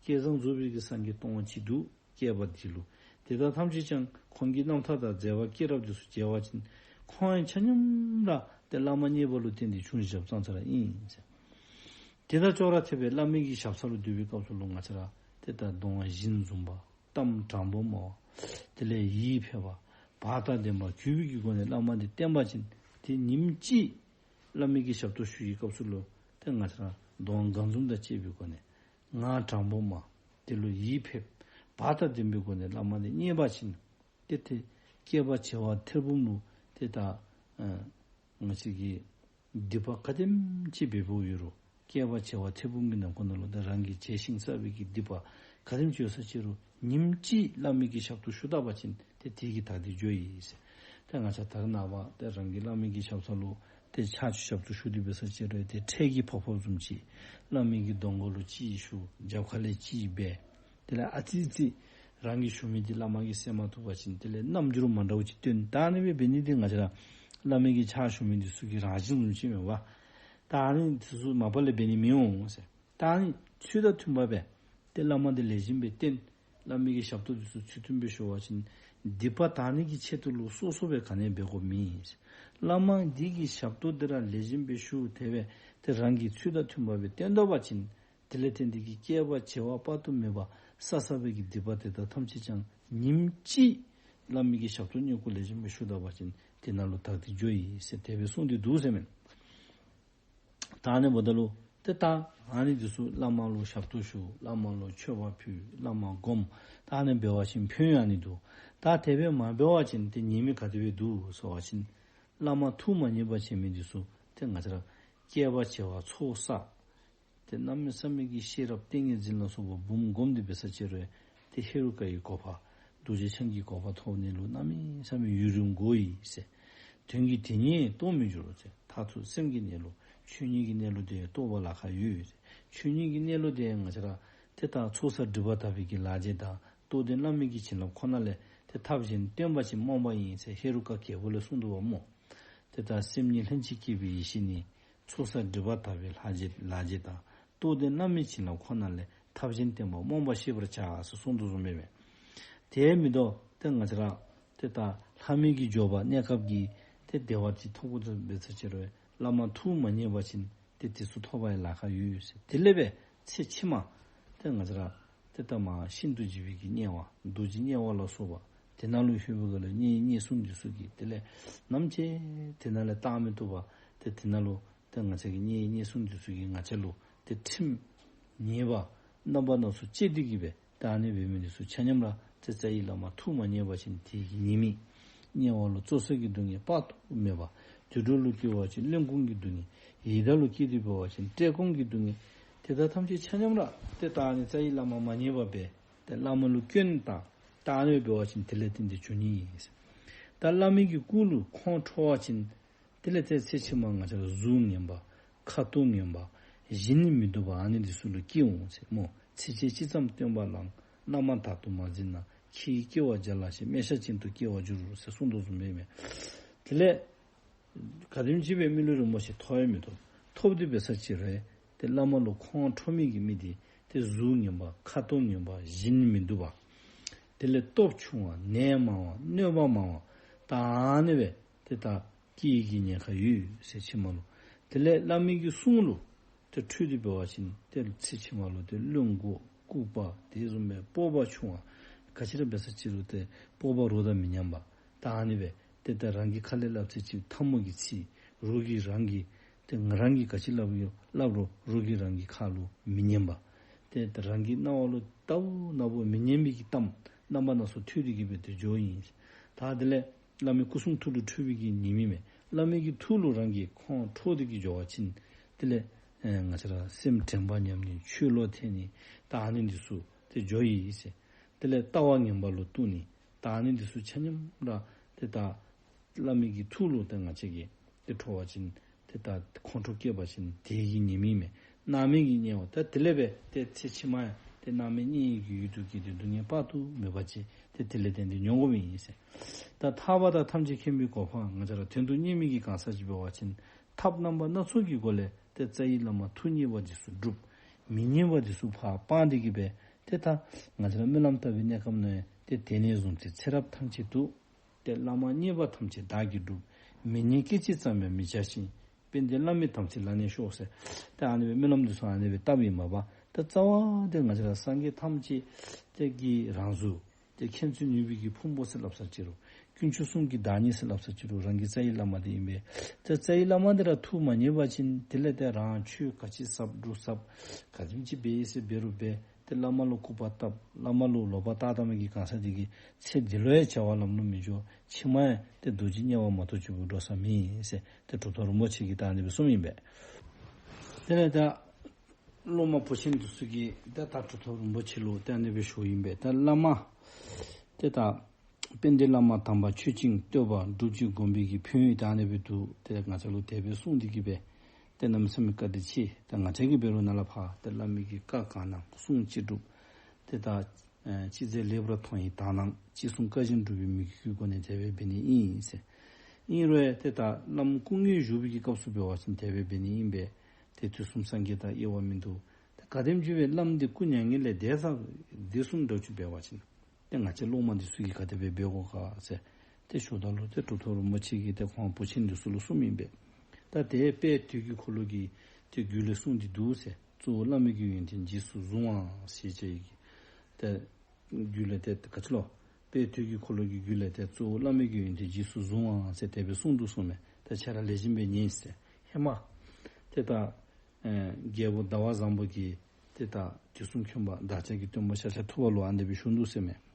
བསྐལ་བཟང་རྫོགས་པའི་གི་སངས་རྒྱས་སྟོང་པ་ཅིག་འདུག། བསྐལ་པ་འདི་ལུ། དེ་དག་ཐམས་ཅད་ཀྱང་ཁོང་གི་རྣམ་ཐར་དང་མཛད་པ་སྐྱེས་རབས་འདི་ཚུ་མཇལ་བ་ཅིན་ཁོང་ཡང་ཆ་མཉམ་ར་ཏེ་བླ་མ་མཉེས་པ་ལུ་བརྟེན་ཏེ་བྱུང་ཞིནམ་ཙང་ཙ་ར་ཨིན་ཟེར། དེ་དང་ཅོག་ར་འཐདཔ་སྦེ་བླ་མའི་གི་ཞབས་ས་ལུ་སྡོད་པའི་སྐབས་སུ་ལུ་ང་བཅས་ར་ཏེ་ད་གདོང་བ་ཞིང་འཛུམ་པ་གཏམ་དྲང་པོ་སྨྲ་བ་དེ་ལས་ཡིད་ཕེབས་པ་བག་དང་ལྡན་པ་གུས་པའི་གི་སྒོ་ནས་བླ་མ་འདི་བསྟེན་པ་ཅིན་ཏེ་ཉིནམ་གཅིག་བླ་མའི་གི་ཞབས་ཏོག་ཞུ་བའི་སྐབས་སུ་ལུ་ཏེ་ང་བཅས་ར་གདོང་དགའ་འཛུམ་དང་བཅས་པའི་སྒོ་ནས་ངག་དྲང་པོ་སྨྲ། དེ་ལུ་ཡིད་ཕེབས། བག་དང་ལྡན་པའི་སྒོ་ནས་བླ་མ་འདི་མཉེས་པ་ཅིན་ཏེ་ཏེ་བསྐལ་པ་བྱེ་བ་ཐེར་འབུམ་ལུ་ཏེ་ད་ཨ་ང་བཅས་ཀྱི་སྡིག་པ་ག་དེམ་ཅིག་འབད་འབདཝ་ཡོད་རུང་བསྐལ་པ་བྱེ་བ་ཐེར་འབུམ་གྱི་ནང་འཁོད་ནང་ལུ་ཏེ་རང་གིས་བྱས་ཤིང་བསགས་པའི་གི་སྡིག་པ་ག་དེམ་ཅིག་ཡོད་ས་ཅིག་རུང་ཉིནམ་གཅིག་བླ་མའི་གི་ཞབས་ཏོག་ཞུ་ད་པ་ཅིན་ཏེ་དེ་གིས་དག་སྟེ་འགྱོཝ་ཨིན་ཟེར། ཏེ་ང་བཅས་ད་རེས་ནངས་པ་ཏེ་རང་གི་བླ་མའི་གི་ཞབས་ས་ལུ་ཏེ་ཕྱག་ཕྱི་ཞབས་ཏོག་ཞུ་སྟེ་འབད་ས་ཅིག་རུང་ཏེ་ཁྲལ་གྱི་ཕོར་ཕོརཔ་བཟུམ་ཅིག་བླ་མའི་གི་གདོང་ཁ་ལུ་གཅིག་ཞུ་རྒྱབ་ཁ་ལས་གཅིག་འབད། དེ་ལས་ཨ་ཙི་ཙི་རང་གིས་ཞུ་མི་འདི་བླ་མ་གིས་གསན་མ་བཏུབ་པ་ཅིན་དེ་ལས་རྣམ་འགྱུར་མ་འདྲཝ་ཅིག་སྟོན། ད་ཨ་ནི་སྦེ་འབད་ནི་འདི་ང་བཅས་ར་བླ་མའི་གི་ཕྱག་ཞུ་མི་འདི་ཚུ་གི་རང་བཞིན་བཟུམ་ཅིག་མས་པ། ད་ཨ་ནི་འདི་ཚུ་མ་པ་ལས་འབད་ནི་མི་འོང་ཟེར། ད་ཨ་ནི་ཚུལ་དང་མཐུན་པ་སྦེ་ཏེ་བླ་མ་འདི་ལེགས་ཤོམ་སྦེ་བསྟེན། བླ་མའི་གི་ཞབས་ཏོག་འདི་ཚུ་ཚུལ་མཐུན་སྦེ་ཞུ་བ་ཅིན་སྡིག་པ་དག་ནི་གི་ཆེད་དུ་ལུ་སོ་སོ་སྦེ་ག་ནི་འབད་དགོཔ་མེད། བླ་མ་འདི་གི་ཞབས་ཏོག་འདི་ར་ལེགས་ཤོམ་སྦེ་ཞུ། དེ་སྦེ་ཏེ་རང་གིས་ཚུལ་དང་མཐུན་པ་སྦེ་བསྟེན་ད་པ་ཅིན་དེ་ལས་བརྟེན་ཏེ་གིས་བསྐལ་པ་བྱེ་བ་དཔག་ཏུ་མེད་པ་བསགས་བསགས་པའི་གི་སྡིག་པ་དེ་དག་ཐམས་ཅད་ཀྱང་ཉིནམ་གཅིག་བླ་མའི་གི་ཞབས་ཏོག་བསྙེན་བཀུར་ལེགས་ཤོམ་སྦེ་ཞུ་ད་པ་ཅིན་དེ་ནང་ལུ་དག་སྟེ་འགྱོཝ་ཨིན་ཟེར་དེ་སྦེ་གསུངས་ཏེ་འདུག་ཟེར་མས། ད་ཨ་ནི་འབདཝ་ད་ལུ་ཏེ་ད་ཨ་ནི་འདི་ཚུ་བླ་མ་ལུ་ཞབས་ཏོག་ཞུ། བླ་མ་ལུ་མཆོད་པ་ཕུལ། བླ་མ་སྒོམ། ད་ཨ་ནི་འབད་བ་ཅིན་ཕན་ཡོན་ཨ་ནི་འདུག། ད་དེ་སྦེ་མ་འབད་བ་ཅིན་ཏེ་ཉེས་དམིགས་ག་དེ་སྦེ་འདུག་ཟེར་བ་ཅིན་བླ་མ་ཐུགས་མ་མཉེས་པར་བྱེད་མི་འདི་ཚུ་ཏེ་ང་བཅས་ར་བསྐལ་པ་བྱེ་བ་ཚོགས་བསགས། ཏེ་གནམ་མེད་ས་མེད་ཀྱི་ཤེས་རབ་ཏིང་ངེ་འཛིན་ལ་སོགས་པ་འབུམ་བསྒོམས་ཏེ་འབད་ས་ཅིག་རུང་ཏེ་ཧེ་རུ་ཀ་གི་གོ་འཕང་རྡོ་རྗེ་འཆང་གི་གོ་འཕང་ཐོབ་ནི་ལུ་གནམ་མེད་ས་མེད་ཡུན་རིང་དགོ་ཡི་ཟེར། དོན་གྱི་དེ་ཉིད་རྟོགས་མི་འགྱུར་ཟེར། མཐར་ཐུག་སེམས་ཀྱི་གནས་ལུགས་ཆོས་ཉིད་ཀྱི་གནས་ལུགས་དེ་རྟོགས་པར་ལཱ་ཁག་ཡོད་ཟེར། ཆོས་ཉིད་ཀྱི་གནས་ལུགས་དེ་ང་བཅས་ར་ཏེ་ད་ཚོགས་བསགས་སྒྲིབ་པ་དག་པའི་གི་ལག་རྗེས་དང་རྟོགས་ལྡན་བླ་མའི་གི་བྱིན་རླབས་ཁོ་ན་ལས་ཏེ་ཐབས་གཞན་སྟོན་པ་ཅིག་རྨོངས་པ་ཨིན་ཟེར་ཧེ་རུ་ཀ་རྒྱལ་པོ་ལས་གསུངས་འདུག་པ་སྨོ། ཏེ་ད་སེམས་ཉིད་ལྷན་ཅིག་སྐྱེས་པའི་ཡེ་ཤེས་ནི། ཚོགས་བསགས་སྒྲིབ་པ་དག་པའི་ལག་རྗེས་ལག་རྗེས་དང་། རྟོགས་ལྡན་བླ་མའི་བྱིན་རླབས་ཁོ་ན་ལས། ཐབས་གཞན་བསྟན་པ་རྨོངས་པར་ཤེས་པར་བྱ། ཟེར་གསུངས་འདུག་གསུངས་པས་མས། དེ་མིན་འདུག་ཏེ་ང་བཅས་ར་ཏེ་ད་ལྷ་མིའི་གི་འབྱོར་པ་གནས་སྐབས་ཀྱི་ཏེ་བདེ་བ་ཅིག་ཐོབ་དགོ་ཟེར་འབད་ས་ཅིག་རུང་བླ་མ་ཐུགས་མ་མཉེས་པ་ཅིན་ཏེ་དེ་ཚུ་ཐོབ་པའི་ལཱ་ཁག་ཡོད་ཟེར། དེ་ལས་སྦེ་ཚེ་ཕྱི་མ་ཏེ་ང་བཅས་ར་ཏེ་ད་མ་ཤིན་ཏུ་འཇིགས་པའི་གི་དམྱལ་བ་རྡོ་རྗེ་དམྱལ་བ་ལ་སོགས་པ་དེ་ནང་ལུ་ལྷོད་པའི་སྒང་ལས་གཉེན་ཉེ་སྲུང་འདི་ཚུ་གིས་དེ་ལས་ནམ་ཅིག་དེ་ནང་ལས་བཏང་མི་བཏུབ་པ་ཏེ་དེ་ནང་ལུ་ཏེ་ང་བཅས་ཀྱི་གཉེན་ཉེ་སྲུང་འདི་ཚུ་གིས་ང་བཅས་ལུ་ཏེ་ཁྲིམས་ཉེས་པ་རྣམ་པ་སྣ་ཚོགས་བཅད་དེ་གིས་སྦེ་ད་ཨ་ནི་འབད་མི་འདི་ཚུ་ཆ་མཉམ་ར་ཏེ་རྩ་བའི་བླ་མ་ཐུགས་མ་མཉེས་པ་ཅིན་དེ་གི་ཉེས་དམིགས། དམྱལ་བ་ལུ་བཙོ་གསོད་ཀྱི་སྡུག་བསྔལ་དཔག་ཏུ་མེད་པ། དུད་འགྲོ་ལུ་སྐྱེ་བ་ཅིན་བློན་ཀུན་གྱི་སྡུག་བསྔལ། ཡི་དྭགས་ལུ་སྐྱེས་ཏེ་འབད་བ་ཅིན་བཀྲེས་སྐོམ་གྱི་སྡུག་བསྔལ། དེ་དག་ཐམས་ཅད་ཆ་མཉམ་ར་ཏེ་ད་ཨ་ནི་རྩ་བའི་བླ་མ་མ་མཉེས་པ་སྦེ་ཏེ་བླ་མ་ལུ་སྐྱོན་བཏགས་ད་ཨ་ནི་འབད་བ་ཅིན་དེ་ལས་བརྟེན་ཏེ་འབྱུང་ནི་ཨིན། ད་བླ་མའི་གི་སྐུ་ལུ་ཁོང་ཁྲོ་བ་ཅིན་དེ་ལས་ཏེ་ཚེ་ཕྱི་མ་ང་བཅས་ར་གཟུགས་ངན་པ་ཁ་དོག་ངན་པ་བཞིན་མི་སྡུག་པ་ཨ་ནི་འདི་ཚུ་ལུ་སྐྱེ་འོང་ཟེར་སྨོ། ཚེ་ཕྱི་ཅི་ཙམ་སྟོན་པ་ལའང་། བླ་མ་དག་ཏུ་མ་འཛིན་ན། ཁྱི་ཡི་སྐྱེ་བ་བརྒྱ་ལ་ཞེན། སྨེ་ཤ་ཅན་དུ་སྐྱེ་བར་འགྱུར་ཟེར་གསུངས་དོ་བཟུམ་སྦེ་མས། དེ་ལས་ག་དེམ་ཅིག་སྦེ་མི་ལུས་རིན་པོ་ཆེ་ཐོབ་ཡང་མི་ཐོབ། ཐོབ་སྟེ་འབད་ས་ཅིག་རུང་ཏེ་བླ་མ་ལུ་ཁོང་ཁྲོ་མི་གི་མི་འདི་ཏེ་གཟུགས་ངན་པ་ཁ་དོག་ངན་པ་བཞིན་མི་སྡུག་པ། དེ་ལས་སྟོབས་ཆུང་བ་ནད་མང་བ་གནོད་པ་མང་བ་ད་ཨ་ནི་སྦེ་ཏེ་ད་སྐྱེ་ནི་གི་ཉེན་ཁ་ཡོད་ཟེར་ཕྱི་མ་ལུ། དེ་ལས་བླ་མའི་གི་གསུང་ལུ་ཏེ་ཁྲོས་ཏེ་འབད་བ་ཅིན་ཏེ་ཚེ་ཕྱི་མ་ལུ་ཏེ་བློན་པོ་ལྐུགས་པ་དེ་བཟུམ་སྦེ་སྤོབས་པ་ཆུང་བ་ག་ཅི་ར་འབད་ས་ཅིག་རུང་ཏེ་སྤོབས་པ་རོགས་དང་མི་མཉམ་པ། ད་ཨ་ནི་སྦེ་ཏེ་ད་རང་གིས་ཁ་ལས་སླབ་ཚད་ཅིག་འཐབ་མོ་གི་ཚིག་རོགས་ཀྱིས་རང་གི་ཏེ་ང་རང་གིས་ག་ཅི་སླབ་ཡོད་སླབ་རུང་རོགས་ཀྱིས་རང་གི་ཁ་ལུ་མི་ཉན་པ། ཏེ་ད་རང་གི་རྣ་བ་ལུ་ལྟ་བུ་ན་བུ་མི་སྙན་པའི་གི་གཏམ་རྣམ་པ་སྣ་ཚོགས་ཐོས་ཏེ་གིས་སྦེ་ཏེ་འགྱོཝ་ཨིན། ད་དེ་ལས་བླ་མའི་སྐུ་གསུང་ཐུགས་ལུ་ཁྲོས་པའི་གི་ཉེས་དམིགས་མས། བླ་མའི་གི་ཐུགས་ལུ་རང་གིས་ཁོང་ཁྲོ་སྟེ་གིས་འགྱོ་བ་ཅིན་དེ་ལས་ཨེ་ང་བཅས་ར་སེམས་དྲན་པ་ཉམས་ནི་ཆོས་བློ་འཐད་ནི་ད་ཨ་ནི་འདི་ཚུ་ཏེ་འགྱོཝ་ཨིན་ཟེར། དེ་ལས་ལྟ་བ་ངན་པ་ལུ་ལྟུང་ནི་ད་ཨ་ནི་འདི་ཚུ་ཆ་མཉམ་ར་ཏེ་ད་བླ་མའི་གི་ཐུགས་ལུ་ཏེ་ང་བཅས་ཀྱིས་ཏེ་ཁྲོ་བ་ཅིན་ཏེ་ད་ཁོང་ཁྲོ་སྐྱེས་པ་ཅིན་དེ་གི་ཉེས་དམིགས་མས། སྣང་མེད་ཀྱི་དམྱལ་བ་ད་དེ་ལས་སྦེ་ཏེ་ཚེ་ཕྱི་མ་ཡང་ཏེ་སྣང་མེད་དམྱལ་བའི་གི་ཡུལ་དུ་སྐྱེས་ཏེ་སྡུག་བསྔལ་དཔག་ཏུ་མེད་པ་ཅིག་ཏེ་དེ་ལས་བརྟེན་ཏེ་མྱོང་དགོཔ་ཨིན་ཟེར། ད་ཐར་པ་དང་ཐམས་ཅད་མཁྱེན་པའི་གོ་འཕང་ང་བཅས་ར་དོན་དུ་གཉེར་མི་གི་གང་ཟག་ཅིག་འབད་བ་ཅིན་ཐབས་རྣམ་པ་སྣ་ཚོགས་ཀྱི་སྒོ་ལས་ཏེ་རྩ་བའི་བླ་མ་ཐུགས་མཉེས་པ་འདི་ཚུ་སྒྲུབ། མི་མཉེས་པ་འདི་ཚུ་ཕར་སྤང་སྟེ་གིས་སྦེ་ཏེ་ད་ང་བཅས་ར་སྨོན་ལམ་བཏབ་པའི་གནས་སྐབས་ནང་ཡང་ཏེ་དེ་ནས་བཟུང་སྟེ་ཚེ་རབས་ཐམས་ཅད་དུ་ཏེ་བླ་མ་མཉེས་པ་ཐམས་ཅད་བདག་གིས་སྒྲུབ། མི་མཉེས་སྐད་ཅིག་ཙམ་ཡང་མི་བྱ་ཞིང་། དཔལ་ལྡན་བླ་མའི་དམ་ཚིག་ལ་གནས་ཤོག་ཟེར། ཏེ་ཨ་ནི་སྦེ་སྨོན་ལམ་འདི་ཚུ་ཨ་ནི་སྦེ་བཏབ་ཨིན་མས་པ། ཏེ་རྩ་བ་འདི་ང་བཅས་ར་སངས་རྒྱས་ཐམས་ཅད་ཏེ་གི་རང་གཟུགས་ཏེ་མཁྱེན་བརྩེ་ནུས་པའི་གི་ཕུང་པོ་ཟེར་སླབ་ས་ཅིག་རུང་དཀོན་མཆོག་གསུམ་གྱི་བདག་ཉིད་ཟེར་སླབ་ས་ཅིག་རུང་རང་གི་རྩ་བའི་བླ་མ་འདི་ཨིན་པས། ཏེ་རྩ་བའི་བླ་མ་འདི་ར་ཐུགས་མ་མཉེས་པ་ཅིན་དེ་ལས་ཏེ་རང་ཆོས་ག་ཅི་ཟབ་སྒྲུབ་ཟབ་ག་དེམ་ཅིག་འབད་ཡི་ཟེར་འབད་རུང་འབད། ཏེ་བླ་མ་ལུ་སྐུར་པ་བཏབ། བླ་མ་ལུ་ལོག་པར་བལྟ་བལྟ་མི་གི་གང་ཟག་འདི་གིས་ཚེ་འདི་ལུ་ཡང་བྱ་བ་ལམ་ལུ་མི་འགྱོ། ཕྱི་མ་ཡང་ཏེ་རྡོ་རྗེ་དམྱལ་བ་མ་གཏོགས་ཆོས་ཀྱི་འགྲོ་ས་མེད་ཟེར་ཏེ་གྲུབ་ཐོབ་རིན་པོ་ཆེ་གིས་ད་ཨ་ནི་སྦེ་གསུངམ་ཨིན་པས། དེ་ལས་ད་སློབ་མ་བུ་ཆེན་འདི་ཚུ་གིས་ད་ད་གྲུབ་ཐོབ་རིན་པོ་ཆེ་ལུ་ད་ཨ་ནི་སྦེ་ཞུཝ་ཨིན་པས། ད་བླ་མ་ཏེ་ད་དཔལ་ལྡན་བླ་མ་དམ་པ་ཆོས་ཅན། བསྟོད་པ་སྒྲུབ་ཅིང་སྒོམ་པའི་གི་ཕན་ཡོན་ད་ཨ་ནི་སྦེ་འདུག། ཏེ་ང་བཅས་ལུ་དེ་སྦེ་གསུངས་ཏེ་གི་སྦེ་ཏེ་གནམ་མེད་ས་མེད་བཀའ་དྲིན་ཆེ། ཏེ་ང་བཅས་ཀྱིས་འབད་རུང་ནཱ་ལས་ཕར་ཏེ་བླ་མའི་གི་བཀའ་གང་གནང་གསུང་ཅི་སྒྲུབ། ཏེ་ད་ཨེ་ཅི་མཛད་ལེགས་པར་མཐོང་བའི་དག་སྣང་ཅི་གསུང་བཀའ་བཞིན་སྒྲུབ་པའི་མོས་གུས་ཀྱི་སྒོ་ནས་དེ་སྦེ་འབད་ནི་ཨིན་ཟེར། ཨིན་རུང་ཏེ་ད་བླམ་སྐུ་ངོ་བཞུགས་པའི་གི་སྐབས་སུ་འབད་བ་ཅིན་དེ་སྦེ་འབད་ནི་ཨིན་པས། ཏེ་དུས་གསུམ་སངས་རྒྱས་དང་དབྱེ་བ་མིན་འདུག། ཏེ་ག་དེམ་ཅིག་སྦེ་བླམ་འདི་སྐུ་མྱ་ངན་ལས་འདས་ས་འདི་གསུངམ་འདྲཝ་ཅིག་འབད་བ་ཅིན་ཏེ་ང་བཅས་སློབ་མ་འདི་ཚུ་གིས་ག་དེ་སྦེ་འབད་དགོ་ག་ཟེར་ཏེ་ཞུཝ་ད་ལུ་ཏེ་གྲུབ་ཐོབ་རིན་པོ་ཆེ་གིས་ཏེ་ཁོང་བུ་ཆེན་འདི་ཚུ་ལུ་གསུངམ་ཨིན་པས། ད་དེ་དཔལ་དུས་ཀྱི་འཁོར་ལོ་གི་ཏེ་རྒྱུད་ལས་གསུངས་ཏེ་འདུག་ཟེར། གཙོ་བོ་བླ་མའི་གི་ཡོན་ཏན་རྗེས་སུ་བཟུང་བ་ཞེས་བྱ་ཡི་གི་ཏེ་རྒྱུད་ལས་ཏེ་ག་ཅི་ལོ། དཔལ་དུས་ཀྱི་འཁོར་ལོ་གི་རྒྱུད་ལས་ཏེ་གཙོ་བོ་བླ་མའི་གི་ཡོན་ཏན་རྗེས་སུ་བཟུང་བ་ཟེར་དེ་སྦེ་གསུངས་འདུག་གསུངམ་མས། ད་ཁྱེད་ར་ལེགས་ཤོམ་སྦེ་ཉན་ཟེར། ཧེ་མ་ཏེ་ད་ཨེ་རྒྱལ་པོ་ཟླ་བ་བཟང་པོ་གིས་ཏེ་ད་དུས་གསུམ་མཁྱེན་པ་བདག་ཅག་གི་སྟོན་པ་ཤཱཀྱ་ཐུབ་པ་ལུ་ཨ་ནི་སྦེ་ཞུ་འདུག་ཟེར་མས།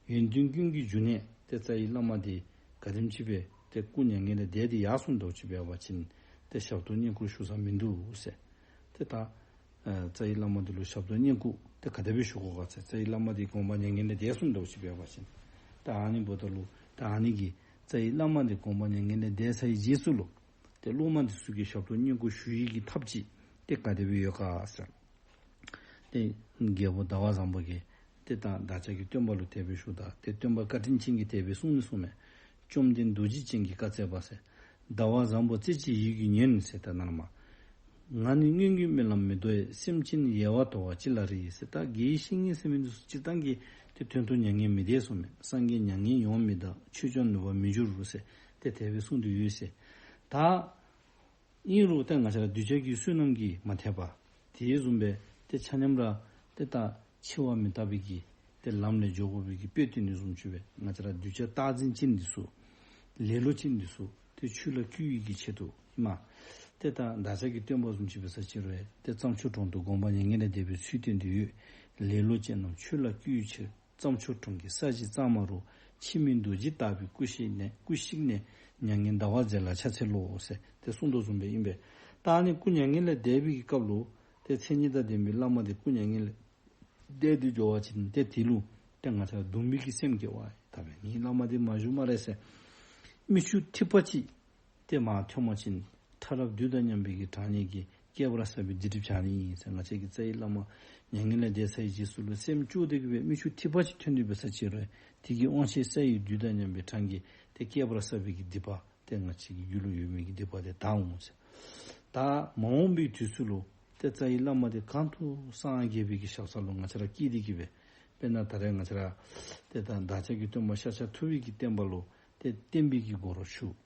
ཡོན་ཏན་ཀུན་གྱི་འབྱུང་གནས་ཏེ་རྩ་བའི་བླ་མ་འདི་ག་དེམ་ཅིག་སྦེ་ཏེ་སྐུ་མྱ་ངན་ལས་འདས་ཏེ་ཡར་སོང་འདྲཝ་ཅིག་འབད་བ་ཅིན་ཏེ་ཞབས་ཏོག་བསྙེན་བཀུར་ཞུ་ས་མིན་འདུག་ཟེར། ཏེ་ད་ཨེ་རྩ་བའི་བླ་མ་འདི་ལུ་ཞབས་ཏོག་བསྙེན་བཀུར་ཏེ་ག་དེ་སྦེ་ཞུ་དགོ་ག་ཟེར། རྩ་བའི་བླ་མ་འདི་དགོངས་པ་མྱ་ངན་ལས་འདས་སོང་འདྲཝ་ཅིག་འབད་བ་ཅིན་ད་ཨ་ནི་འབདཝ་ད་ལུ་ད་ཨ་ནི་གི་རྩ་བའི་བླ་མ་འདི་དགོངས་པ་མྱ་ངན་ལས་འདས་ཚར་བའི་རྗེས་སུ་ལུ་ཏེ་སློབ་མ་འདི་ཚུ་གིས་ཞབས་ཏོག་བསྙེན་བཀུར་ཞུ་ནི་གི་ཐབས་ཅིག་ཏེ་ག་དེ་སྦེ་ཡོད་ག་ཟེར། ཏེ་རྒྱལ་པོ་ཟླ་བ་བཟང་པོ་གིས་ཏེ་ད་བདག་ཅག་གི་སྟོན་པ་ལུ་དེ་སྦེ་ཞུཝ་ད་ཏེ་སྟོན་པ་བཀའ་དྲིན་ཅན་གྱིས་དེ་སྦེ་གསུངས་ནུག་གསུངམ་མས། བཅོམ་ལྡན་རྡོ་རྗེ་ཅན་གྱིས་བཀའ་སྩལ་པ་ཟེར། ཟླ་བ་བཟང་པོ་རྩེ་གཅིག་ཡིད་ཀྱིས་ཉོན་ཟེར། ད་ནཱ་ལས་མར་ང་ནི་སྔོན་གྱི་སྨོན་ལམ་མི་ལྡོག་ཡེ། སེམས་ཅན་ཡལ་བར་དོར་བ་ཅི་ལ་རིགས་ཟེར། ད་དགེ་བའི་བཤེས་གཉེན་ཟེར་མི་འདི་ཚུ་སྤྱིར་བཏང་གི་ཏེ་དོན་དུ་མྱ་ངན་མི་འདས་གསུངམ་མས། སངས་རྒྱས་མྱ་ངན་ཡོང་མི་གདའ། ཆོས་སྐྱོང་ནུས་པ་མི་འགྱུར་ཟེར་ཏེ་དེ་སྦེ་གསུངས་ཏེ་ཡོད་ཟེར། ད་ཨིན་རུང་ཏེ་ང་བཅས་ར་གདུལ་བྱ་གི་བསོད་ནམས་ཀྱིས་མ་ཐེག་པར་དེ་བཟུམ་སྦེ་ཏེ་ཆ་མཉམ་ར་ཏེ་ད་འཆི་བ་མི་རྟག་པའི་གི་ཏེ་ལམ་ལས་འགྱོ་དགོ་པའི་གི་དཔེ་སྟོན་ནི་བཟུམ་ཅིག་སྦེ་ང་བཅས་ར་གདུལ་བྱ་རྟག་འཛིན་ཅན་འདི་ཚུ་ལེ་ལོ་ཅན་འདི་ཚུ་ཏེ་ཆོས་ལ་བསྐུལ་ནི་གི་ཆེད་དུ་ཨིན་མས། ཏེ་ད་བདག་ཅག་གི་སྟོན་པ་བཟུམ་ཅིག་འབད་ས་ཅིག་རུང་ཏེ་རྩྭ་མཆོག་གྲོང་དུ་དགོངས་པ་མྱ་ངན་ལས་འདས་པའི་ཚུལ་བསྟན་ཏེ་ཡོད། ལེ་ལོ་ཅན་རྣམས་ཆོས་ལ་བསྐུལ་ཕྱིར། རྩྭ་མཆོག་གྲོང་གི་ས་གཞི་གཙང་མ་རུ། འཆི་མེད་རྡོ་རྗེ་ལྟ་བུའི་སྐུ་གཤེགས་ནས། སྐུ་གཤེགས་ནས་མྱ་ངན་འདའ་བར་མཛད་ལ་ཕྱག་འཚལ་ལོ་ཟེར་ཏེ་གསུངས་དོ་བཟུམ་སྦེ་ཨིན་པས། ད་ཨ་ནི་སྐུ་མྱ་ངན་ལས་འདས་པའི་གི་སྐབས་ལུ་ཏེ་མཚན་ཉིད་དང་ལྡན་པའི་བླ་མ་འདི་སྐུ་མྱ་ངན་ལས་འདས་ཏེ་འགྱོ་བ་ཅིན་ཏེ་དེ་ལུ་ཏེ་ང་བཅས་ར་གདུང་བའི་གི་སེམས་སྐྱེ་བ། ད་འབདན་ངེའི་བླ་མ་འདི་མ་བཞུགས་སྨ་རེ་ཟེར་མིག་ཆུ་ཐིགས་པ་ཅིག་ཏེ་མར་ཐོན་པ་ཅིན་ཕྲ་རབ་བདུད་དང་མཉམ་པའི་གི་གྲངས་སྙེད་ཀྱིས་བསྐལ་པར་བསགས་པའི་སྡིག་སྒྲིབ་བྱང་ནི་ཨིན་ཟེར། ང་བཅས་ཀྱི་རྩ་བའི་བླ་མ་མྱ་ངན་ལས་འདས་ཚར་བའི་རྗེས་སུ་ལུ་སེམས་སྐྱོ་སྟེ་གི་སྦེ་མིག་ཆུ་ཐིགས་པ་ཅིག་ཐོན་ཏེ་འབད་ས་ཅིག་རུང་དེ་གི་དབང་ཤེད་ས་ཡི་བདུད་དང་མཉམ་པའི་གྲངས་ཀྱིས་ཏེ་བསྐལ་པར་བསགས་པའི་གི་སྡིག་པ་ཏེ་ང་བཅས་ཀྱི་རྒྱུད་ལུ་ཡོད་མི་གི་སྡིག་པ་དེ་དག་འོང་ཟེར། ད་མ་འོངས་པའི་དུས་སུ་ལུ་ཏེ་རྩ་བའི་བླ་མ་དེ་གང་དུ་སངས་རྒྱས་པའི་གི་ཞབས་ས་ལུ་ང་བཅས་ར་སྐྱེས་ཏེ་གི་སྦེ་དཔེར་ན་ད་རེས་ང་བཅས་ར་ཏེ་ད་བདག་ཅག་གི་སྟོན་པ་ཤཱཀྱ་ཐུབ་པའི་གི་བསྟན་པ་ལུ་ཏེ་བསྟན་པའི་གི་སྒོ་རུ་ཞུགས།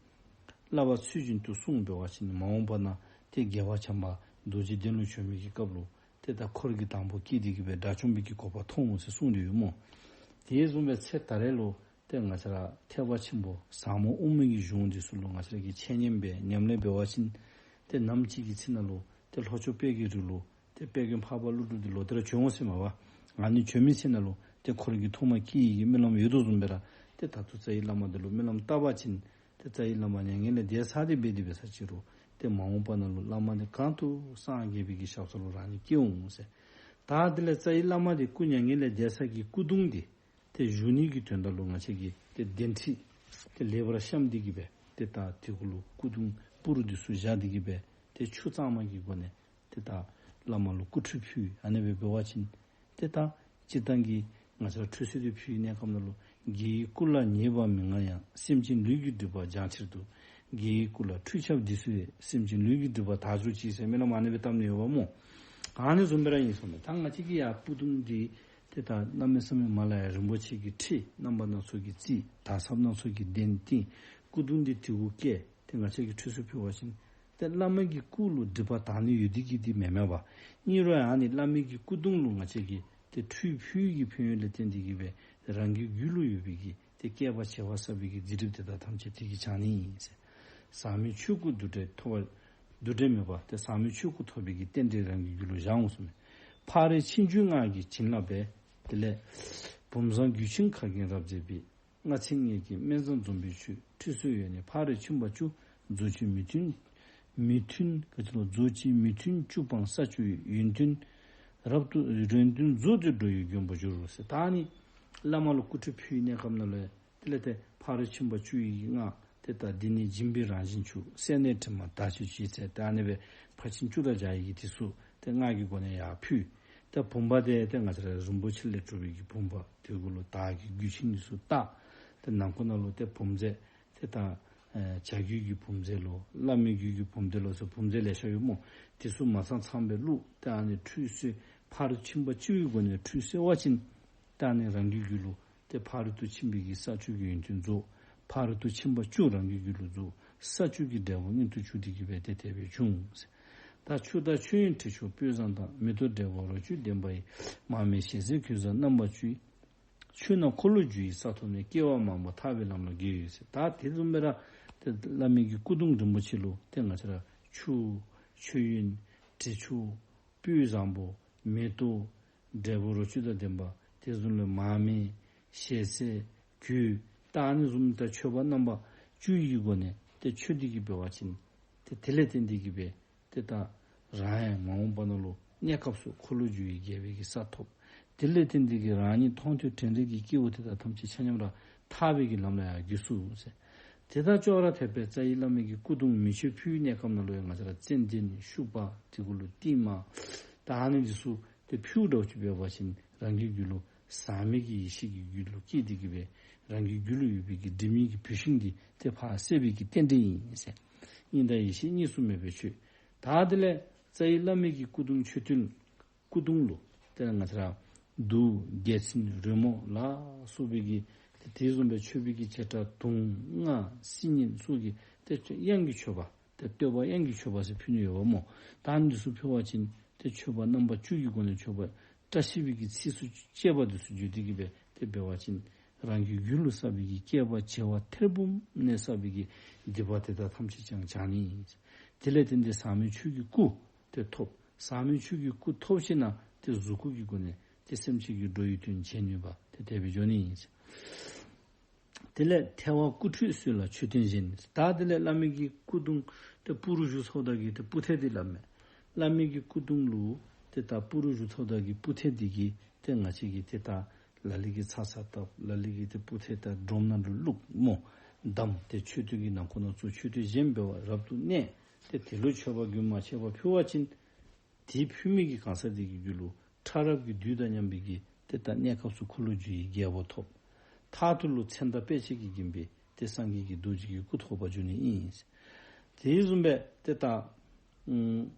བསླབ་པ་ཚུལ་བཞིན་དུ་སྲུང་འབད་བ་ཅིན་མ་འོངས་པ་ན་ཏེ་རྒྱལ་བ་བྱམས་པ་རྡོ་རྗེ་གདན་ལུ་བྱོན་མི་གི་སྐབས་ལུ་ཏེ་ད་འཁོར་གྱི་དང་པོ་སྐྱེས་ཏེ་གི་སྦེ་དགྲ་བཅོམ་པའི་གི་གོ་འཕང་ཐོབ་འོང་ཟེར་གསུངས་ཏེ་ཡོད་སྨོ། དེ་བཟུམ་སྦེ་ཚེ་ད་རེས་ལུ་ཏེ་ང་བཅས་ར་ཐེག་པ་ཆེན་པོ་ཟབ་མོ་དབུ་མའི་གི་གཞུང་འདི་ཚུ་ལུ་ང་བཅས་ར་གིས་འཆད་ཉན་འབད་ཉམས་ལེན་འབད་བ་ཅིན་ཏེ་ནམ་ཅིག་གི་ཚེ་ན་ལུ་ཏེ་ལྷོ་ཕྱོགས་དཔལ་གྱི་རི་ལུ་ཏེ་དཔལ་མགོན་འཕགས་པ་ཀླུ་སྒྲུབ་འདི་ལོག་སྟེ་ར་བྱོན་འོང་ཟེར་མས་པ། ཨ་ནི་བྱོན་མི་ཚེ་ན་ལུ་ཏེ་འཁོར་གྱི་ཐོག་མ་སྐྱེ་ནི་གི་སྨོན་ལམ་ཡོད་དོ་བཟུམ་སྦེ་ར་ཏེ་ད་ལྟོ་རྩ་བའི་བླ་མ་འདི་ལུ་སྨོན་ལམ་བཏབ་པ་ཅིན་ཏེ་རྩ་བའི་བླ་མ་མྱ་ངན་ལས་འདས་ཚར་ཏེ་འབད་དེ་འབད་ས་ཅིག་རུང་ཏེ་མ་འོངས་པ་ན་ལུ་བླ་མ་འདི་གང་དུ་སངས་རྒྱས་པའི་གི་ཞབས་ས་ལུ་རང་ཉིད་སྐྱེ་འོང་ཟེར། ད་དེ་ལས་རྩ་བའི་བླ་མ་འདི་སྐུ་མྱ་ངན་ལས་འདས་ས་གི་སྐུ་གདུང་འདི་ཏེ་བཞུགས་ནི་གི་དོན་དག་ལུ་ང་བཅས་ཀྱིས་ཏེ་གདན་ཁྲི་ཏེ་ལེགས་པར་བཤམས་ཏེ་གི་སྦེ་ཏེ་ད་དེ་གུ་ལུ་སྐུ་གདུང་སྤུར་འདི་ཚུ་བཞག་སྟེ་གི་སྦེ་ཏེ་ཆུ་གཙང་མ་གི་སྒོ་ནས་ཏེ་ད་བླ་མ་ལུ་སྐུ་ཁྲུས་ཕུལ། ཨ་ནི་སྦེ་འབད་བ་ཅིན་ཏེ་ད་སྤྱིར་བཏང་གི་ང་བཅས་ར་ཁྲུས་གསོལ་འདི་ཕུལ་བའི་གནས་སྐབས་ན་ལུ་རྒྱལ་བའི་སྐུ་ལ་ཉེས་པ་མི་མངའ་ཡང་། སེམས་ཅན་ལུས་ཀྱི་སྒྲིབ་པ་སྦྱང་ཕྱིར་དུ། རྒྱལ་བའི་སྐུ་ལ་ཁྲུས་ཆབ་འདི་ཚུ་ཡིས། སེམས་ཅན་ལུས་ཀྱི་སྒྲིབ་པ་དག་གྱུར་ཅིག་ཟེར་སྨོན་ལམ་ཨ་ནི་སྦེ་བཏབ་ནི་ཡོདཔ་སྨོ། ཨ་ནི་བཟུམ་སྦེ་ར་ཨིན་གསུངམ་མས། ད་ང་བཅས་ཀྱིས་ཡར་སྐུ་གདུང་འདི་ཏེ་ད་གནམ་མེད་ས་མེད་མར་ལས་ཡར་རིན་པོ་ཆེ་གི་ཁྲི་རྣམ་པ་སྣ་ཚོགས་ཀྱིས་བརྩིགས། དར་ཟབ་སྣ་ཚོགས་ཀྱིས་གདན་བཏིང་། སྐུ་གདུང་འདི་དེ་གུ་བཀལ། ཏེ་ང་བཅས་ཀྱིས་ཁྲུས་གསོལ་ཕུལ་བ་ཅིན་ཏེ་བླ་མ་གི་སྐུ་ལུ་སྒྲིབ་པ་དག་ནི་ཡོད་དེ་གི་འདི་མེན་མས་པ། ཨིན་རུང་ཨ་ནི་བླ་མ་གི་སྐུ་གདུང་ལུ་ང་བཅས་ཀྱིས་ཏེ་ཁྲུས་ཕུལ་གྱི་ཕན་ཡོན་ལས་བརྟེན་ཏེ་གི་སྦེ་རང་གི་རྒྱུད་ལུ་ཡོད་པའི་གི་ཏེ་བསྐལ་པ་བྱེ་བ་བསགས་པའི་གི་སྡིག་སྒྲིབ་དེ་དག་ཐམས་ཅད་དེ་གིས་བྱང་ནི་ཨིན་ཟེར། ཟག་མེད་ཆོས་སྐུ་འདུ་འབྲལ་ཐོབ་པ་འདུ་འབྲལ་མེད་པ་ཏེ་ཟག་མེད་ཆོས་སྐུ་ཐོབ་པའི་གི་རྟེན་འབྲེལ་རང་གི་རྒྱུད་ལུ་བཞག་འོང་གསུངམ་མས། ཕག་རི་ཆིངས་བཅུ་ལྔ་གི་བྱིན་རླབས་སྦེ། དེ་ལས་བུམ་བཟང་རྒྱུད་ཆེན་ཁ་རྒྱན་རབ་མཛེས་པའི། རྔ་ཆེན་ལྔ་གི་སྨན་བཟང་འཛོམས་པའི་ཆུ། ཁྲུས་གསོལ་ཡོན་ནི་ཕག་རི་ཆིངས་པ་བཅུ། རྫོགས་བྱེད་མི་མཐུན། མི་མཐུན་ག་ཅི་ལོ། རྫོགས་བྱེད་མི་མཐུན་བཅུ་སྤངས་ས་བཅུ་ཡི། ཡོན་ཏན་རབ་ཏུ་ཡོན་ཏན་རྫོགས་ཏེ་འགྲོ་བའི་མགོན་པོར་གྱུར་ཟེར། ད་ནི་བླ་མ་ལུ་སྐུ་ཁྲུས་ཕུལ་བའི་གནས་སྐབས་ནང་ལུ་དེ་ལས་ཏེ་ཕག་རི་ཆིངས་པ་བཅུ་ཡི་རྔ་ཏེ་ད་འདི་ནི་སྦྱིན་པའི་རང་བཞིན་ཆུ། སེར་སྣའི་དྲི་མ་དག་བྱེད་ཆུ་ཟེར། ད་ཨ་ནི་སྦེ་ཕར་ཕྱིན་བཅུ་དང་བརྒྱ་ཡི་གི་དེ་ཚུ་ཏེ་རྔ་གི་སྒོ་ནས་ཡར་ཕུལ། ཏེ་བུམ་པ་དེ་ཏེ་ང་བཅས་ར་རིན་པོ་ཆེ་ལས་གྲུབ་པའི་གི་བུམ་པ་དེ་གུ་ལུ་དར་གྱི་རྒྱུད་ཆེན་འདི་ཚུ་བཏགས། ཏེ་ནང་ཁོག་ནང་ལུ་ཏེ་བུམ་རྫས་ཏེ་ད་ཨེ་བྱ་རྒྱུད་ཀྱི་བུམ་རྫས་ལོ། བླ་མའི་རྒྱུད་ཀྱི་བུམ་རྫས་ལོ་ཟེར་བུམ་རྫས་ལེ་ཤ་ཡོད་སྨོ། དེ་ཚུ་མ་ཚང་ཚངམ་སྦེ་བླུགས། ཏེ་ཨ་ནི་ཁྲུས་གསོལ་ཕག་རི་ཆིངས་པ་བཅུ་ཡི་སྒོ་ནས་ཁྲུས་གསོལ་བ་ཅིན་ཏེ་ཨ་ནི་རང་གི་རྒྱུད་ལུ་ཏེ་ཕག་རི་ཏུ་ཕྱིན་པའི་གི་ས་བཅུ་གི་ཡོན་ཏན་རྫོགས། ཕག་རི་ཏུ་ཕྱིན་པ་བཅུ་རང་གི་རྒྱུད་ལུ་རྫོགས། ས་བཅུ་གི་འབྲས་བུ་མངོན་དུ་གྱུར་ཏེ་གི་སྦེ་ཏེ་དེ་སྦེ་བྱུང་ཟེར། ད་ཆུ་དང་མཆོད་ཡོན་དྲི་མཆོག་སྤོས་བཟང་དང་། མེ་ཏོག་འབྲས་བུ་རོ་བཅུད་ལྡན་པ་ཡི། མར་མེ་ཞལ་ཟས་གོས་བཟང་རྣམ་པ་བཅུ་ཡིས། མཆོད་ན་འཁོར་ལོས་སྒྱུར་བའི་ས་ཐོབ་ནས། སྐྱེ་བ་མང་པོ་ཐར་པའི་ལམ་ལ་འགོད་ཡོད་ཟེར། ད་དེ་བཟུམ་སྦེ་ར་ཏེ་བླ་མའི་གི་སྐུ་གདུང་རིན་པོ་ཆེ་ལུ་ཏེ་ང་བཅས་ར་ཆུ་མཆོད་ཡོན་དྲི་མཆོག་སྤོས་བཟང་པོ་མེ་ཏོག་འབྲས་བུ་རོ་བཅུད་དང་ལྡན་པ་དེ་བཟུམ་ལུ་མར་མེ་ཞལ་ཟས་གོས་ད་ཨ་ནི་བཟུམ་ད་མཆོད་པ་རྣམ་པ་བཅུ་ཡི་སྒོ་ནས་ཏེ་མཆོད་དེ་གི་འབད་བ་ཅིན་ཏེ་དེ་ལས་བརྟེན་ཏེ་གི་སྦེ་ཏེ་ད་རང་ཡང་མ་འོངས་པ་ནང་ལུ་གནས་སྐབས་སུ་འཁོར་ལོས་སྒྱུར་བའི་རྒྱལ་པོའི་གི་ས་ཐོབ། དེ་ལས་བརྟེན་ཏེ་གི་རང་ཉིད་མཐོང་ཐོས་དྲན་རེག་གི་སྐྱེ་བོ་དེ་དག་ཐམས་ཅད་ཆ་མཉམ་ར་ཐར་པའི་གི་ལམ་ལ་ཡང་འགོད་ཚུགས་ཟེར། དེ་དག་ཅོག་ར་འཐདཔ་སྦེ་རྩ་བའི་བླ་མའི་གི་སྐུ་གདུང་མེ་མཆོད་ཕུལ་བའི་གནས་སྐབས་ནང་ལུ་ཡང་ང་བཅས་ར་ཙན་དན་ཤུག་པ་དེ་གུ་ལུ་ཏིལ་མར་ད་ཨ་ནི་འདི་ཚུ་ཏེ་ཕུལཝ་འདྲཝ་ཅིག་འབད་བ་ཅིན་རང་གི་རྒྱུད་ལུ་ཟག་མེད་ཀྱི་ཡེ་ཤེས་ཀྱི་རྒྱུད་ལུ་སྐྱེས་ཏེ་གི་སྦེ་རང་གི་རྒྱུད་ལུ་ཡོད་པའི་གི་སྒྲིབ་གཉིས་ཀྱི་བུད་ཤིང་འདི་ཏེ་ཕར་བསལ་བའི་གི་རྟེན་འབྲེལ་ཨིན་ཟེར། དབྱིངས་དང་ཡེ་ཤེས་གཉིས་སུ་མེད་པའི་ཆོས། ད་དེ་ལས་རྩ་བའི་བླ་མའི་གི་སྐུ་གདུང་མཆོད་རྟེན་སྐུ་གདུང་ལུ་ཏེ་ང་བཅས་ར་གདུགས་རྒྱལ་མཚན་རོལ་མོ་ལ་སོགས་པའི་གི་ཏེ་དེ་བཟུམ་སྦེ་མཆོད་པའི་གི་བྱེ་བྲག་དུང་ལྔ་སིལ་སྙན་སོགས་ཀྱི་ཏེ་དབྱངས་ཀྱི་མཆོད་པ་ཏེ་བསྟོད་པ་དབྱངས་ཀྱི་མཆོད་པ་ཟེར་ཕུལ་ནི་ཡོདཔ་སྨོ། ད་ཨ་ནི་འདི་ཚུ་ཕུལ་བ་ཅིན་ཏེ་མཆོད་པ་རྣམ་པ་བཅུ་གི་སྒོ་ནས་མཆོད་པ་བཀྲ་ཤིས་པའི་གི་ཚིགས་སུ་བཅད་པ་འདི་ཚུ་བརྗོད་དེ་གི་སྦེ་ཏེ་འབད་བ་ཅིན་རང་གི་རྒྱུད་ལུ་བསགས་པའི་གི་བསྐལ་པ་བྱེ་བ་ཐེར་འབུམ་ནས་བསགས་པའི་གི་སྡིག་པ་དེ་དག་ཐམས་ཅད་ཀྱང་བྱང་ནི་ཨིན། དེ་ལས་བརྟེན་ཏེ་ཟག་མེད་ཆོས་ཀྱི་སྐུ་ཏེ་ཐོབ། ཟག་མེད་ཆོས་ཀྱི་སྐུ་ཐོབ་ཞིནམ་ལས་ཏེ་གཟུགས་སྐུ་གི་སྒོ་ནས་ཏེ་སེམས་ཅན་གྱི་འགྲོ་བའི་དོན་བྱེད་ནུས་པ་ཏེ་དེ་སྦེ་འགྱོ་ནི་ཨིན། དེ་ལས་ཐལ་བ་སྐུ་ཁྲུས་གསོལ་ལ་མཆོད་རྟེན་བཞེངས། ད་དེ་ལས་བླ་མའི་གི་སྐུ་གདུང་ཏེ་སྤུ་རུ་བཞུགས་ཚརཝ་ད་གི་ཏེ་སྤུ་ཐལ་འདི་སླབ་མས། བླ་མའི་གི་སྐུ་གདུང་ལུ་ཏེ་ད་སྤུ་རུ་བཞུགས་ཚརཝ་ད་གི་སྤུ་ཐལ་འདི་གིས་ཏེ་ང་བཅས་ཀྱིས་ཏེ་ད་ལ་ལུ་གིས་ཚ་ཚ་བཏབ། ལ་ལུ་གིས་ཏེ་སྤུ་ཐལ་ད་སྒྲོམ་ནང་ལུ་བླུགས་སྨོ། བསྡམས། ཏེ་མཆོད་རྟེན་གྱི་ནང་ཁོག་ནང་བཙུགས། མཆོད་རྟེན་བཞེངས་འབད་བ་རབ་ཏུ་གནས། ཏེ་དེ་ལུ་མཆོད་པ་རྒྱུན་མ་ཆད་པར་ཕུལ་བ་ཅིན་དེ་ཕུལ་མི་གི་གང་ཟག་དེ་གི་རྒྱུད་ལུ་ཕྲ་རབ་ཀྱི་བདུད་དང་མཉམ་པའི་གི་ཏེ་ད་གནས་སྐབས་སུ་འཁོར་ལོས་སྒྱུར་བའི་རྒྱལ་པོ་ཐོབ། མཐའ་ཐུག་ལུ་མཚན་དང་དཔེ་བྱད་ཀྱིས་བརྒྱན་པའི་ཏེ་སངས་རྒྱས་ཀྱི་རྡོ་རྗེ་གི་སྐུ་ཐོབ་པར་འགྱུར་ནི་ཨིན། དེ་བཟུམ་སྦེ་ཏེ་ད་ཨམ་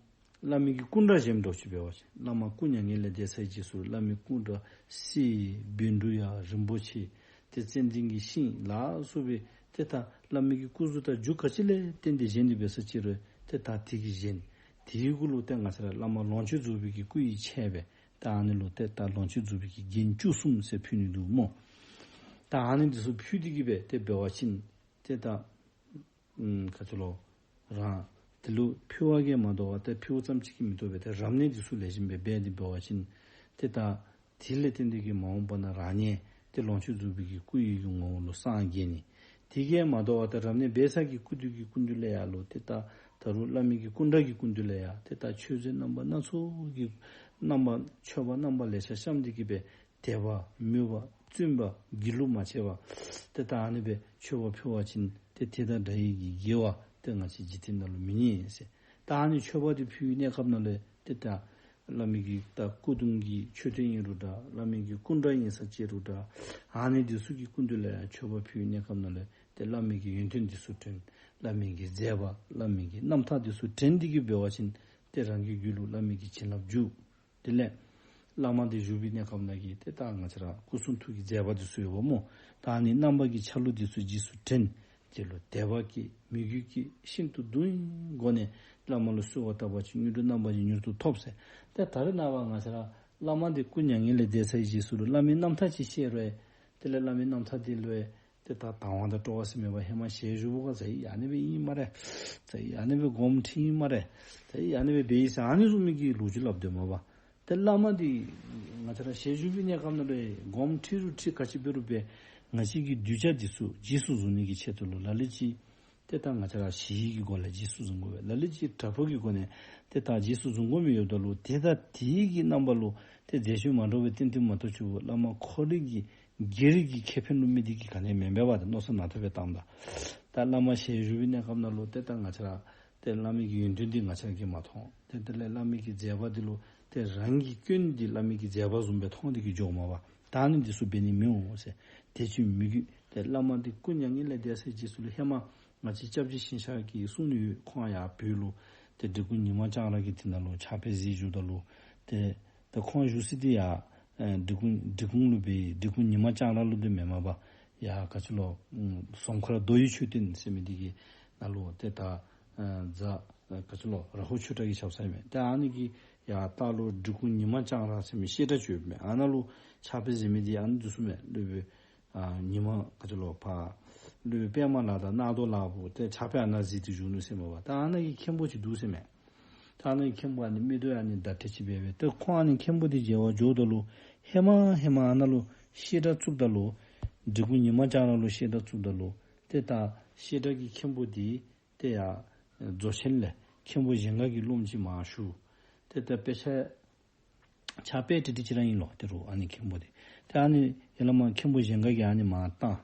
བླ་མའི་གི་སྐུ་འདྲ་བཞེངསམ་འདྲཝ་ཅིག་འབད་བ་ཅིན་བླ་མ་སྐུ་མྱ་ངན་ལས་འདས་ཚར་བའི་རྗེས་སུ་བླ་མའི་སྐུ་འདྲ་གསེར་བཻ་ཌཱུརྱ་རིན་པོ་ཆེ་ཏེ་ཙན་དན་གྱི་ཤིང་ལ་སོགས་པའི་ཏེ་ད་བླ་མའི་གི་སྐུ་གཟུགས་དང་རྒྱུ་ག་ཅི་ལས་བརྟེན་ཏེ་བཞེངས་ཏེ་འབད་ས་ཅི་རུང་ཏེ་ད་དེ་གིས་བཞེངས། དེའི་གུ་ལུ་ཏེ་ང་བཅས་ར་བླ་མ་ལོངས་སྤྱོད་རྫོགས་པའི་གི་སྐུ་ཡི་ཆས་སྦེ་ད་ཨ་ནི་ལུ་ཏེ་ད་ལོངས་སྤྱོད་རྫོགས་པའི་གི་རྒྱན་བཅུ་གསུམ་ཟེར་ཕུལ་ནི་འདུག་སྨོ། ད་ཨ་ནི་འདི་ཚུ་ཕུལ་ཏེ་གི་སྦེ་ཏེ་འབད་བ་ཅིན་ཏེ་ད་ཨམ་ག་ཅི་ལོ། རང་དེ་ལུ་ཕུལ་བ་གིས་མ་དོ་བར་ཏེ་ཕུལཝ་ཙམ་ཅིག་གིས་མི་དོ་བར་ཏེ་རབ་གནས་འདི་ཚུ་ལེགས་ཤོམ་སྦེ་འབད་དེ་འབད་བ་ཅིན་ཏེ་ད་དེ་ལས་བརྟེན་ཏེ་གི་མ་འོངས་པ་ན་རང་ཉིད་ཏེ་ལོངས་སྤྱོད་རྫོགས་པའི་གི་སྐུ་ཡི་གི་ངོ་བོ་ལུ་སངས་རྒྱས་ནི། དེ་གིས་མ་དོ་བར་ཏེ་རབ་གནས་འབད་ས་གི་སྐུ་དུས་ཀྱི་སྐུ་མདུན་ལས་ཡར་ལུ་ཏེ་ད་ད་རུང་བླ་མའི་གི་སྐུ་འདྲ་གི་སྐུ་མདུན་ལས་ཡར་ཏེ་ད་མཆོད་རྫས་རྣམ་པ་སྣ་ཚོགས་ཀྱི་རྣམ་པ་མཆོད་པ་རྣམ་པ་ལེ་ཤ་བཤམས་ཏེ་གི་སྦེ་དད་པ་མོས་པ་བརྩོན་པ་སྒྱིད་ལུག་མ་བྱས་པར་ཏེ་ད་ཨ་ནི་སྦེ་མཆོད་པ་ཕུལ་བ་ཅིན་ཏེ་དེ་དང་འདྲ་བའི་གི་དགེ་བ་ཏེ་ང་བཅས་འཇིག་རྟེན་ནང་ལུ་མི་རྙེད་ཟེར། ད་ཨ་ནི་མཆོད་པ་འདི་ཕུལ་བའི་གནས་སྐབས་ནང་ལས་ཏེ་ད་བླ་མའི་གི་ད་སྐུ་གདུང་གི་མཆོད་རྟེན་ཨིན་རུང་འདྲ། བླ་མའི་གི་སྐུ་འདྲ་ཨིན་ས་ཅི་རུང་འདྲ། ཨ་ནི་འདི་ཚུ་གི་སྐུ་མདུན་ལས་ཡར་མཆོད་པ་ཕུལ་བའི་གནས་སྐབས་ནང་ལས་ཏེ་བླ་མའི་གི་ཡོན་ཏན་འདི་ཚུ་དྲན། བླ་མའི་གི་མཛད་པ་བླ་མའི་གི་རྣམ་ཐར་འདི་ཚུ་དྲན་ཏེ་གི་འབད་བ་ཅིན་ཏེ་རང་གི་རྒྱུད་ལུ་བླ་མའི་གི་བྱིན་རླབས་འཇུག། དེ་ལས་བླ་མ་འདི་བཞུགས་པའི་གནས་སྐབས་ནང་གི་ཏེ་ད་ང་བཅས་ར་སྐུ་གསུང་ཐུགས་ཀྱི་མཛད་པ་འདི་ཚུ་ཡོདཔ་སྨོ། ད་ཨ་ནི་རྣམ་པ་གི་ཆ་ལུགས་འདི་ཚུ་རྗེས་སུ་དྲན། དེ་ལུ་དད་པ་བསྐྱེད་མོས་གུས་བསྐྱེད་ཤིན་ཏུ་གདུང་བའི་སྒོ་ནས་བླ་མ་ལུ་གསོལ་བ་བཏབ་པ་ཅིན་མྱུར་དུ་རྣམ་པ་ཅིག་མྱུར་དུ་ཐོབ་ཟེར། ཏེ་ད་རེས་ནངས་པ་ང་བཅས་ར་བླ་མ་འདི་སྐུ་མྱ་ངན་ལས་འདས་ཚར་བའི་རྗེས་སུ་ལུ་བླ་མའི་རྣམ་ཐར་ཅིག་བཤད་རུང་དེ་ལས་བླ་མའི་རྣམ་ཐར་འདི་ལུ་ཏེ་ད་དང་བ་དང་སྤྲོ་བ་ཟེར་མེད་པར་ཧེ་མ་ཞལ་བཞུགས་པ་ག་ཟེར་ཨ་ནི་སྦེ་ཨིན་སྨ་རེ། ཟེར་ཨ་ནི་སྦེ་སྒོམ་ཁྲིད་ཨིན་སྨ་རེ། ཟེར་ཨ་ནི་སྦེ་འབད་ཡི་ཟེར་ཨ་ནི་བཟུམ་མའི་གི་ལོ་རྒྱུས་སླབ་སྡོདཔ་མས་པ། ཏེ་བླ་མ་འདི་ང་བཅས་ར་ཞལ་བཞུགས་པའི་གནས་སྐབས་ནང་ལུ་སྒོམ་ཁྲིད་རུང་ཁྲིད་ག་ཅི་འབད་རུང་འབད་ང་བཅས་ཀྱི་གདུལ་བྱ་འདི་ཚུ་རྗེས་སུ་བཟུང་ནི་གི་ཆེད་དུ་ལུ་ལ་ལུ་ཅིག་ཏེ་ད་ང་བཅས་ར་ཞི་བའི་གི་སྒོ་ལས་རྗེས་སུ་བཟུང་དགོ་པས། ལ་ལུ་ཅིག་དྲག་པོ་གི་སྒོ་ནས་ཏེ་ད་རྗེས་སུ་བཟུང་དགོ་མི་ཡོདཔ་ད་ལུ་ཏེ་ད་དེ་གི་རྣམ་པ་ལུ་ཏེ་རྫས་ཆོས་མ་འདྲཝ་སྦེ་བསྟན་ཏེ་མ་གཏོགས་ཆུ་བོ་བླ་མ་ཁོ་རའི་གི་སྒེར་གྱི་ཁེ་ཕན་ལུ་དམིགས་ཏེ་གི་ག་ནི་མེན་པས་པ། ཏེ་མནོ་བསམ་ནང་དོགས་སྦེ་བཏངམ་ད་ད་བླ་མ་ཞལ་བཞུགས་པའི་གནས་སྐབས་ནང་ལུ་ཏེ་ད་ང་བཅས་ར་ཏེ་བླ་མའི་གི་ཡོན་ཏན་འདི་ང་བཅས་ར་གིས་མ་མཐོང་། ཏེ་དེ་ལས་བླ་མའི་གི་མཛད་པ་འདི་ལུ་ཏེ་རང་གི་སྐྱོན་འདི་བླ་མའི་གི་མཛད་པ་བཟུམ་སྦེ་མཐོང་སྟེ་གི་འགྱོཝ་མས་པ། ད་ཨ་ནི་འདི་ཚུ་འབད་ནི་མི་འོང་ཟེར། དེ་ཚུ་མི་དགོས། ཏེ་བླ་མ་འདི་སྐུ་མྱ་ངན་ལས་འདས་སའི་རྗེས་སུ་ལུ་ཧེ་མ་ང་བཅས་སྐྱབས་རྗེ་ཞིང་གཤེགས་ཀྱིས་གསུངས་ནི་ཡོད། ཁོང་ཡར་བོད་ལུ་ཏེ་འབྲི་གུང་ཉི་མ་ལྕང་ར་གི་དེ་ནང་ལུ་ཕྱག་དཔེ་གཟིགས་བཞུགསཔ་ད་ལུ་ཏེ་ད་ཁོང་བཞུགས་ས་འདི་ཡར་ཨེ་འབྲི་གུང་འབྲི་གུང་ལུ་སྦེ་འབྲི་གུང་ཉི་མ་ལྕང་ར་ལུ་འདི་མེན་མས་པ། ཡར་ག་ཅི་ལོ་ཨམ་ཟོམ་ཁར་རྡོ་ཡི་མཆོད་རྟེན་ཟེར་མི་འདི་གི་ནང་ལུ་ཏེ་ད་ཨ་རྫ་ཨ་ག་ཅི་ལོ་ར་ཧུ་ཆོས་གྲགས་ཀྱི་ཞབས་ས་ཨིན་མས། ཏེ་ཨ་ནི་གི་ཡར་ལྟག་ལུ་འབྲི་གུང་ཉི་མ་ལྕང་ར་ཟེར་མི་བཤད་གྲྭ་ཅིག་ཡོདཔ་མས། ཨ་ནཱ་ལུ་ཕྱག་དཔེ་གཟིགས་མི་འདི་ཨ་ནི་འདི་ཚུ་མས། སློབ་དཔོན་ཨ་ཉི་མ་ག་ཅི་ལོ་ཕར་སློབ་དཔོན་པདྨ་ལ་དང་རྣག་རྡོ་ལ་བུ་ཏེ་ཕྱག་དཔེ་ཨ་ནཱ་གཟིགས་ཏེ་བཞུགས་ནུག་ཟེར་མས་པ། ད་ཨ་ནཱ་གི་མཁན་པོ་ཅིག་འདུག་ཟེར་མས། ད་ཨ་ནཱ་གི་མཁན་པོ་ཨ་ནི་མིག་ཏོ་ཨ་ནི་བརྡ་སྤྲོད་ཅིག་འབད་སྦེ་ཏེ་ཁོང་ཨ་ནི་མཁན་པོ་འདི་མཇལ་བར་འགྱོཝ་ད་ལུ་ཧེ་མ་ཧེ་མ་ཨ་ནཱ་ལུ་བཤད་གྲྭ་བཙུགསཔ་ད་ལུ་འབྲི་གུང་ཉི་མ་ལྕང་ར་ལུ་བཤད་གྲྭ་བཙུགསཔ་ད་ལུ་ཏེ་ད་བཤད་གྲྭ་གི་མཁན་པོ་འདི་ཏེ་ཡར་རྫོགས་ཆེན་ལས་མཁན་པོ་གཞན་ཁ་གི་སློབམ་ཅིག་མར་ཞུ། ཏེ་ད་དཔེ་ཆ་ཕྱག་དཔེ་ཏིག་ཏིག་ཅིག་ར་ཨིན་ལོ། ཏེ་རུང་ཨ་ནི་མཁན་པོ་འདི་ཏེ་ཨ་ནི་ཡར་ལས་མར་མཁན་པོ་གཞན་ཁ་གིས་ཨ་ནི་མར་བཏང་།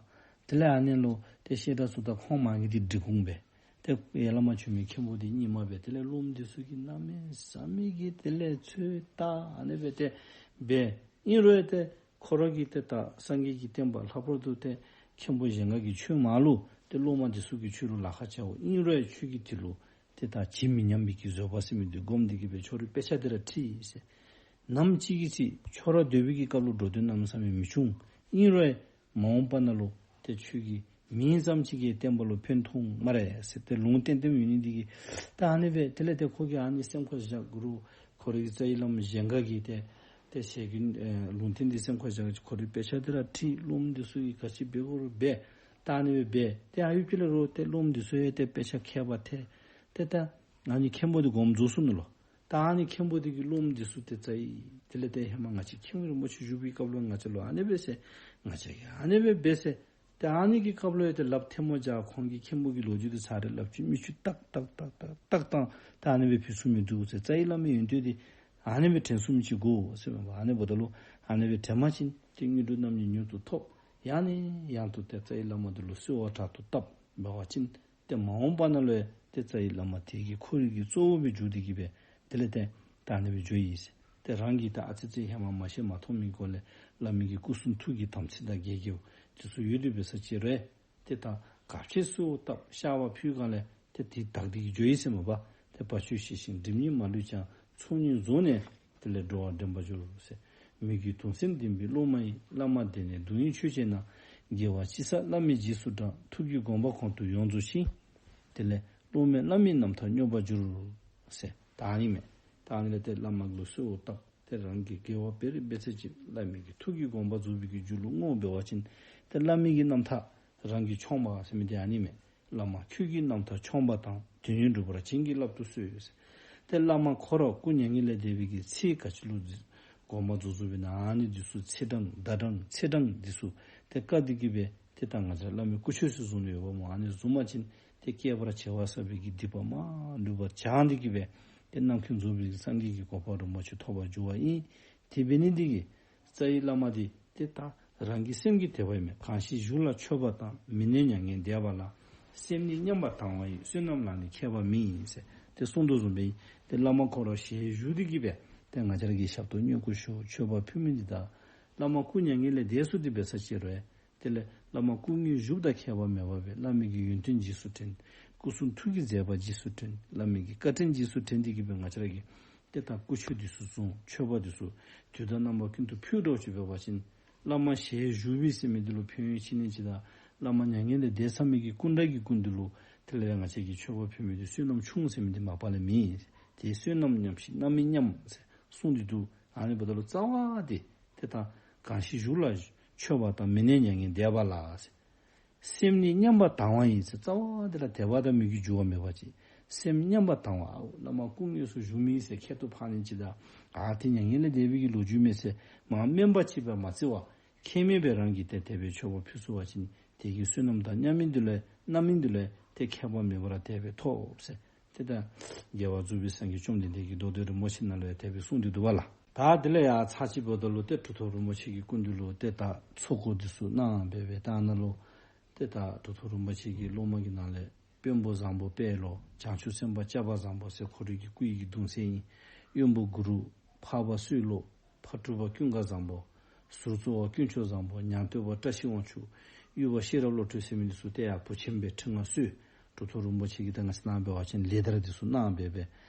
དེ་ལས་ཨ་ནི་ལུ་ཏེ་བཤད་གྲྭ་བཙུགསཔ་ད་ཁོང་མ་གི་འདི་འབྲི་གུང་སྦེ། ཏེ་ཡར་ལས་མར་བྱོན་མི་མཁན་པོ་འདི་རྙིང་མ་སྦེ། དེ་ལས་སློབམ་འདི་ཚུ་གིས་གནམ་མེད་ས་མེད་ཀྱི་དེ་ལས་ཚོད་ལྟ་ཨ་ནི་སྦེ་ཏེ་འབད། ཨིན་རུང་ཏེ་ཁོ་ར་གིས་ཏེ་ད་སངས་རྒྱས་ཀྱི་བསྟན་པ་ལྷག་པར་དུ་ཏེ་མཁན་པོ་གཞན་ཁ་གི་ཆོས་མང་ལུ་ཏེ་སློབ་མ་འདི་ཚུ་གིས་ཁྱོད་ལུ་ལཱ་ཁག་ཆེཝ་ཨིན་རུང་ཁྱོད་ཀྱིས་དེ་ལུ་ཏེ་ད་ཇི་མི་སྙམ་པའི་གི་བཟོད་པ་ཟེར་མི་འདི་སྒོམ་སྟེ་གི་སྦེ་ཁྱོད་རའི་དཔེ་ཆ་འདི་ར་ཁྲིད་ཟེར། ནམ་ཅིག་གི་ཚེ་ཁྱོད་ར་སྡོད་པའི་གི་སྐབས་ལུ་འགྲོ་དོན་གནམ་མེད་ས་མེད་མི་འབྱུང་། ཨིན་རུང་མ་འོངས་པ་ནང་ལུ་ཏེ་ཁྱོད་ཀྱིས་མིང་ཙམ་ཅིག་གིས་བསྟན་པ་ལུ་ཕན་ཐོགས་སྨ་རེ་ཟེར་ཏེ་ལུང་བསྟན་བསྟནམ་ཨིན་ནི་འདི་གིས་ད་ཨ་ནི་སྦེ་དེ་ལས་ཏེ་ཁོ་གིས་ཨ་ནི་སེམས་ཁར་བཞག་རུང་ཁོ་རའི་རྩ་བའི་བླམ་གཞན་ཁ་གིས་ཏེ་ཏེ་ཞལ་རྒྱུན་ཨེ་ལུང་བསྟན་འདི་སེམས་ཁར་བཞག་ཁོ་རའི་དཔེ་ཆ་འདི་ར་ཁྲིད། སློབམ་འདི་ཚུ་གིས་ག་ཅི་འབད་དགོ་རུང་འབད། ད་ཨ་ནི་སྦེ་འབད། ཏེ་ཨ་ཡུ་ཕི་ལས་རུང་ཏེ་སློབམ་འདི་ཚུ་ཡང་ཏེ་དཔེ་ཆ་མཁས་པ་ཐལ། ཏེ་ད་ཨ་ནི་མཁན་པོ་འདི་དགོངསམ་རྫོགས་སོ་ནུག་ལོ། ད་ཨ་ནི་མཁན་པོ་འདི་གིས་སློབམ་འདི་ཚུ་ཏེ་རྩ་བའི་དེ་ལས་ཏེ་ཧེ་མ་ང་བཅས་མཁན་རིན་པོ་ཆེ་བཞུགས་པའི་སྐབས་ལུ་ང་བཅས་ལུ་ཨ་ནི་སྦེ་ཟེར། ང་བཅས་ཀྱིས་ཨ་ནི་སྦེ་འབད་ཟེར། ཏེ་ཨ་ནི་གི་སྐབས་ལུ་ཡང་ཏེ་ལགཔ་ཐལ་མོ་སྦྱར། ཁོང་གིས་མཁན་པོ་གི་ལོ་རྒྱུས་འདི་ཚར་རེ་སླབ་ཅི། མིག་ཆུ་ཏག་ཏག་ཏག་ཏག་ཏག་བཏང་། ད་ཨ་ནི་སྦེ་ཕུལ་ཚུགས་མི་འདུག་ཟེར། རྩ་བའི་བླ་མའི་ཡོན་ཏན་འདི་ཨ་ནི་སྦེ་དྲན་ཚུགས་མི་ཅིག་དགོ་ཟེར་མས་པ། ཨ་ནི་འབདཝ་ད་ལུ་ཨ་ནི་སྦེ་དྲན་པ་ཅིན་ཏེ་དངོས་གྲུབ་རྣམ་གཉིས་མྱུར་དུ་ཐོབ། ཡང་ནས་ཡང་དུ་ཏེ་རྩ་བའི་བླ་མ་འདི་ལུ་གསོལ་བ་དྲག་ཏུ་བཏབ་འབད་བ་ཅིན་ཏེ་མ་འོངས་པ་ནང་ལུ་ཡང་ཏེ་རྩ་བའི་བླ་མ་དེ་གིས་ཁོ་རའི་གི་གཙོ་བོ་སྦེ་འགྱུར་ཏེ་གི་སྦེ་དེ་ལས་ཏེ་ད་ཨ་ནི་སྦེ་འགྱོ་ཡི་ཟེར། ཏེ་རང་གིས་ད་ཨ་ཙི་ཙི་ཧེ་མ་མ་ཤེས་མ་མཐོང་མི་སྒོ་ལས་བླ་མའི་གི་སྐུ་གསུང་ཐུགས་ཀྱི་དམ་ཚིག་དང་དགེ་བའི་དེ་ཚུ་ཡོད་དེ་འབད་ས་ཅིག་རུང་ཏེ་ད་ག་ཅི་གསོལཝ་བཏབ་བཤགས་པ་ཕུལ་གང་ལས་ཏེ་དེ་དག་སྟེ་གི་འགྱོ་ཡི་ཟེར་མས་པ། ཏེ་བ་ཕྱུགས་ཤི་ཞིང་སྒྲིབ་གཉིས་མ་ལུས་ཀྱང་། ཚོགས་གཉིས་རྫོགས་ནས་དེ་ལས་འགྲོ་བ་འདྲེན་པར་འགྱུར་ཟེར། མི་བསྐྱོད་དུང་སེམས་ལྡན་པའི་སློབ་མ་ཡིས། བླ་མ་དེ་ནས་སྡུག་བསྔལ་ཆོས་བྱས་ན། དགེ་བ་ཅི་བསགས་བླ་མའི་རྗེས་སུ་འབྲང་། ཐུགས་ཀྱི་དགོངས་པ་གོང་དུ་ཡོངས་རྫོགས་ཤིང་། དེ་ལས་སློབ་མས་བླ་མའི་རྣམ་ཐར་སྙོམས་པར་འགྱུར་ཟེར། ད་ཨ་ནི་མས། ད་ཨ་ནི་ལས་ཏེ་བླ་མ་ལུ་གསོལཝ་བཏབ། ཏེ་རང་གིས་དགེ་བ་འབད་རུང་འབད་ཚད་ཅིག་བླ་མའི་གི་ཐུགས་ཀྱི་དགོངས་པ་རྫོགས་པའི་གི་རྒྱུ་ལུ་བསྔོ་འབད་བ་ཅིན་ཏེ་བླ་མའི་གི་རྣམ་ཐར་རང་གིས་མཆོངས་པ་ཟེར་མི་འདི་ཨ་ནི་མས། བླ་མ་ཁྱོད་ཀྱི་རྣམ་ཐར་མཆོངས་པ་དང་། དོན་ཡོད་འགྲུབ་པར་བྱིན་གྱིས་བརླབ་ཏུ་གསོལ་ཟེར། ཏེ་བླ་མ་ཁོ་ར་སྐུ་མྱ་ངན་ལས་འདས་པའི་གི་ཚེ་ག་ཅི་ལུ་དགོངས་པ་རྫོགས་རྫོགསཔ་ཨིན་ན་ཨ་ནི་འདི་ཚུ་ཚེས་གྲངས་ཟླ་གྲངས་ཚེས་གྲངས་འདི་ཚུ་ཏེ་བཀག་སྟེ་གི་སྦེ་ཏེ་ད་ང་བཅས་བླ་མའི་སྐུ་ཆོས་སུ་བཟུང་ནི་ཡོདཔ་སྨོ། ཨ་ནི་བཟུང་པ་ཅིན་ཏེ་བསྐལ་པར་བྱེ་བ་བསགས་པའི་གི་སྡིག་པ་མར་ལུས་པ་བྱང་སྟེ་གི་སྦེ་ཏེ་རྣམ་མཁྱེན་རྫོགས་པའི་གི་སངས་རྒྱས་ཀྱི་གོ་འཕང་རིན་པོ་ཆེ་ཐོབ་པར་འགྱུར་བ་ཨིན། དེ་འབད་ནི་འདི་གིས་རྩ་བའི་བླ་མ་འདི་ཏེ་ད་རང་གི་སེམས་ཀྱི་དད་པ་ཨིན་མས། གང་ཞིག་བཞུགས་ལ་མཆོད་པ་དང་། མི་གནས་མྱ་ངན་འདས་པ་ལ། སེམས་ནི་མཉམ་པར་དང་བ་ཡི། བསོད་ནམས་ལ་ནི་ཁྱད་པར་མེད་ཟེར་ཏེ་གསུངས་དོ་བཟུམ་སྦེ་ཏེ་བླ་མ་ཁོ་ར་ཞལ་བཞུགས་ཏེ་གི་སྦེ་ཏེ་ང་བཅས་ར་གིས་ཞབས་ཏོག་བསྙེན་བཀུར་ཞུ་མཆོད་པ་ཕུལ་མི་འདི་དང་བླ་མ་སྐུ་མྱ་ངན་ལས་འདས་སོང་སྟེ་འབད་ས་ཅིག་རུང་དེ་ལས་བླ་མ་སྐུ་དངོས་བཞུགསཔ་དང་ཁྱད་པར་མེད་པར་སྦེ་བླ་མའི་གི་ཡོན་ཏན་རྗེས་སུ་དྲན། སྐུ་གསུང་ཐུགས་ཀྱི་མཛད་པ་རྗེས་སུ་དྲན། བླ་མའི་གི་བཀའ་དྲིན་རྗེས་སུ་དྲན་ཏེ་གི་སྦེ་ང་བཅས་ར་གིས་ཏེ་ད་སྐུ་ཆོས་འདི་ཚུ་བཟུང་མཆོད་པ་འདི་ཚུ་དུས་དང་རྣམ་པ་ཀུན་ཏུ་ཕུལ་འགྱོ་ཅི་འབད་བ་ཅིན་བླ་མ་ཞལ་བཞུགས་པའི་ཟེར་མི་འདི་ལུ་ཕན་ཡོན་ཆེ་ནི་ཅིག་དང་བླ་མ་མྱ་ངན་ལས་འདས་ཚར་མི་གི་སྐུ་འདྲ་གི་སྐུ་མདུན་ལུ་དེ་ལས་ང་བཅས་ཀྱིས་མཆོད་པ་ཕུལ་མི་འདི་བསོད་ནམས་ཆུང་ཟེར་མི་འདི་མ་པ་ལས་མེད། དེ་བསོད་ནམས་མཉམ་ཞིང་རྣམ་སྨིན་མཉམ་ཟེར་གསུངས་ཏེ་འདུག། ཨ་ནི་འབདཝ་ད་ལུ་རྩ་བ་འདི་ཏེ་ད་གང་ཞིག་བཞུགས་ལ་མཆོད་པ་དང་། མི་གནས་མྱ་ངན་འདས་པ་ལ་ཟེར། སེམས་ནི་མཉམ་པར་དང་བ་ཡི་ཟེར་རྩ་བ་འདི་ལུ་དད་པ་དང་མོས་གུས་འགྱུར་བ་མེད་པ་ཅིག། སེམས་མཉམ་པར་བཏང་བ། ཨའུ་བླ་མ་སྐུ་དངོས་སུ་བཞུགས་མི་ཟེར་ཁྱད་དུ་འཕགས་ནི་ཅིག་དང་། ཨ་ཏི་མྱ་ངན་ལས་འདས་པའི་གི་ལོ་རྒྱུས་མས་ཟེར་མ་དམན་པ་ཅིག་སྦེ་མ་བརྩི་བར་ཁྱད་མེད་པའི་རང་གིས་ཏེ་དེ་སྦེ་མཆོད་པ་ཕུལ་ཚུགས་པ་ཅིན་དེ་གི་བསོད་ནམས་དང་མཉམ་མིན་དུ་ལས་རྣམ་སྨིན་དུ་ལས་ཏེ་ཁྱད་པར་མེད་པར་དེ་སྦེ་ཐོབ་ཟེར། ཏེ་ད་རྒྱལ་བ་རྫོགས་པའི་སངས་རྒྱས་བཅོམ་ལྡན་འདས་ཀྱིས་མདོ་སྡེ་རིན་པོ་ཆེ་ནང་ལུ་ཡང་དེ་སྦེ་གསུངས་ཏེ་འདུག་པ་ལགས། ད་དེ་ལས་ཡང་ཚར་གཅིག་འབདཝ་ད་ལུ་ཏེ་གྲུབ་ཐོབ་རིན་པོ་ཆེ་གི་སྐུ་མདུན་ལུ་ཏེ་ད་ཚོགས་འཁོར་འདི་ཚུ་གནང་སྦེ་སྦེ་ད་ནཱ་ལུ་ཏེ་ད་གྲུབ་ཐོབ་རིན་པོ་ཆེ་གི་སློབ་མ་གི་ནང་ལས་དཔོན་པོ་བཟང་པོ་དཔལ་ལོ། བྱང་ཆུབ་སེམས་དཔའ་སྐྱབས་པ་བཟང་པོ་ཟེར་ཁོ་རའི་གི་སྐུ་ཡི་གི་གདུང་སྲས་ཨིན། དབོན་པོ་གུ་རུ། འཕགས་པ་བསོད་སློབ། ཕ་སྤྲུལ་པ་ཀུན་དགའ་བཟང་པོ། ཟུར་གཙོ་བ་དཀོན་མཆོག་བཟང་པོ། ཉན་ཐོས་པ་བཀྲ་ཤིས་དབང་ཕྱུག། དབུས་པ་ཤེས་རབ་བློ་གྲོས་ཟེར་མི་འདི་ཚུ་ཏེ་ཡར་བུ་ཆེན་སྦེ་ཁྲི་མངའ་གསོལ། གྲུབ་ཐོབ་རིན་པོ་ཆེ་གིས་ད་ང་བཅས་ནང་འབད་བ་ཅིན་ལེགས་དར་འདི་ཚུ་གནང་སྦེ་སྦེ་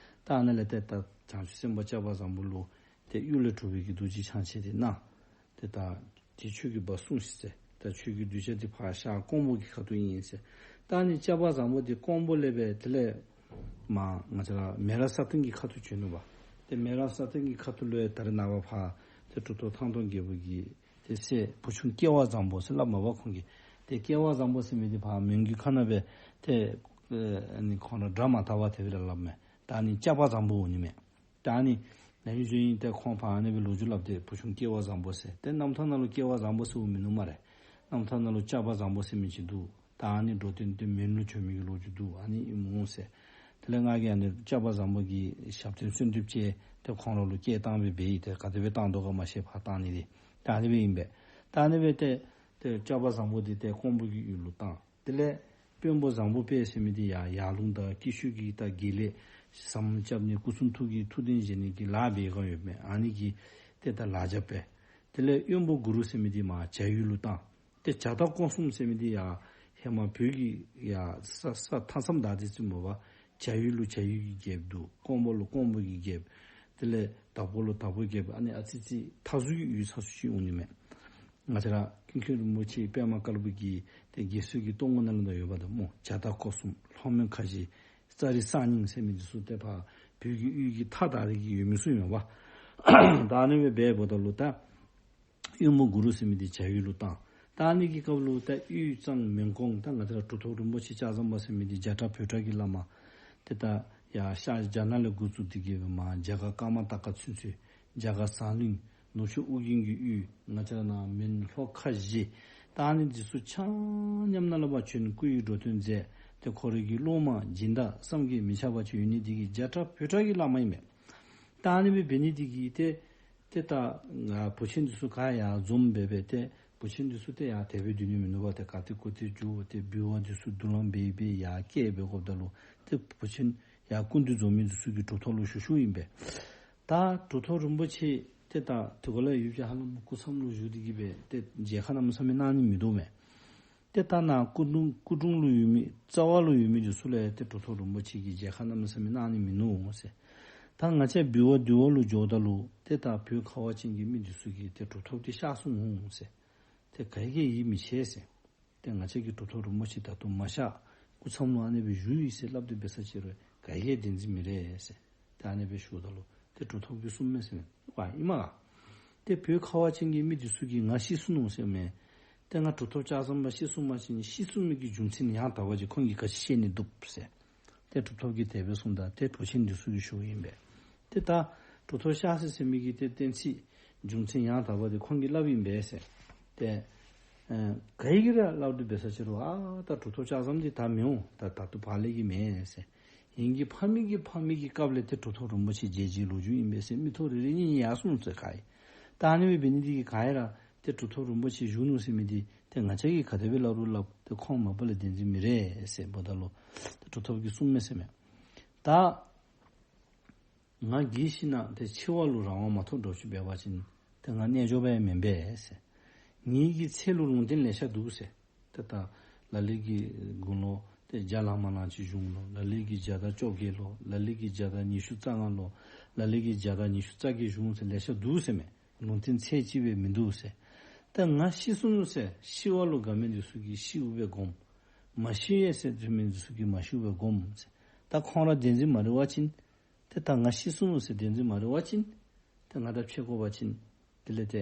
ད་ཨ་ནཱ་ལས་ཏེ་ད་བྱང་ཆུབ་སེམས་དཔའ་སྐྱབས་པ་བཟང་པོ་ལུ་ཏེ་གཡུལ་ལས་གྲོལ་བའི་གི་རྡོ་རྗེ་འཆང་ཆེན་དེ་གནང་། ཏེ་ད་དེ་ཁྱོད་ཀྱིས་འབག་བསྲུང་ཤིག་ཟེར། ད་ཁྱོད་ཀྱི་གདུལ་བྱ་འདི་ཕར་ཤར་ཀོང་པོ་གི་ཁ་ཐུག་ཨིན་ཟེར། ད་ཨ་ནི་སྐྱབས་པ་བཟང་པོ་འདི་ཀོང་པོ་ལས་སྦེ་དེ་ལས་མར་ང་བཅས་ར་མེ་རག་ས་སྟེང་གི་ཁ་ཐུག་བྱོན་ནུག་པ། ཏེ་མེ་རག་ས་སྟེང་གི་ཁ་ཐུག་ལུ་ཡང་ད་རེས་ནངས་པ་ཕར་ཏེ་གྲུབ་ཐོབ་ཐང་སྟོང་རྒྱལ་པོ་གི་ཏེ་སྲས་བུ་ཆུང་སྐལ་བ་བཟང་པོ་ཟེར་སླབ་མས་པ་ཁོང་གིས། ཏེ་སྐལ་བ་བཟང་པོ་ཟེར་མི་འདི་ཕར་མོན་གྱི་ཁ་ནང་སྦེ་ཏེ་ཨ་ནི་ཁོང་ར་དགྲ་མ་དར་བར་དེ་སྦེ་ར་སླབ་མས། ད་ཨ་ནི་སྐྱབས་པ་བཟང་པོ་འོང་ནི་མས། ད་ཨ་ནི་ནཱ་ཡོད་ཟེར་ཨིན། ཏེ་ཁོང་ཕར་ཨ་ནི་སྦེ་ལོ་རྒྱུས་སླབ་སྟེ་བུ་ཆུང་སྐལ་བ་བཟང་པོ་ཟེར། ཏེ་རྣམ་ཐར་ནང་ལུ་སྐལ་བ་བཟང་པོ་ཟེརཝ་མིན་ནུག་སྨ་རེ། རྣམ་ཐར་ནང་ལུ་སྐྱབས་པ་བཟང་པོ་ཟེར་མི་ཅིག་འདུག། ད་ཨ་ནི་འགྲོ་དོན་ཏེ་མོན་ལུ་བྱོན་མི་གི་ལོ་རྒྱུས་འདུག། ཨ་ནི་ཨིནམ་འོང་ཟེར། དེ་ལས་ང་གིས་ཨ་ནི་སྐྱབས་པ་བཟང་པོ་གི་ཞབས་བརྟན་གསོལ་འདེབས་ཅིག་ཏེ་ཁོང་ར་ལུ་བསྐྱལ་བཏང་སྦེ་སྦེ་ཨིན། ཏེ་ག་དེ་སྦེ་བཏང་དོ་ག་མ་ཤེས། ཕར་བཏང་ནི་འདི་ད་ཨ་ནི་སྦེ་ཨིན་པས། ད་ཨ་ནི་སྦེ་ཏེ་ཏེ་སྐྱབས་པ་བཟང་པོ་འདི་ཏེ་ཀོང་པོ་གི་ཡུལ་ལུ་བཏང་། དེ་ལས་དཔོན་པོ་བཟང་པོ་དཔལ་ཟེར་མི་འདི་ཡང་ཡར་ལུང་དང་ཀྱི་ཤུལ་གྱི་ད་དགེ་ལས་ཟམ་རྐྱབ་ནི་སྐུ་གསུང་ཐུགས་ཀྱི་ཐུགས་རྟེན་བཞེངས་ནི་གི་ལཱ་འབད་ག་ཡོདཔ་མས། ཨ་ནི་གི་ཏེ་ད་ལཱ་རྐྱབ་པས། དེ་ལས་དབོན་པོ་གུ་རུ་ཟེར་མི་འདི་མར་བྱ་ཡུལ་ལུ་བཏང་། ཏེ་བྱ་དྭགས་སྐོར་གསུམ་ཟེར་མི་འདི་ཡང་ཧེ་མ་བོད་ཀྱི་ཡང་ས་ས་མཐའ་མཚམས་བདའ་སྟེ་བཙུགས་མས་པ། བྱ་ཡུལ་ལུ་བྱ་ཡུལ་གྱི་རྒྱལཔོ་འདུག། ཀོང་པོ་ལུ་ཀོང་པོ་གི་རྒྱལཔོ། དེ་ལས་དྭགས་པོ་ལུ་དྭགས་པོ་རྒྱལཔོ། ཨ་ནི་ཨ་ཙི་ཙི་མཐའ་ཟུར་གྱི་ཡུལ་ས་ཚུ་ཅིག་འོང་ནི་མས། ང་བཅས་ར་ཀུན་མཁྱེན་རིན་པོ་ཆེ་པདྨ་དཀར་པོ་གི་ཏེ་དགེ་ཚུལ་གྱི་གཏོང་སྒོ་ནང་ལུ་ད་ཡོདཔ་ད་སྨོ། བྱ་དྭགས་སྐོར་གསུམ། ལྷོ་མོན་ཁ་བཞི། ཙཱ་རི་གསར་རྙིང་ཟེར་མི་འདི་ཚུ་ཏེ་ཕར་བོད་ཀྱི་ཡུལ་གྱི་མཐའ་དག་རིགས་ཀྱི་ཡོད་མི་ཚུ་ཨིན་མས་པ། ད་ཨ་ནི་སྦེ་འབདཝ་ད་ལུ་ད་དབོན་པོ་གུ་རུ་ཟེར་མི་འདི་བྱ་ཡུལ་ལུ་བཏང་། ད་ཨ་ནི་གི་སྐབས་ལུ་ད་དབུས་གཙང་མོན་གོང་ད་ང་བཅས་ར་གྲུབ་ཐོབ་རིན་པོ་ཆེ་ལྕགས་ཟམ་པ་ཟེར་མི་འདི་རྒྱ་གྲགས་བོད་གྲགས་ཀྱི་བླ་མ། ཏེ་ད་ཡར་ཤར་རྒྱ་ནག་ལས་འགོ་བཙུགས་ཏེ་གི་སྦེ་མར་རྒྱ་གར་ཀ་མ་ཏ་ཀ་ཚུན་ཚོད། རྒྱ་གར་ཟངས་གླིང་ནུབ་ཕྱོགས་ཨོ་རྒྱན་གྱི་ཡུལ། ང་བཅས་ར་ནཱ་མོན་ལྷོ་ཁ་བཞི། ད་ཨ་ནི་འདི་ཚུ་ཆ་མཉམ་ནང་ལུ་ཕར་བྱོན་སྐུ་ཡི་འགྲོ་དོན་མཛད། ཏེ་ཁོ་རའི་གི་སློབ་མ་སྦྱིན་བདག་བསམ་གྱིས་མི་ཁྱབ་པ་ཅིག་ཡོད་ནི་འདི་གིས་རྒྱ་གྲགས་བོད་གྲགས་ཀྱི་བླ་མ་ཨིན་མས། ད་ཨ་ནི་སྦེ་འབད་ནི་འདི་གིས་ཏེ་ཏེ་ད་ང་བུ་ཆེན་འདི་ཚུ་ག་ཡར་འཛོམས་སྦེ་སྦེ་ཏེ་བུ་ཆེན་འདི་ཚུ་ཏེ་ཡར་དེ་སྦེ་སྡོད་ནི་མིན་ནུག་པ། ཏེ་ག་ཏེ་གུ་ཏེ་འགྱོ་སྟེ་འབུལ་བ་འདི་ཚུ་དུ་ལང་འབད་སྦེ་ཡར་བསྐྱལ་སྦེ་དགོཔ་ད་ལུ་ཏེ་བུ་ཆེན་ཡར་སྐུ་མདུན་འཛོམས་མི་འདི་ཚུ་གིས་གྲུབ་ཐོབ་ལུ་ཞུ་ཞུཝ་ཨིན་པས། ད་གྲུབ་ཐོབ་རིན་པོ་ཆེ་ཏེ་ད་དེ་གུ་ལས་ཡུལ་གྱི་ཧ་ལམ་སྐུ་མཚམས་ལུ་བཞུགས་ཏེ་གི་སྦེ་ཏེ་མཇལ་ཁ་གནམ་མེད་ས་མེད་གནང་ནི་མིན་འདུག་མས། ཏེ་ད་ནཱ་སྐུ་གདུང་སྐུ་དྲུང་ལུ་ཡོད་མི་རྩ་བ་ལུ་ཡོད་མི་འདི་ཚུ་ལུ་ཡང་ཏེ་གྲུབ་ཐོབ་རིན་པོ་ཆེ་གིས་མཇལ་ཁ་གནམ་མེད་ས་མེད་གནང་ནི་མིན་ནུག་ཟེར། ད་ང་བཅས་འབུལ་བ་འདུལ་བ་ལུ་འགྱོཝ་ད་ལུ་ཏེ་ད་བོད་ཁ་བ་ཅན་གྱི་མི་འདི་ཚུ་གིས་ཏེ་གྲུབ་ཐོབ་འདི་གཤགས་སོང་ནུག་ཟེར། ཏེ་ག་གིས་ཡིད་མི་ཆེས་ཟེར། ཏེ་ང་བཅས་ཀྱི་གྲུབ་ཐོབ་རིན་པོ་ཆེ་ད་ལྟོ་མ་གཤགས། སྐུ་མཚམས་ལུ་ཨ་ནི་སྦེ་བཞུགས་ཡི་ཟེར་སླབ་སྟེ་འབད་ས་ཅིག་རུང་ག་གིས་བདེན་འཛིན་མི་རེ་ཟེར། ཏེ་ཨ་ནི་སྦེ་ཞུཝ་ད་ལུ་ཏེ་གྲུབ་ཐོབ་ཀྱིས་གསུངམ་མས་ཟེར་མས། ཝ་ཨིན་མས་ག། ཏེ་བོད་ཁ་བ་ཅན་གྱི་མི་འདི་ཚུ་གིས་ང་ཤི་སོ་ནུག་ཟེར་མས། ཏེ་ང་གྲུབ་ཐོབ་ལྕགས་ཟམ་པ་ཤི་སོང་པ་ཅིན་ཤི་སོང་མི་གི་རྒྱུ་མཚན་ཡང་དག་པ་ཅིག་ཁོང་གིས་ག་ཅི་ཤེས་ནི་འདུག་ཟེར། ཏེ་གྲུབ་ཐོབ་ཀྱིས་དེ་སྦེ་གསུངམ་ད་ཏེ་བུ་ཆེན་འདི་ཚུ་གིས་ཞུཝ་ཨིན་པས། ཏེ་ད་གྲུབ་ཐོབ་གཤགས་སོ་ཟེར་མི་གི་ཏེ་གཏན་ཚིགས་རྒྱུ་མཚན་ཡང་དག་པ་འདི་ཁོང་གིས་སླབ་ཨིན་པས་ཟེར། ཏེ་ཨ་ག་གིས་ར་སླབ་སྟེ་འབད་ས་ཅིག་རུང་ཨ་ད་གྲུབ་ཐོབ་ལྕགས་ཟམ་འདི་ད་མི་འོང་། ད་ད་ལྟོ་ཕར་ལས་ཀྱི་མེན་ཟེར། ཨིན་གྱི་ཕ་མེས་ཀྱི་ཕ་མེས་ཀྱི་སྐབས་ལས་ཏེ་གྲུབ་ཐོབ་རིན་པོ་ཆེ་མཇལ་མཇལ་ལོ་རྒྱུས་ཨིན་པས་ཟེར། མི་ཐོག་རེ་རེ་གཉིས་གཉིས་ཡར་སོང་ཟེར་ག་ཡི། ད་ཨ་ནི་སྦེ་འབད་ནི་འདི་གིས་ག་ཡི་ར་ཏེ་གྲུབ་ཐོབ་རིན་པོ་ཆེ་བཞུགས་ནུག་ཟེར་མི་འདི་ཏེ་ང་བཅས་ཀྱིས་ག་དེ་སྦེ་སླབ་རུང་སླབ། ཏེ་ཁོང་མ་པ་ལས་བདེན་འཛིན་མི་རེ་ཟེར་འབདཝ་ད་ལུ་ཏེ་གྲུབ་ཐོབ་ཀྱིས་གསུངམ་མས་ཟེར་མས། ད་ང་གིས་ཤི་ན་ཏེ་འཆི་བ་ལུ་རང་དབང་མ་ཐོབ་འདྲཝ་ཅིག་འབད་བ་ཅིན་ཏེ་ང་རྣལ་འབྱོར་པ་ཡང་མེན་པས་ཟེར། ངེ་གི་ཚེ་ལུ་ལུང་བསྟན་ལེ་ཤ་འདུག་ཟེར། ཏེ་ད་ལ་ལུ་གིས་དགུང་ལོ་ཏེ་བརྒྱ་ལང་མ་ལང་ཅིག་བཞུགས་ལོ། ལ་ལུ་གིས་བརྒྱ་དང་བཅོ་བརྒྱད་ལོ། ལ་ལུ་གིས་བརྒྱ་དང་ཉི་ཤུ་རྩ་ལྔ་ལོ། ལ་ལུ་གིས་བརྒྱ་དང་ཉི་ཤུ་རྩ་བརྒྱད་བཞུགས་ཟེར་ལེ་ཤ་འདུག་ཟེར་མས། ལུང་བསྟན་ཚད་ཅིག་སྦེ་མིན་འདུག་ཟེར། ད་ང་ཤི་སོ་ནུག་ཟེར། ཤི་བ་ལུ་དགའ་མི་འདི་ཚུ་གིས་ཤིཝ་སྦེ་སྒོམ། མ་ཤི་ཡི་ཟེར་ཟེར་མི་འདི་ཚུ་གིས་མ་ཤིཝ་སྦེ་སྒོམ་ཟེར། ད་ཁོང་ར་བདེན་འཛིན་མ་རེད་པ་ཅིན། ཏེ་ད་ང་ཤི་སོ་ནུག་ཟེར་བདེན་འཛིན་མ་རེད་པ་ཅིན། ཏེ་ང་དང་ཕྱད་དགོ་པ་ཅིན། དེ་ལས་ཏེ་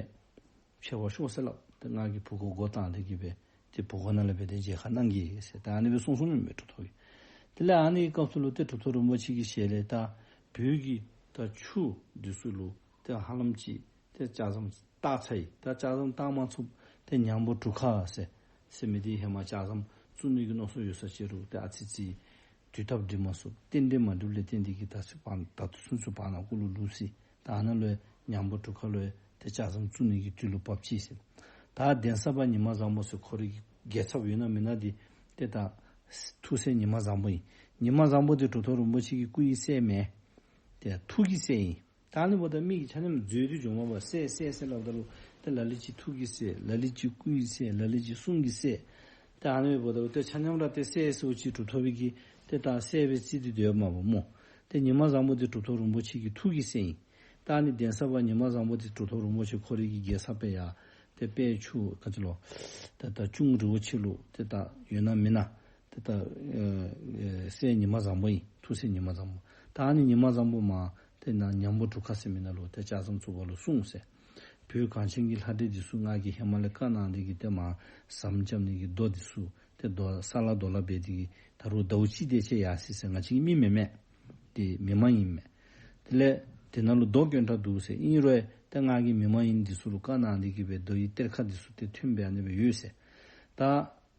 ཕྱད་པར་ཤོག་ཟེར་སླབ། ཏེ་ང་གིས་བུ་གུ་མགུ་བཏང་སྟེ་གི་སྦེ་ཏེ་བུ་གུ་ནང་ལས་སྦེ་ཏེ་མཇལ་ཁ་གནང་གེ་ཟེར། ད་ཨ་ནི་སྦེ་གསུངས་གསུངསམ་ཨིན་པས་གྲུབ་ཐོབ་ཀྱིས། དེ་ལས་ཨ་ནི་གི་སྐབས་སུ་ལུ་ཏེ་གྲུབ་ཐོབ་རིན་པོ་ཆེ་གི་ཞལ་ལས་ད་བོད་ཀྱི་ད་ཆུ་འདི་ཚུ་ལུ་ཏེ་ཧ་ལམ་ཅིག་ཏེ་ལྕགས་ཟམ་བཏགས་ཚར་ཡི། ད་ལྕགས་ཟམ་བཏགས་མ་ཚུགས་ཏེ་ཉང་པོ་གྲུ་ཁ་ཟེར་ཟེར་མི་འདི་ཧེ་མ་ལྕགས་ཟམ་བཙུགས་ནི་གི་མནོ་བསམ་ཡོད་ས་ཅིག་རུང་ཏེ་ཨ་ཙི་ཙི་དུས་སྟབས་འགྲིག་མ་ཚུགས། རྟེན་འབྲེལ་མ་འགྲུབ་ལས་བརྟེན་ཏེ་གིས་ད་ཚུན་བར་ད་ཚུན་ཚོད་བར་ན་སྐུ་ལུ་ལུས་སོ་ཡི། ད་ཨ་ནཱ་ལུ་ཡང་ཉང་པོ་གྲུ་ཁ་ལུ་ཡང་ཏེ་ལྕགས་ཟམ་བཙུགས་ནི་གི་དུས་ལུ་བབས་ཅི་ཟེར། ད་གདན་ས་པ་ཉི་མ་བཟང་པོ་ཟེར་ཁོ་རའི་གི་རྒྱལ་ཚབ་ཡོད་ན་མེན་ན་འདི་ཏེ་ད་ཐུགས་སྲས་ཉི་མ་བཟང་པོ་ཨིན། ཉི་མ་བཟང་པོ་འདི་གྲུབ་ཐོབ་རིན་པོ་ཆེ་གི་སྐུ་ཡི་སྲས་མེན། ཏེ་ཐུགས་ཀྱི་སྲས་ཨིན། ད་ཨ་ནི་འབདཝ་ད་མི་གིས་ཆ་མཉམ་འཛོལ་ཏེ་འགྱོཝ་མས་པ། སྲས་སྲས་ཟེར་སླབ་ད་ལུ་ཏེ་ལ་ལུ་ཅིག་ཐུགས་ཀྱི་སྲས། ལ་ལུ་ཅིག་སྐུ་ཡི་སྲས། ལ་ལུ་ཅིག་གསུང་གི་སྲས། ད་ཨ་ནི་འབདཝ་ད་ཏེ་ཆ་མཉམ་ར་ཏེ་སྲས་ཟེརཝ་ཅིག་གྲུབ་ཐོབ་པའི་གི་ཏེ་ད་སྲས་སྦེ་བརྩི་སྟེ་སྡོདཔ་མས་པ་སྨོ། ཏེ་ཉི་མ་བཟང་པོ་འདི་གྲུབ་ཐོབ་རིན་པོ་ཆེ་གི་ཐུགས་ཀྱི་སྲས་ཨིན། ད་ཨ་ནི་གདན་ས་པ་ཉི་མ་བཟང་པོ་འདི་གྲུབ་ཐོབ་རིན་པོ་ཆེ་ཁོ་རའི་གི་རྒྱལ་ཚབ་སྦེ་ཡར་ཏེ་དཔལ་ཆུ་ག་ཅི་ལོ་ཏེ་ད་གཅུང་རི་བོ་ཆེ་ལུ་ཏེ་ད་ཡོད་ན་མེན་ན། ཏེ་ད་ཨེ་ཨེ་སྲས་ཉི་མ་བཟང་པོ་ཨིན། ཐུགས་སྲས་ཉི་མ་བཟང་པོ། ད་ཨ་ནི་ཉི་མ་བཟང་པོ་མར་ཏེ་ནཱ་ཉང་པོ་གྲུ་ཁ་ཟེར་མི་ནང་ལུ་ཏེ་ལྕགས་ཟམ་བཙུགས་པ་ལུ་གསུངས་ཟེར། བོད་གངས་ཅན་གྱི་ལྷ་འདྲེ་འདི་ཚུ་ང་གིས་ཧེ་མ་ལས་བཀའ་གནང་སྟེ་གིས་ཏེ་མར་ཟམ་རྐྱབ་ནི་གི་རྡོ་འདི་ཚུ་ཏེ་རྡོ་ས་ལ་རྡོ་ལ་འབད་དེ་གིས་ད་རུང་ཟླཝ་གཅིག་དེ་ཅིག་ཡར་སོ་ཡི་ཟེར། ང་བཅས་ཀྱི་མི་མེན་མས། ཏེ་མི་མ་ཡིན་མས། དེ་ལས་དེ་ནང་ལུ་རྡོ་དཀོན་དྲགས་འདུག་ཟེར། ཨིན་རུང་ཏེ་ང་གིས་མི་མ་ཡིན་འདི་ཚུ་ལུ་བཀའ་གནང་སྟེ་གིས་སྦེ་རྡོ་ཡི་གཏེར་ཁ་འདི་ཚུ་ཏེ་ཐོན་སྦེ་ཨ་ནི་སྦེ་ཡོད་ཟེར། ད་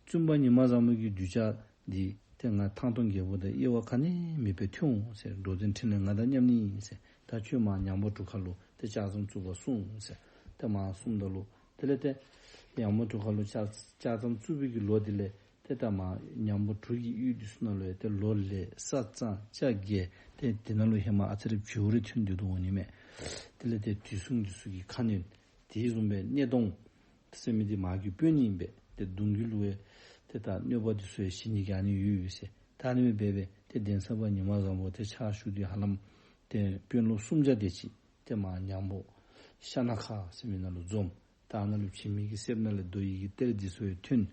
བཙུན་པ་ཉི་མ་བཟང་པོ་གི་གདུལ་བྱ་འདི་ཏེ་ང་ཐང་སྟོང་རྒྱལ་པོ་དང་དབྱེ་བ་ག་ནི་མེད་པར་ཐོན་འོང་ཟེར། འགྲོ་དོན་འཕྲིན་ལས་ང་དང་མཉམ་ནི་ཨིན་ཟེར། ད་ཁྱོད་མར་ཉང་པོ་གྲུ་ཁ་ལུ་ཏེ་ལྕགས་ཟམ་བཙུགས་པར་གསུངས་ཟེར། ཏེ་མར་གསུངམ་ད་ལུ་དེ་ལས་ཏེ་ཉང་པོ་གྲུ་ཁ་ལུ་ལྕགས་ལྕགས་ཟམ་བཙུགས་པའི་གི་ལོ་དེ་ལས་ཏེ་ད་མར་ཉང་པོ་གྲུ་གི་ཡུལ་འདི་ཚུ་ནང་ལུ་ཡང་ཏེ་ལོ་ལེགས་ས་གཙང་ལྕགས་རྒྱས། ཏེ་དེ་ནང་ལུ་ཧེ་མ་ཨ་ཙི་རེ་བྱུ་རུ་ཐོན་ཏེ་འདུག་འོང་ནི་མས། དེ་ལས་ཏེ་དུས་སྲུང་འདི་ཚུ་གི་ཁ་གནོན། དེ་བཟུམ་སྦེ་སྣེ་གདོང་ཟེར་མི་འདི་མ་གི་དཔོན་ཨིན་པས། ཏེ་གདུང་རྒྱུད་ལུ་ཡང་ཏེ་ད་གནོད་པ་འདི་ཚུ་ཡང་ཞི་ནི་གི་ཨ་ནི་ཡོད་ཡོད་ཟེར། ད་ཨ་ནི་སྦེ་འབད་སྦེ་ཏེ་གདན་ས་པ་ཉི་མ་བཟང་པོ་ཏེ་ཕྱག་ཞུ་སྟེ་ཧ་ལམ་ཏེ་དཔོན་སློབ་སུམ་བརྒྱ་དེ་ཅིག་ཏེ་མར་ཉང་པོ་ཤ་ན་ཁ་ཟེར་མི་ནང་ལུ་འཛོམས། ད་ཨ་ནཱ་ལུ་བྱེ་མའི་གི་གསེབ་ནང་ལས་རྡོ་ཡི་གི་གཏེར་འདི་ཚུ་ཡང་ཐོན།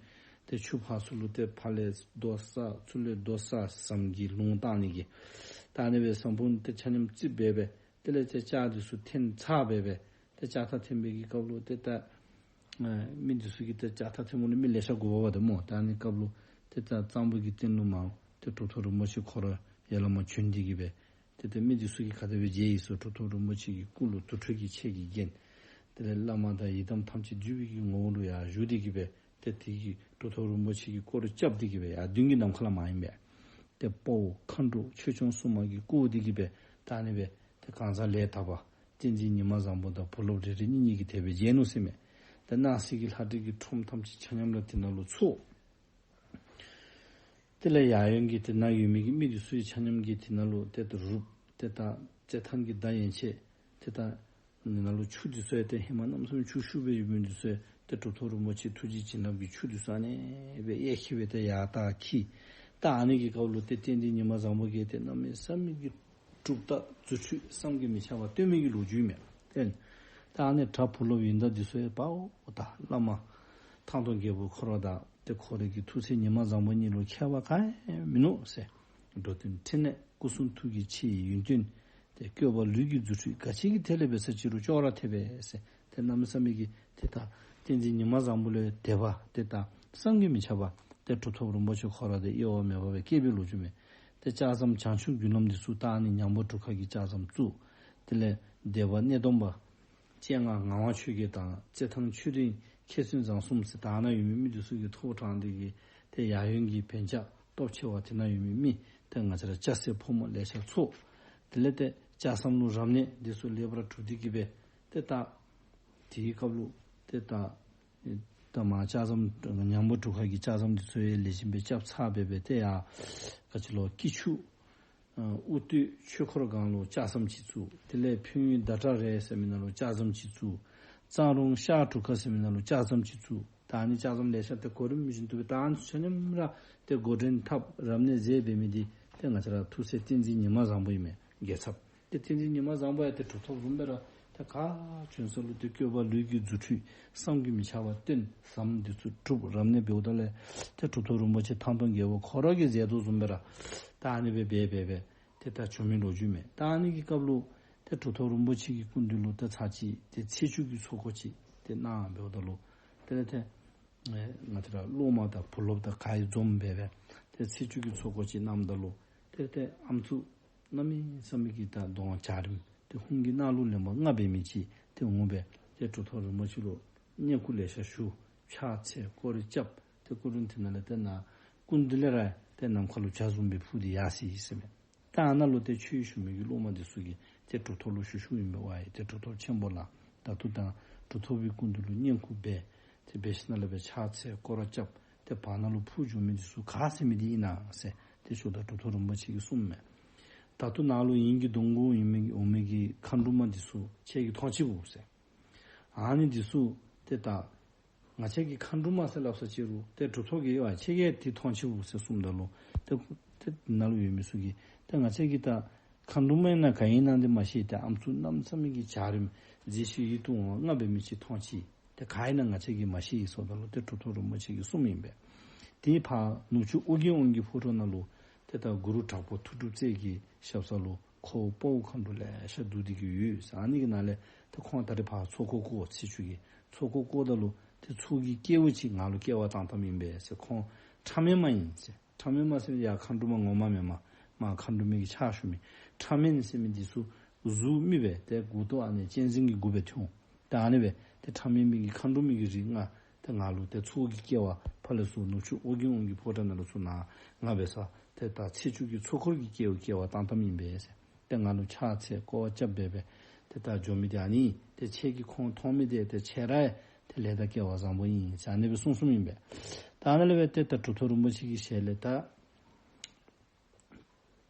ཏེ་ཆུ་ཕར་ཚུར་ལུ་ཏེ་ཕར་ལས་རྡོ་བསག་ཚུར་ལས་རྡོ་བསག་ཟམ་གྱི་ལུང་བཏང་ནི་གི། ད་ཨ་ནི་སྦེ་ཟམ་ཕུག་ཏེ་ཆ་མཉམ་རྩིགཔ་འབད་སྦེ་དེ་ལས་ཏེ་ལྕགས་འདི་ཚུ་འཐེན་ཚར་འབད་སྦེ་ཏེ་ལྕགས་ཐག་འཐེན་པའི་གི་སྐབས་ལུ་ཏེ་ད་ཨེ་མི་འདི་ཚུ་གིས་ཏེ་ལྕགས་ཐག་འཐེན་མི་ལུ་མི་ལེ་ཤ་དགོ་པས་པ་ཏེ་སྨོ། ད་ཨ་ནི་སྐབས་ལུ་ཏེ་ད་གཙང་པོ་གི་སྟེང་ལུ་མར་ཏེ་གྲུབ་ཐོབ་རིན་པོ་ཆེ་ཁོ་ར་ཡར་ལས་མར་བྱོན་ཏེ་གིས་སྦེ་ཏེ་ཏེ་མི་འདི་ཚུ་གིས་ག་དེ་སྦེ་མཇལ་ཡི་ཟེར་གྲུབ་ཐོབ་རིན་པོ་ཆེ་གི་སྐུ་ལུ་དུར་ཁྲོད་ཀྱི་ཆས་ཀྱིས་བརྒྱན། དེ་ལས་བླ་མ་དང་ཡི་དམ་ཐམས་ཅད་འདུས་པའི་གི་ངོ་བོ་ལུ་ཡར་བཞུགས་ཏེ་གིས་སྦེ་ཏེ་དེ་གི་གྲུབ་ཐོབ་རིན་པོ་ཆེ་གི་སྐོར་རྐྱབ་སྟེ་གིས་སྦེ་ཡར་མདུན་གྱི་ནམ་མཁའ་ལས་མར་ཨིན་པས། ཏེ་དཔའ་བོ་མཁའ་འགྲོ་ཆོས་སྐྱོང་སྲུང་མ་གིས་བསྐོར་ཏེ་གིས་སྦེ་ད་ཨ་ནི་སྦེ་ཏེ་གང་ཟག་ལས་དག་པ་བསྟན་འཛིན་ཉི་མ་བཟང་པོ་དང་བུ་སློབ་རེ་རེ་གཉིས་གཉིས་ཀྱིས་དེ་སྦེ་མཇལ་ནུག་ཟེར་མས། ཏེ་སྣང་སྲིད་ཀྱི་ལྷ་འདྲེ་གི་ཁྲོམ་ཐམས་ཅད་ཆ་མཉམ་ར་དེ་ནང་ལུ་ཚོགས། དེ་ལས་ཡར་ཡོན་གྱི་དེ་ནང་ཡོད་མི་གི་མི་འདི་ཚུ་ཡང་ཆ་མཉམ་གྱིས་དེ་ནང་ལུ་ཏེ་ད་རུབ། ཏེ་ད་རྩེད་ཐང་གི་བརྡ་ཡན་ཆད་ཏེ་ད་ནི་ནང་ལུ་ཆུ་འདི་ཚུ་ཡང་ཏེ་ཧེ་མ་གནམ་མེད་ས་མེད་ཆུ་ཤུགས་སྦེ་ཡོད་མི་འདི་ཚུ་ཡང་ཏེ་གྲུབ་ཐོབ་རིན་པོ་ཆེ་ཐུགས་རྗེ་བྱིན་རླབས་ཀྱི་ཆུ་འདི་ཚུ་ཨ་ནི་སྦེ་གཡས་འཁྱིལ་སྦེ་ཏེ་ཡར་ད་འཁྱིལ། ད་ཨ་ནི་གི་སྐབས་ལུ་ཏེ་བསྟན་འཛིན་ཉི་མ་བཟང་པོ་གིས་ཏེ་གནམ་མེད་ས་མེད་ཀྱི་གྲུབ་རྟགས་རྫུ་འཕྲུལ་བསམ་གྱིས་མི་ཁྱབ་པ་སྟོན་མི་གི་ལོ་རྒྱུས་མས། ཏེ་ད་ཨ་ནི་གྲྭ་བུ་སློབ་ཡོན་བདག་འདི་ཚུ་ཡང་དཔའ་བོ་དང་བླ་མ་ཐང་སྟོང་རྒྱལ་པོ་ཁོ་ར་དང་ཏེ་ཁོ་རའི་གི་ཐུགས་སྲས་ཉི་མ་བཟང་པོ་གཉིས་ལུ་ཁྱད་པར་ག་ཡང་མིན་ནུག་ཟེར། འགྲོ་དོན་འཕྲིན་ལས་སྐུ་གསུང་ཐུགས་ཀྱི་ཆེ་བའི་ཡོན་ཏན། ཏེ་བཀོད་པ་ལུས་ཀྱི་རྫུ་འཕྲུལ་ག་ཅི་གི་ཐད་ལས་འབད་ས་ཅི་རུང་ཅོག་ར་འཐདཔ་མས་ཟེར། ཏེ་གནམ་མེད་ས་མེད་ཀྱི་ཏེ་ད་བསྟན་འཛིན་ཉི་མ་བཟང་པོ་ལུ་དད་པ་ཏེ་ད་བསམ་གྱིས་མི་ཁྱབ་པ་ཏེ་གྲུབ་ཐོབ་རིན་པོ་ཆེ་ཁོ་ར་དང་དབྱེ་བ་མེད་པ་སྦེ་སྐྱེས་པའི་ལོ་རྒྱུས་མས། ཏེ་ལྕགས་ཟམ་བྱང་ཆུབ་རྒྱུ་ལམ་འདི་ཚུ་ད་ཨ་ནི་ཉང་པོ་གྲུ་ཁ་གི་ལྕགས་ཟམ་བཙུགས། དེ་ལས་སྡེ་པ་སྣེ་གདོང་པ་སྤྱན་སྔ་ངག་དབང་ཆོས་རྒྱལ་དང་རྩེད་ཐང་ཆོས་སྡིངས་མཁས་བཙུན་བཟང་གསུམ་ཟེར་ད་ཨ་ནཱ་ཡོད་མི་མི་འདི་ཚུ་གིས་ཐོ་དྲངས་ཏེ་གིས་ཏེ་ཡར་ཡོན་གྱི་བན་ཆ་སྟོབས་ཆེ་བ་དེ་ནང་ཡོད་མི་མི་ཏེ་ང་བཅས་ར་ལྕགས་སྲེག་ཕོ་མོ་ལེ་ཤ་ཚོགས། དེ་ལས་ཏེ་ལྕགས་ཟམ་ལུ་རབ་གནས་འདི་ཚུ་ལེགས་པར་གྲུབ་སྟེ་གིས་སྦེ་ཏེ་ད་དེའི་སྐབས་ལུ་ཏེ་ད་ད་མར་ལྕགས་ཟམ་ཉང་པོ་གྲུ་ཁ་གི་ལྕགས་ཟམ་འདི་ཚུ་ཡང་ལེགས་ཤོམ་སྦེ་རྐྱབ་ཚར་སྦེ་སྦེ་ཏེ་ཡར་ག་ཅི་ལོ་སྐྱིད་ཆུ་ཨ་དབུ་སྟོད་ཆོས་འཁོར་སྒང་ལུ་ལྕགས་ཟམ་ཅིག་བཙུགས། དེ་ལས་ཕན་ཡུལ་ཟླ་གྲགས་རི་ཟེར་མི་ནང་ལུ་ལྕགས་ཟམ་ཅིག་བཙུགས། གཙང་རོང་ཤར་གྲུ་ཁ་ཟེར་མི་ནང་ལུ་ལྕགས་ཟམ་ཅིག་བཙུགས། ད་ཨ་ནི་ལྕགས་ཟམ་ལེ་ཤ་ཏེ་གོ་རིམ་བཞིན་དུ་སྦེ་ད་ཨ་ནི་ཚུ་ཆ་མཉམ་ར་ཏེ་འགོ་འདྲེན་འཐབ་རབ་གནས་མཛད་འབད་མི་འདི་ཏེ་ང་བཅས་ར་ཐུགས་སྲས་བསྟན་འཛིན་ཉི་མ་བཟང་པོ་ཨིན་མས། རྒྱལ་ཚབ། ཏེ་བསྟན་འཛིན་ཉི་མ་བཟང་པོ་ཡང་ཏེ་གྲུབ་ཐོབ་རིམ་པ་ར་ཏེ་ག་བྱོན་ས་ལུ་ཏེ་བཀོད་པ་ལུས་ཀྱི་རྫུ་འཕྲུལ་བསམ་གྱིས་མི་ཁྱབ་པ་སྟོན། ཟམ་འདི་ཚུ་གྲུབ། རབ་གནས་འབདཝ་ད་ལས་ཏེ་གྲུབ་ཐོབ་རིན་པོ་ཆེ་ཐང་སྟོང་རྒྱལ་པོ་ཁོ་ར་གིས་མཛད་དོ་བཟུམ་སྦེ་ར་ད་ཨ་ནི་སྦེ་འབད་འབད་འབད་ཏེ་ད་བྱོན་མི་ལོ་རྒྱུས་མས། ད་ཨ་ནི་གི་སྐབས་ལུ་ཏེ་གྲུབ་ཐོབ་རིན་པོ་ཆེ་གི་སྐུ་མདུན་ལུ་ཏེ་ཚར་གཅིག་ཏེ་ཚེས་བཅུ་གི་ཚོགས་འཁོར་ཅིག་ཏེ་གནང་འབདཝ་ད་ལུ་དེ་ལས་ཏེ་ཨེ་ང་བཅས་ར་སློབ་མ་དང་བུ་སློབ་དང་ག་ར་འཛོམས་འབད་སྦེ་ཏེ་ ཚེས་བཅུ་གི་ཚོགས་འཁོར་ཅིག་གནངམ་ད་ལུ་ཏེ་ཏེ་ཨམ་སྲུ་གནམ་མེད་ས་མེད་ཀྱི་ད་གདོང་འཇའ་རིསམོ་ཏེ་ཧཱུྃ་གི་སྣང་ལུགས་ལེན་པ་ལྔ་འབད་མི་ཅིག་ཏེ་འོང་སྦེ་ཏེ་གྲུབ་ཐོབ་རིན་པོ་ཆེ་ལུ་བསྙེན་བཀུར་ལེ་ཤ་ཞུ། ཕྱག་འཚལ་སྐོར་ར་རྐྱབ། ཏེ་སྐུ་རིམ་དེ་ནང་ལས་ཏེ་ནཱ་སྐུ་མདུན་ལས་ར་ཏེ་ནམ་མཁའ་ལུ་འཇའ་བཟུམ་སྦེ་འཕུར་ཏེ་ཡར་སོ་ཡི་ཟེར་མས། ད་ཨ་ནཱ་ལུ་ཏེ་ཆོས་ཞུ་མི་གི་སློབ་མ་འདི་ཚུ་གིས་ཏེ་གྲུབ་ཐོབ་ལུ་ཞུ་ཞུཝ་ཨིན་པས། ཝའི་ཏེ་གྲུབ་ཐོབ་ཆེན་པོ་ལགས། ད་ལྟོ་ད་གྲུབ་ཐོབ་ཀྱི་སྐུ་མདུན་ལུ་བསྙེན་བཀུར་འབད། ཏེ་འབད་ཞིནམ་ལས་སྦེ་ཕྱག་འཚལ་སྐོར་ར་རྐྱབ། ཏེ་བར་ན་ལུ་འཕུར་འགྱོ་མི་འདི་ཚུ་ག་ཟེར་མི་འདི་ཨིན་ན་ཟེར་ཏེ་ཞུཝ་ད་གྲུབ་ཐོབ་རིན་པོ་ཆེ་གིས་གསུངམ་མས། ད་ལྟོ་ནཱ་ལུ་ངེ་གི་གདོང་གུ་ཨིན་མི་འོང་མི་གི་མཁའ་འགྲོ་མ་འདི་ཚུ་ཁྱེད་ཀྱིས་མཐོང་ཅི་བོ་ཟེར། ཨ་ནི་འདི་ཚུ་ཏེ་ད་ང་བཅས་ཀྱིས་མཁའ་འགྲོ་མ་ཟེར་སླབ་ས་ཅིག་རུང་ཏེ་གྲུབ་ཐོབ་ཀྱིས་ཡ་ཁྱེད་ཀྱིས་འདི་མཐོང་ཅི་བོ་ཟེར་གསུངམ་ད་ལུ་ཏེ་ཏེ་ནཱ་ལུ་ཡོད་མི་ཚུ་གིས་ཏེ་ང་བཅས་ཀྱིས་ད་མཁའ་འགྲོ་མ་ཨིན་ན་ག་ཨིན་ན་འདི་མ་ཤེས། ཏེ་ཨམ་སྲུ་གནམ་མེད་ས་མེད་ཀྱི་འཇའ་རིསམོ་མཛེས་ཤིང་ཡིད་དུ་འོང་བ་ལྔ་འབད་མི་ཅིག་མཐོང་ཅི། ཏེ་ག་ཨིན་ན་ང་བཅས་ཀྱིས་མ་ཤེས་ཡི་ཟེརཝ་ད་ལུ་ཏེ་གྲུབ་ཐོབ་རིན་པོ་ཆེ་གིས་གསུངམ་ཨིན་པས། ཏེ་ཕར་ནུབ་ཕྱོགས་ཨོ་རྒྱན་དབང་གི་ཕོ་བྲང་ནང་ལུ་ཏེ་ད་གུ་རུ་དྲག་པོ་ཐུགས་སྒྲུབ་རྩེ་གི་ཞབས་ས་ལུ་ཁོ་བོ་དཔའ་བོ་མཁའ་འགྲོ་ལེ་ཤ་འདུ་སྟེ་གི་ཡོད་ཟེར། ཨ་ནི་གི་ནང་ལས་ཏེ་ཁོང་ད་རེས་ཕར་ཚོགས་འཁོར་བསྐོར། ཚེས་བཅུ་གི་ཚོགས་འཁོར་བསྐོརཝ་ད་ལུ་ཏེ་ཚོགས་ཀྱི་སྐལ་བ་ཅིག་ང་ལུ་སྐལ་བ་བཏང་བཏངམ་ཨིན་པས་ཟེར། ཁོང་ཕྲ་མེན་མ་ཨིན་ཟེར། ཕྲ་མེན་མ་ཟེར་ཡ་མཁའ་འགྲོ་མ་ངོ་མ་མེན་མས། མ་མཁའ་འགྲོ་མའི་གི་ཕྱག་ཞུ་མི། ཕྲ་མེན་ཟེར་མི་འདི་ཚུ་གཟུགས་མི་སྦེ་ཏེ་མགུ་ཏོ་ཨ་ནི་གཅན་གཟན་གྱི་མགུ་སྦེ་ཐོན། ད་ཨ་ནི་སྦེ་ཏེ་ཕྲ་མེན་མི་གི་མཁའ་འགྲོ་མའི་གི་རིགས་ལྔ་ཏེ་ང་ལུ་ཏེ་ཚོགས་ཀྱི་སྐལ་བ་ཕར་ལས་ཚུར་ནུབ་ཕྱོགས་ཨོ་རྒྱན་དབང་གི་ཕོ་བྲང་ནང་ལས་ཚུར་ནཱ་ང་འབད་སར་ཏེ་ད་ཚེས་བཅུ་གི་ཚོགས་འཁོར་གྱི་སྐལ་བ་སྐལ་བ་བཏང་བཏངམ་ཨིན་པས་ཟེར། ཏེ་ང་ལུ་ཕྱག་འཚལ་སྐོར་བ་རྐྱབ་སྦེ་སྦེ་ཏེ་ད་འགྱོ་མི་འདི་ཨ་ནི་ཏེ་ཁྱེད་ཀྱིས་ཁོང་མཐོང་མི་འདི་ཏེ་ཁྱེད་ར་ཏེ་ལས་དང་སྐལ་བ་བཟང་པོ་ཨིན་ཟེར་ཨ་ནི་སྦེ་གསུངས་གསུངསམ་ཨིན་པས། ད་ཨ་ནི་ལས་སྦེ་ཏེ་ད་གྲུབ་ཐོབ་རིན་པོ་ཆེ་གི་ཞལ་ལས་ད་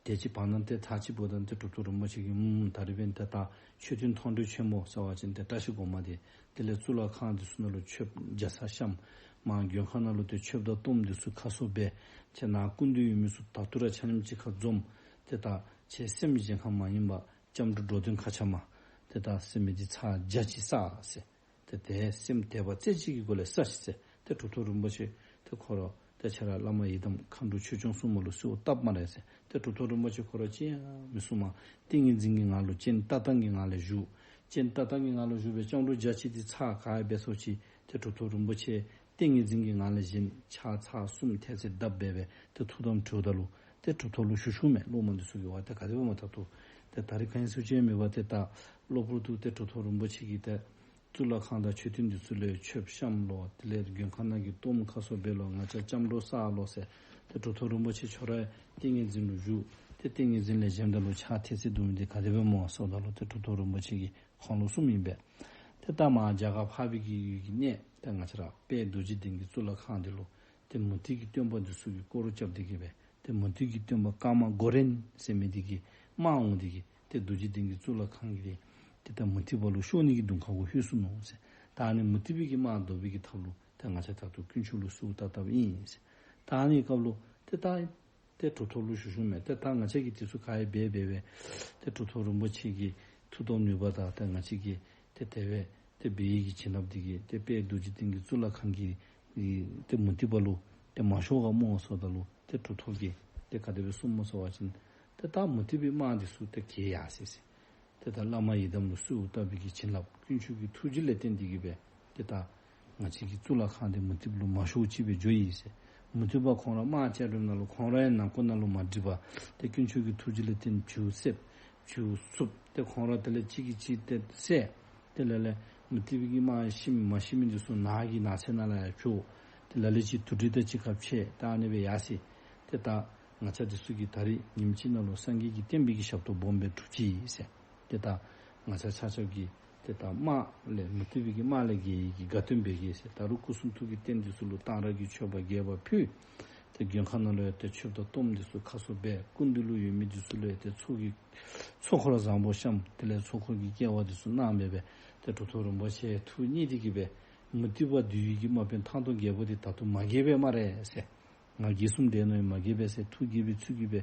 དེ་ཅིག་བར་ན་ཏེ་ཐག་ཅིག་འབདཝ་ད་ཏེ་གྲུབ་ཐོབ་རིན་པོ་ཆེ་གིས་ཨུམ་ད་རིས་འབདན་ཏེ་ད་མཆོད་རྟེན་མཐོང་གྲོལ་ཆེན་མོ་ཟེར་བ་ཅིན་ཏེ་བཀྲ་ཤིས་སྒོ་མང་འདི་དེ་ལས་གཙུག་ལག་ཁང་འདི་ཚུ་ནང་ལུ་མཆོདཔ་རྒྱ་ཚ་བཤམས། མར་མགོན་ཁང་ནང་ལུ་ཏེ་མཆོདཔ་དང་གཏོརམ་འདི་ཚུ་ཁ་གསོ་འབད། ཁྱེད་ནཱ་སྐུ་མདུན་ཡོད་མི་ཚུ་ད་ལྟོ་ར་ཆ་མཉམ་གཅིག་ཁར་འཛོམས། ཏེ་ད་ཁྱེད་སེམས་གཞན་ཁར་མ་ཡེངས་པར་སྐྱབས་འགྲོ་འགྲོ་དོན་མཁའ་ཁྱབ་མ་ཏེ་ད་ཟེར་མི་འདི་ཚར་བརྒྱ་ཅིག་བསགས་ཟེར། ཏེ་དེ་སེམས་དད་པ་རྩེ་གཅིག་གི་སྒོ་ལས་བསགས་ཤིག་ཟེར། ཏེ་གྲུབ་ཐོབ་རིན་པོ་ཆེ་ཏེ་ཁོ་ར་ཏེ་ཁྱེད་ར་བླ་མ་ཡི་དམ་མཁའ་འགྲོ་ཆོས་སྐྱོང་སྲུང་མ་ལུ་གསོལཝ་བཏབ་སྨ་རེ་ཟེར། ཏེ་གྲུབ་ཐོབ་རིན་པོ་ཆེ་ཁོ་ར་ཅི་ཡང་མི་གསུང་མས། ཏིང་ངེ་འཛིན་གྱི་ངང་ལུ་སྤྱན་ལྟ་སྟངས་ཀྱི་ངང་ལས་བཞུགས། སྤྱན་ལྟ་སྟངས་ཀྱི་ངང་ལུ་བཞུགས་སྦེ་སྐྱབས་འགྲོ་རྒྱ་ཆེ་འདི་ཚར་ག་ཡ་འབད་སོ་ཅི། ཏེ་གྲུབ་ཐོབ་རིན་པོ་ཆེ་ཏིང་ངེ་འཛིན་གྱི་ངང་ལས་བཞེངས། ཕྱག་ཚར་གསུམ་ཐལ་ཚེ་བརྡབ་སྦེ་སྦེ་ཏེ་ཐུགས་དམ་བསྒྲལཝ་ད་ལུ་ཏེ་གྲུབ་ཐོབ་ལུ་ཞུ་ཞུཝ་མས། སློབ་མ་འདི་ཚུ་གིས་ཝ་ཏེ་ག་དེ་སྦེ་མ་ད་ལྟོ་ཏེ་ད་རིས་ག་ཨིན་ཟེར་ཅིག་མེད་པར་ཏེ་ད་གློ་བུར་དུ་ཏེ་གྲུབ་ཐོབ་རིན་པོ་ཆེ་གིས་ཏེ་གཙུག་ལག་ཁང་དང་མཆོད་རྟེན་འདི་ཚུ་ལུ་མཆོདཔ་བཤམས་ལོ། དེ་ལས་མགོན་ཁང་ནང་གི་གཏོརམ་ཁ་གསོ་འབད་ལོ། ང་བཅས་སྐྱབས་འགྲོ་བསགས་ལོ་ཟེར། ཏེ་གྲུབ་ཐོབ་རིན་པོ་ཆེ་ཁྱོད་ར་ཏིང་ངེ་འཛིན་ལུ་བཞུགས། ཏེ་ཏིང་ངེ་འཛིན་ལས་བཞེངསམ་ད་ལུ་ཕྱག་ཐལ་ཚེ་བརྡུང་མི་འདི་ག་དེ་སྦེ་སྨོ་ཟེརཝ་ད་ལུ་ཏེ་གྲུབ་ཐོབ་རིན་པོ་ཆེ་གིས་ཁོང་ལུ་གསུངམ་ཨིན་པས། ཏེ་ད་མར་རྒྱ་གར་འཕགས་པའི་གི་ཡུལ་གྱི་གནས་ཏེ་ང་བཅས་ར་དཔལ་རྡོ་རྗེ་གདན་གྱི་གཙུག་ལག་ཁང་འདི་ལུ་ཏེ་མུ་སྟེགས་ཀྱི་སྟོན་པ་འདི་ཚུ་གིས་སྐོར་ར་རྐྱབ་སྟེ་གི་སྦེ་ཏེ་མུ་སྟེགས་ཀྱི་སྟོན་པ་ཀ་མ་གོ་རེན་ཟེར་མི་འདི་གི་དམག་འོང་སྟེ་གི་ཏེ་རྡོ་རྗེ་གདན་གྱི་གཙུག་ལག་ཁང་གི་ཏེ་ད་མུ་སྟེགས་པ་ལུ་ཤོར་ནི་གི་གདོང་ཁ་གུ་ལྷོད་སོ་ནུག་ཟེར། ད་ཨ་ནི་མུ་སྟེགས་པའི་གི་དམག་བཟློག་པའི་གི་ཐབས་ལུ་ཏེ་ང་བཅས་ད་ལྟོ་དཀོན་མཆོག་ལུ་གསོལཝ་བཏབ་བཏབཔ་ཨིན་ཟེར། ད་ཨ་ནི་སྐབས་ལུ་ཏེ་ད་ཏེ་གྲུབ་ཐོབ་ལུ་ཞུ་ཞུཝ་མས། ཏེ་ད་ང་བཅས་ཀྱིས་དེ་ཚུ་ག་ཡ་འབད་འབད་སྦེ་ཏེ་གྲུབ་ཐོབ་རིན་པོ་ཆེ་གི་མཐུ་སྟོབས་ནུས་པ་དང་ཏེ་ང་བཅས་ཀྱིས་ཏེ་དེ་སྦེ་ཏེ་འབད་བའི་གི་བྱིན་རླབས་འདི་གིས་ཏེ་དཔལ་རྡོ་རྗེ་གདན་གྱི་གཙུག་ལག་ཁང་གི་ཏེ་མུ་སྟེགས་པ་ལུ་ཏེ་མ་ཤོར་ག་སྨོ་ཟེརཝ་ད་ལུ་ཏེ་གྲུབ་ཐོབ་ཀྱིས་ཏེ་ག་དེ་སྦེ་གསུངམ་སྨོ་ཟེར་བ་ཅིན་ཏེ་ད་མུ་སྟེགས་པའི་དམག་འདི་ཚུ་ཏེ་གྱེས་ཡར་སོ་ཡི་ཟེར། ཏེ་ད་བླ་མ་ཡི་དམ་ལུ་གསོལཝ་བཏབ་པའི་གི་བྱིན་རླབས་དཀོན་མཆོག་གི་ཐུགས་རྗེ་ལས་བརྟེན་ཏེ་གི་སྦེ་ཏེ་ད་ང་བཅས་ཀྱི་གཙུག་ལག་ཁང་འདི་མུ་སྟེགས་པ་ལུ་མ་ཤོར་ཅིག་སྦེ་འགྱོ་ཡི་ཟེར། མུ་སྟེགས་པ་ཁོང་ར་དམག་བཅའ་སྒྲུབ་ནང་ལུ་ཁོང་ར་ཡང་ནང་ཁོག་ནང་ལུ་མ་འགྲིག་པར་ཏེ་དཀོན་མཆོག་གི་ཐུགས་རྗེ་ལས་བརྟེན་བྱིའུ་བསདཔ་བྱིའུ་བསདཔ་ཏེ་ཁོང་ར་དེ་ལས་གཅིག་གིས་གཅིག་ཏེ་བསད། ཏེ་ལ་ལས་མུ་སྟེགས་པའི་གི་དམག་ཤི་མི་མ་ཤི་མི་འདི་ཚུ་ནགས་ཀྱི་ནགས་ཚལ་ནང་ལུ་ཡར་བྱོག། ཏེ་ལ་ལུ་ཅིག་དུར་ཁྲོད་དང་གཅིག་ཁར་ཕྱད། ད་ཨ་ནི་སྦེ་ཡར་སོ་ཡི། ཏེ་ད་ང་བཅས་འདི་ཚུ་གིས་ད་རིས་ཉིནམ་གཅིག་ནང་ལུ་སངས་རྒྱས་ཀྱི་བསྟན་པའི་གི་ཞབས་ཏོག་སྦོམ་སྦེ་གྲུབ་ཅི་ཟེར། ཏེ་ད་ང་བཅས་ཆ་ཁྱབ་ཀྱིས་ཏེ་ད་དམག་ལས་མུ་སྟེགས་པའི་གི་དམག་ལས་རྒྱལ་བའི་གི་དགའ་སྟོན་འབད་གེ་ཟེར། ད་རུང་སྐུ་གསུང་ཐུགས་ཀྱི་རྟེན་འདི་ཚུ་ལུ་གཏང་རག་གི་མཆོད་པ་རྒྱས་པ་ཕུལ། ཏེ་མགོན་ཁང་ནང་ལུ་ཡང་ཏེ་མཆོདཔ་དང་གཏོརམ་འདི་ཚུ་ཁ་གསོ་འབད། སྐུ་མདུན་ལུ་ཡོད་མི་འདི་ཚུ་ལུ་ཡང་ཏེ་ཚོགས་ཀྱི་ཚོགས་འཁོར་བཟང་པོ་བཤམས། དེ་ལས་ཚོགས་འཁོར་གྱི་སྐལ་བ་འདི་ཚུ་གནང་སྦེ་སྦེ་ཏེ་གྲུབ་ཐོབ་རིན་པོ་ཆེ་ཐུགས་མཉེས་ཏེ་གི་སྦེ་མུ་སྟེགས་པ་འདུལ་བའི་གི་དམག་དཔོན་ཐང་སྟོང་རྒྱལ་པོ་འདི་ད་ལྟོ་མ་རྒྱལ་པས་སྨ་རེ་ཟེར། ང་རྒྱལ་གསུམ་འདྲེས་ནོ་ཡང་མ་རྒྱལ་པས་ཟེར་ཐུགས་དགྱེས་པའི་ཚུལ་གྱིས་སྦེ་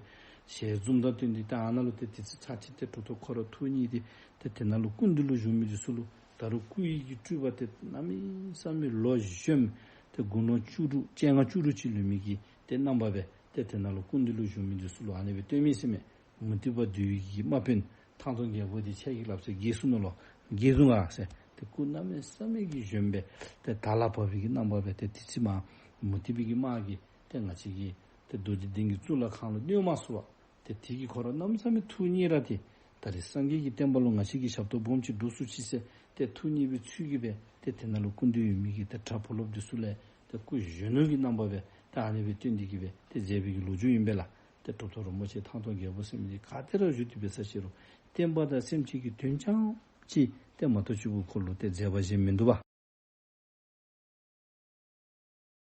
ཞལ་འཛུམ་དང་བསྟན་ཏེ་ད་ཨ་ནཱ་ལུ་ཏེ་དེ་ཚེ་ཚར་གཅིག་ཏེ་གྲུབ་ཐོབ་ཁོ་ར་ཐུགས་མཉེས་ཏེ་ཏེ་དེ་ནང་ལུ་སྐུ་མདུན་ལུ་བཞུགས་མི་འདི་ཚུ་ལུ་ད་རུང་སྐུ་ཡི་གི་སྤྲུལ་པ་ཏེ་གནམ་མེད་ས་མེད་ལོ་གཞོནམ་ཏེ་དགུང་ལོ་བཅུ་དྲུག་བཅོ་ལྔ་བཅུ་དྲུག་ཅིག་ལུས་མི་གི་ཏེ་རྣམ་པ་སྦེ་ཏེ་དེ་ནང་ལུ་སྐུ་མདུན་ལུ་བཞུགས་མི་འདི་ཚུ་ལུ་ཨ་ནི་སྦེ་སྟོན་མི་ཟེར་མས། མུ་སྟེགས་པ་འདུལ་བའི་གི་དམག་དཔོན་ཐང་སྟོང་རྒྱལ་པོ་འདི་ཁྱེད་ཀྱིས་སླབ་ས་རྒྱལ་སོ་ནུག་ལོ། རྒྱལ་སོང་ག་ཟེར། ཏེ་སྐུ་གནམ་མེད་ས་མེད་ཀྱི་གཞོནམ་སྦེ་ཏེ་དར་ལ་བབས་པའི་གི་རྣམ་པ་སྦེ་ཏེ་དེ་ཚེ་མར་མུ་སྟེགས་པའི་གི་དམག་གིས་ཏེ་ང་བཅས་ཀྱི་ ཏེ་རྡོ་རྗེ་གདན་གྱི་གཙུག་ལག་ཁང་ལུ་བསྣོལ་མ་ཚུགས་པར་ཏེ་དེ་གིས་ཁོ་ར་གནམ་མེད་ས་མེད་ཐུགས་མཉེས་ར་ཏེ་ད་རེས་སངས་རྒྱས་ཀྱི་བསྟན་པ་ལུ་ང་བཅས་ཀྱི་ཞབས་ཏོག་སྦོམ་ཅིག་སྒྲུབ་ཚུགས་ཅི་ཟེར་ཏེ་ཐུགས་མཉེས་པའི་ཚུལ་གྱིས་སྦེ་ཏེ་དེ་ནང་ལུ་སྐུ་མདུན་ཡོད་མི་གི་ཏེ་གྲྭ་བུ་སློབ་འདི་ཚུ་ལས་ཏེ་སྐུ་གཞོན་ནུ་གི་རྣམ་པ་སྦེ་ཏེ་ཨ་ནི་སྦེ་སྟོན་ཏེ་གིས་སྦེ་ཏེ་མཛད་པའི་གི་ལོ་རྒྱུས་ཨིན་པས་ལགས། ཏེ་གྲུབ་ཐོབ་རིན་པོ་ཆེ་ཐང་སྟོང་རྒྱལ་པོ་ཟེར་མི་འདི་ག་ཏེ་ར་བཞུགས་ཏེ་འབད་ས་ཅི་རུང་བསྟན་པ་དང་སེམས་ཅན་གྱི་དོན་རྐྱངམ་ཅིག་ཏེ་མ་གཏོགས་ཅིག་གུ་ཁོ་ལུ་ཏེ་མཛད་པ་གཞན་མིན་འདུག་པ།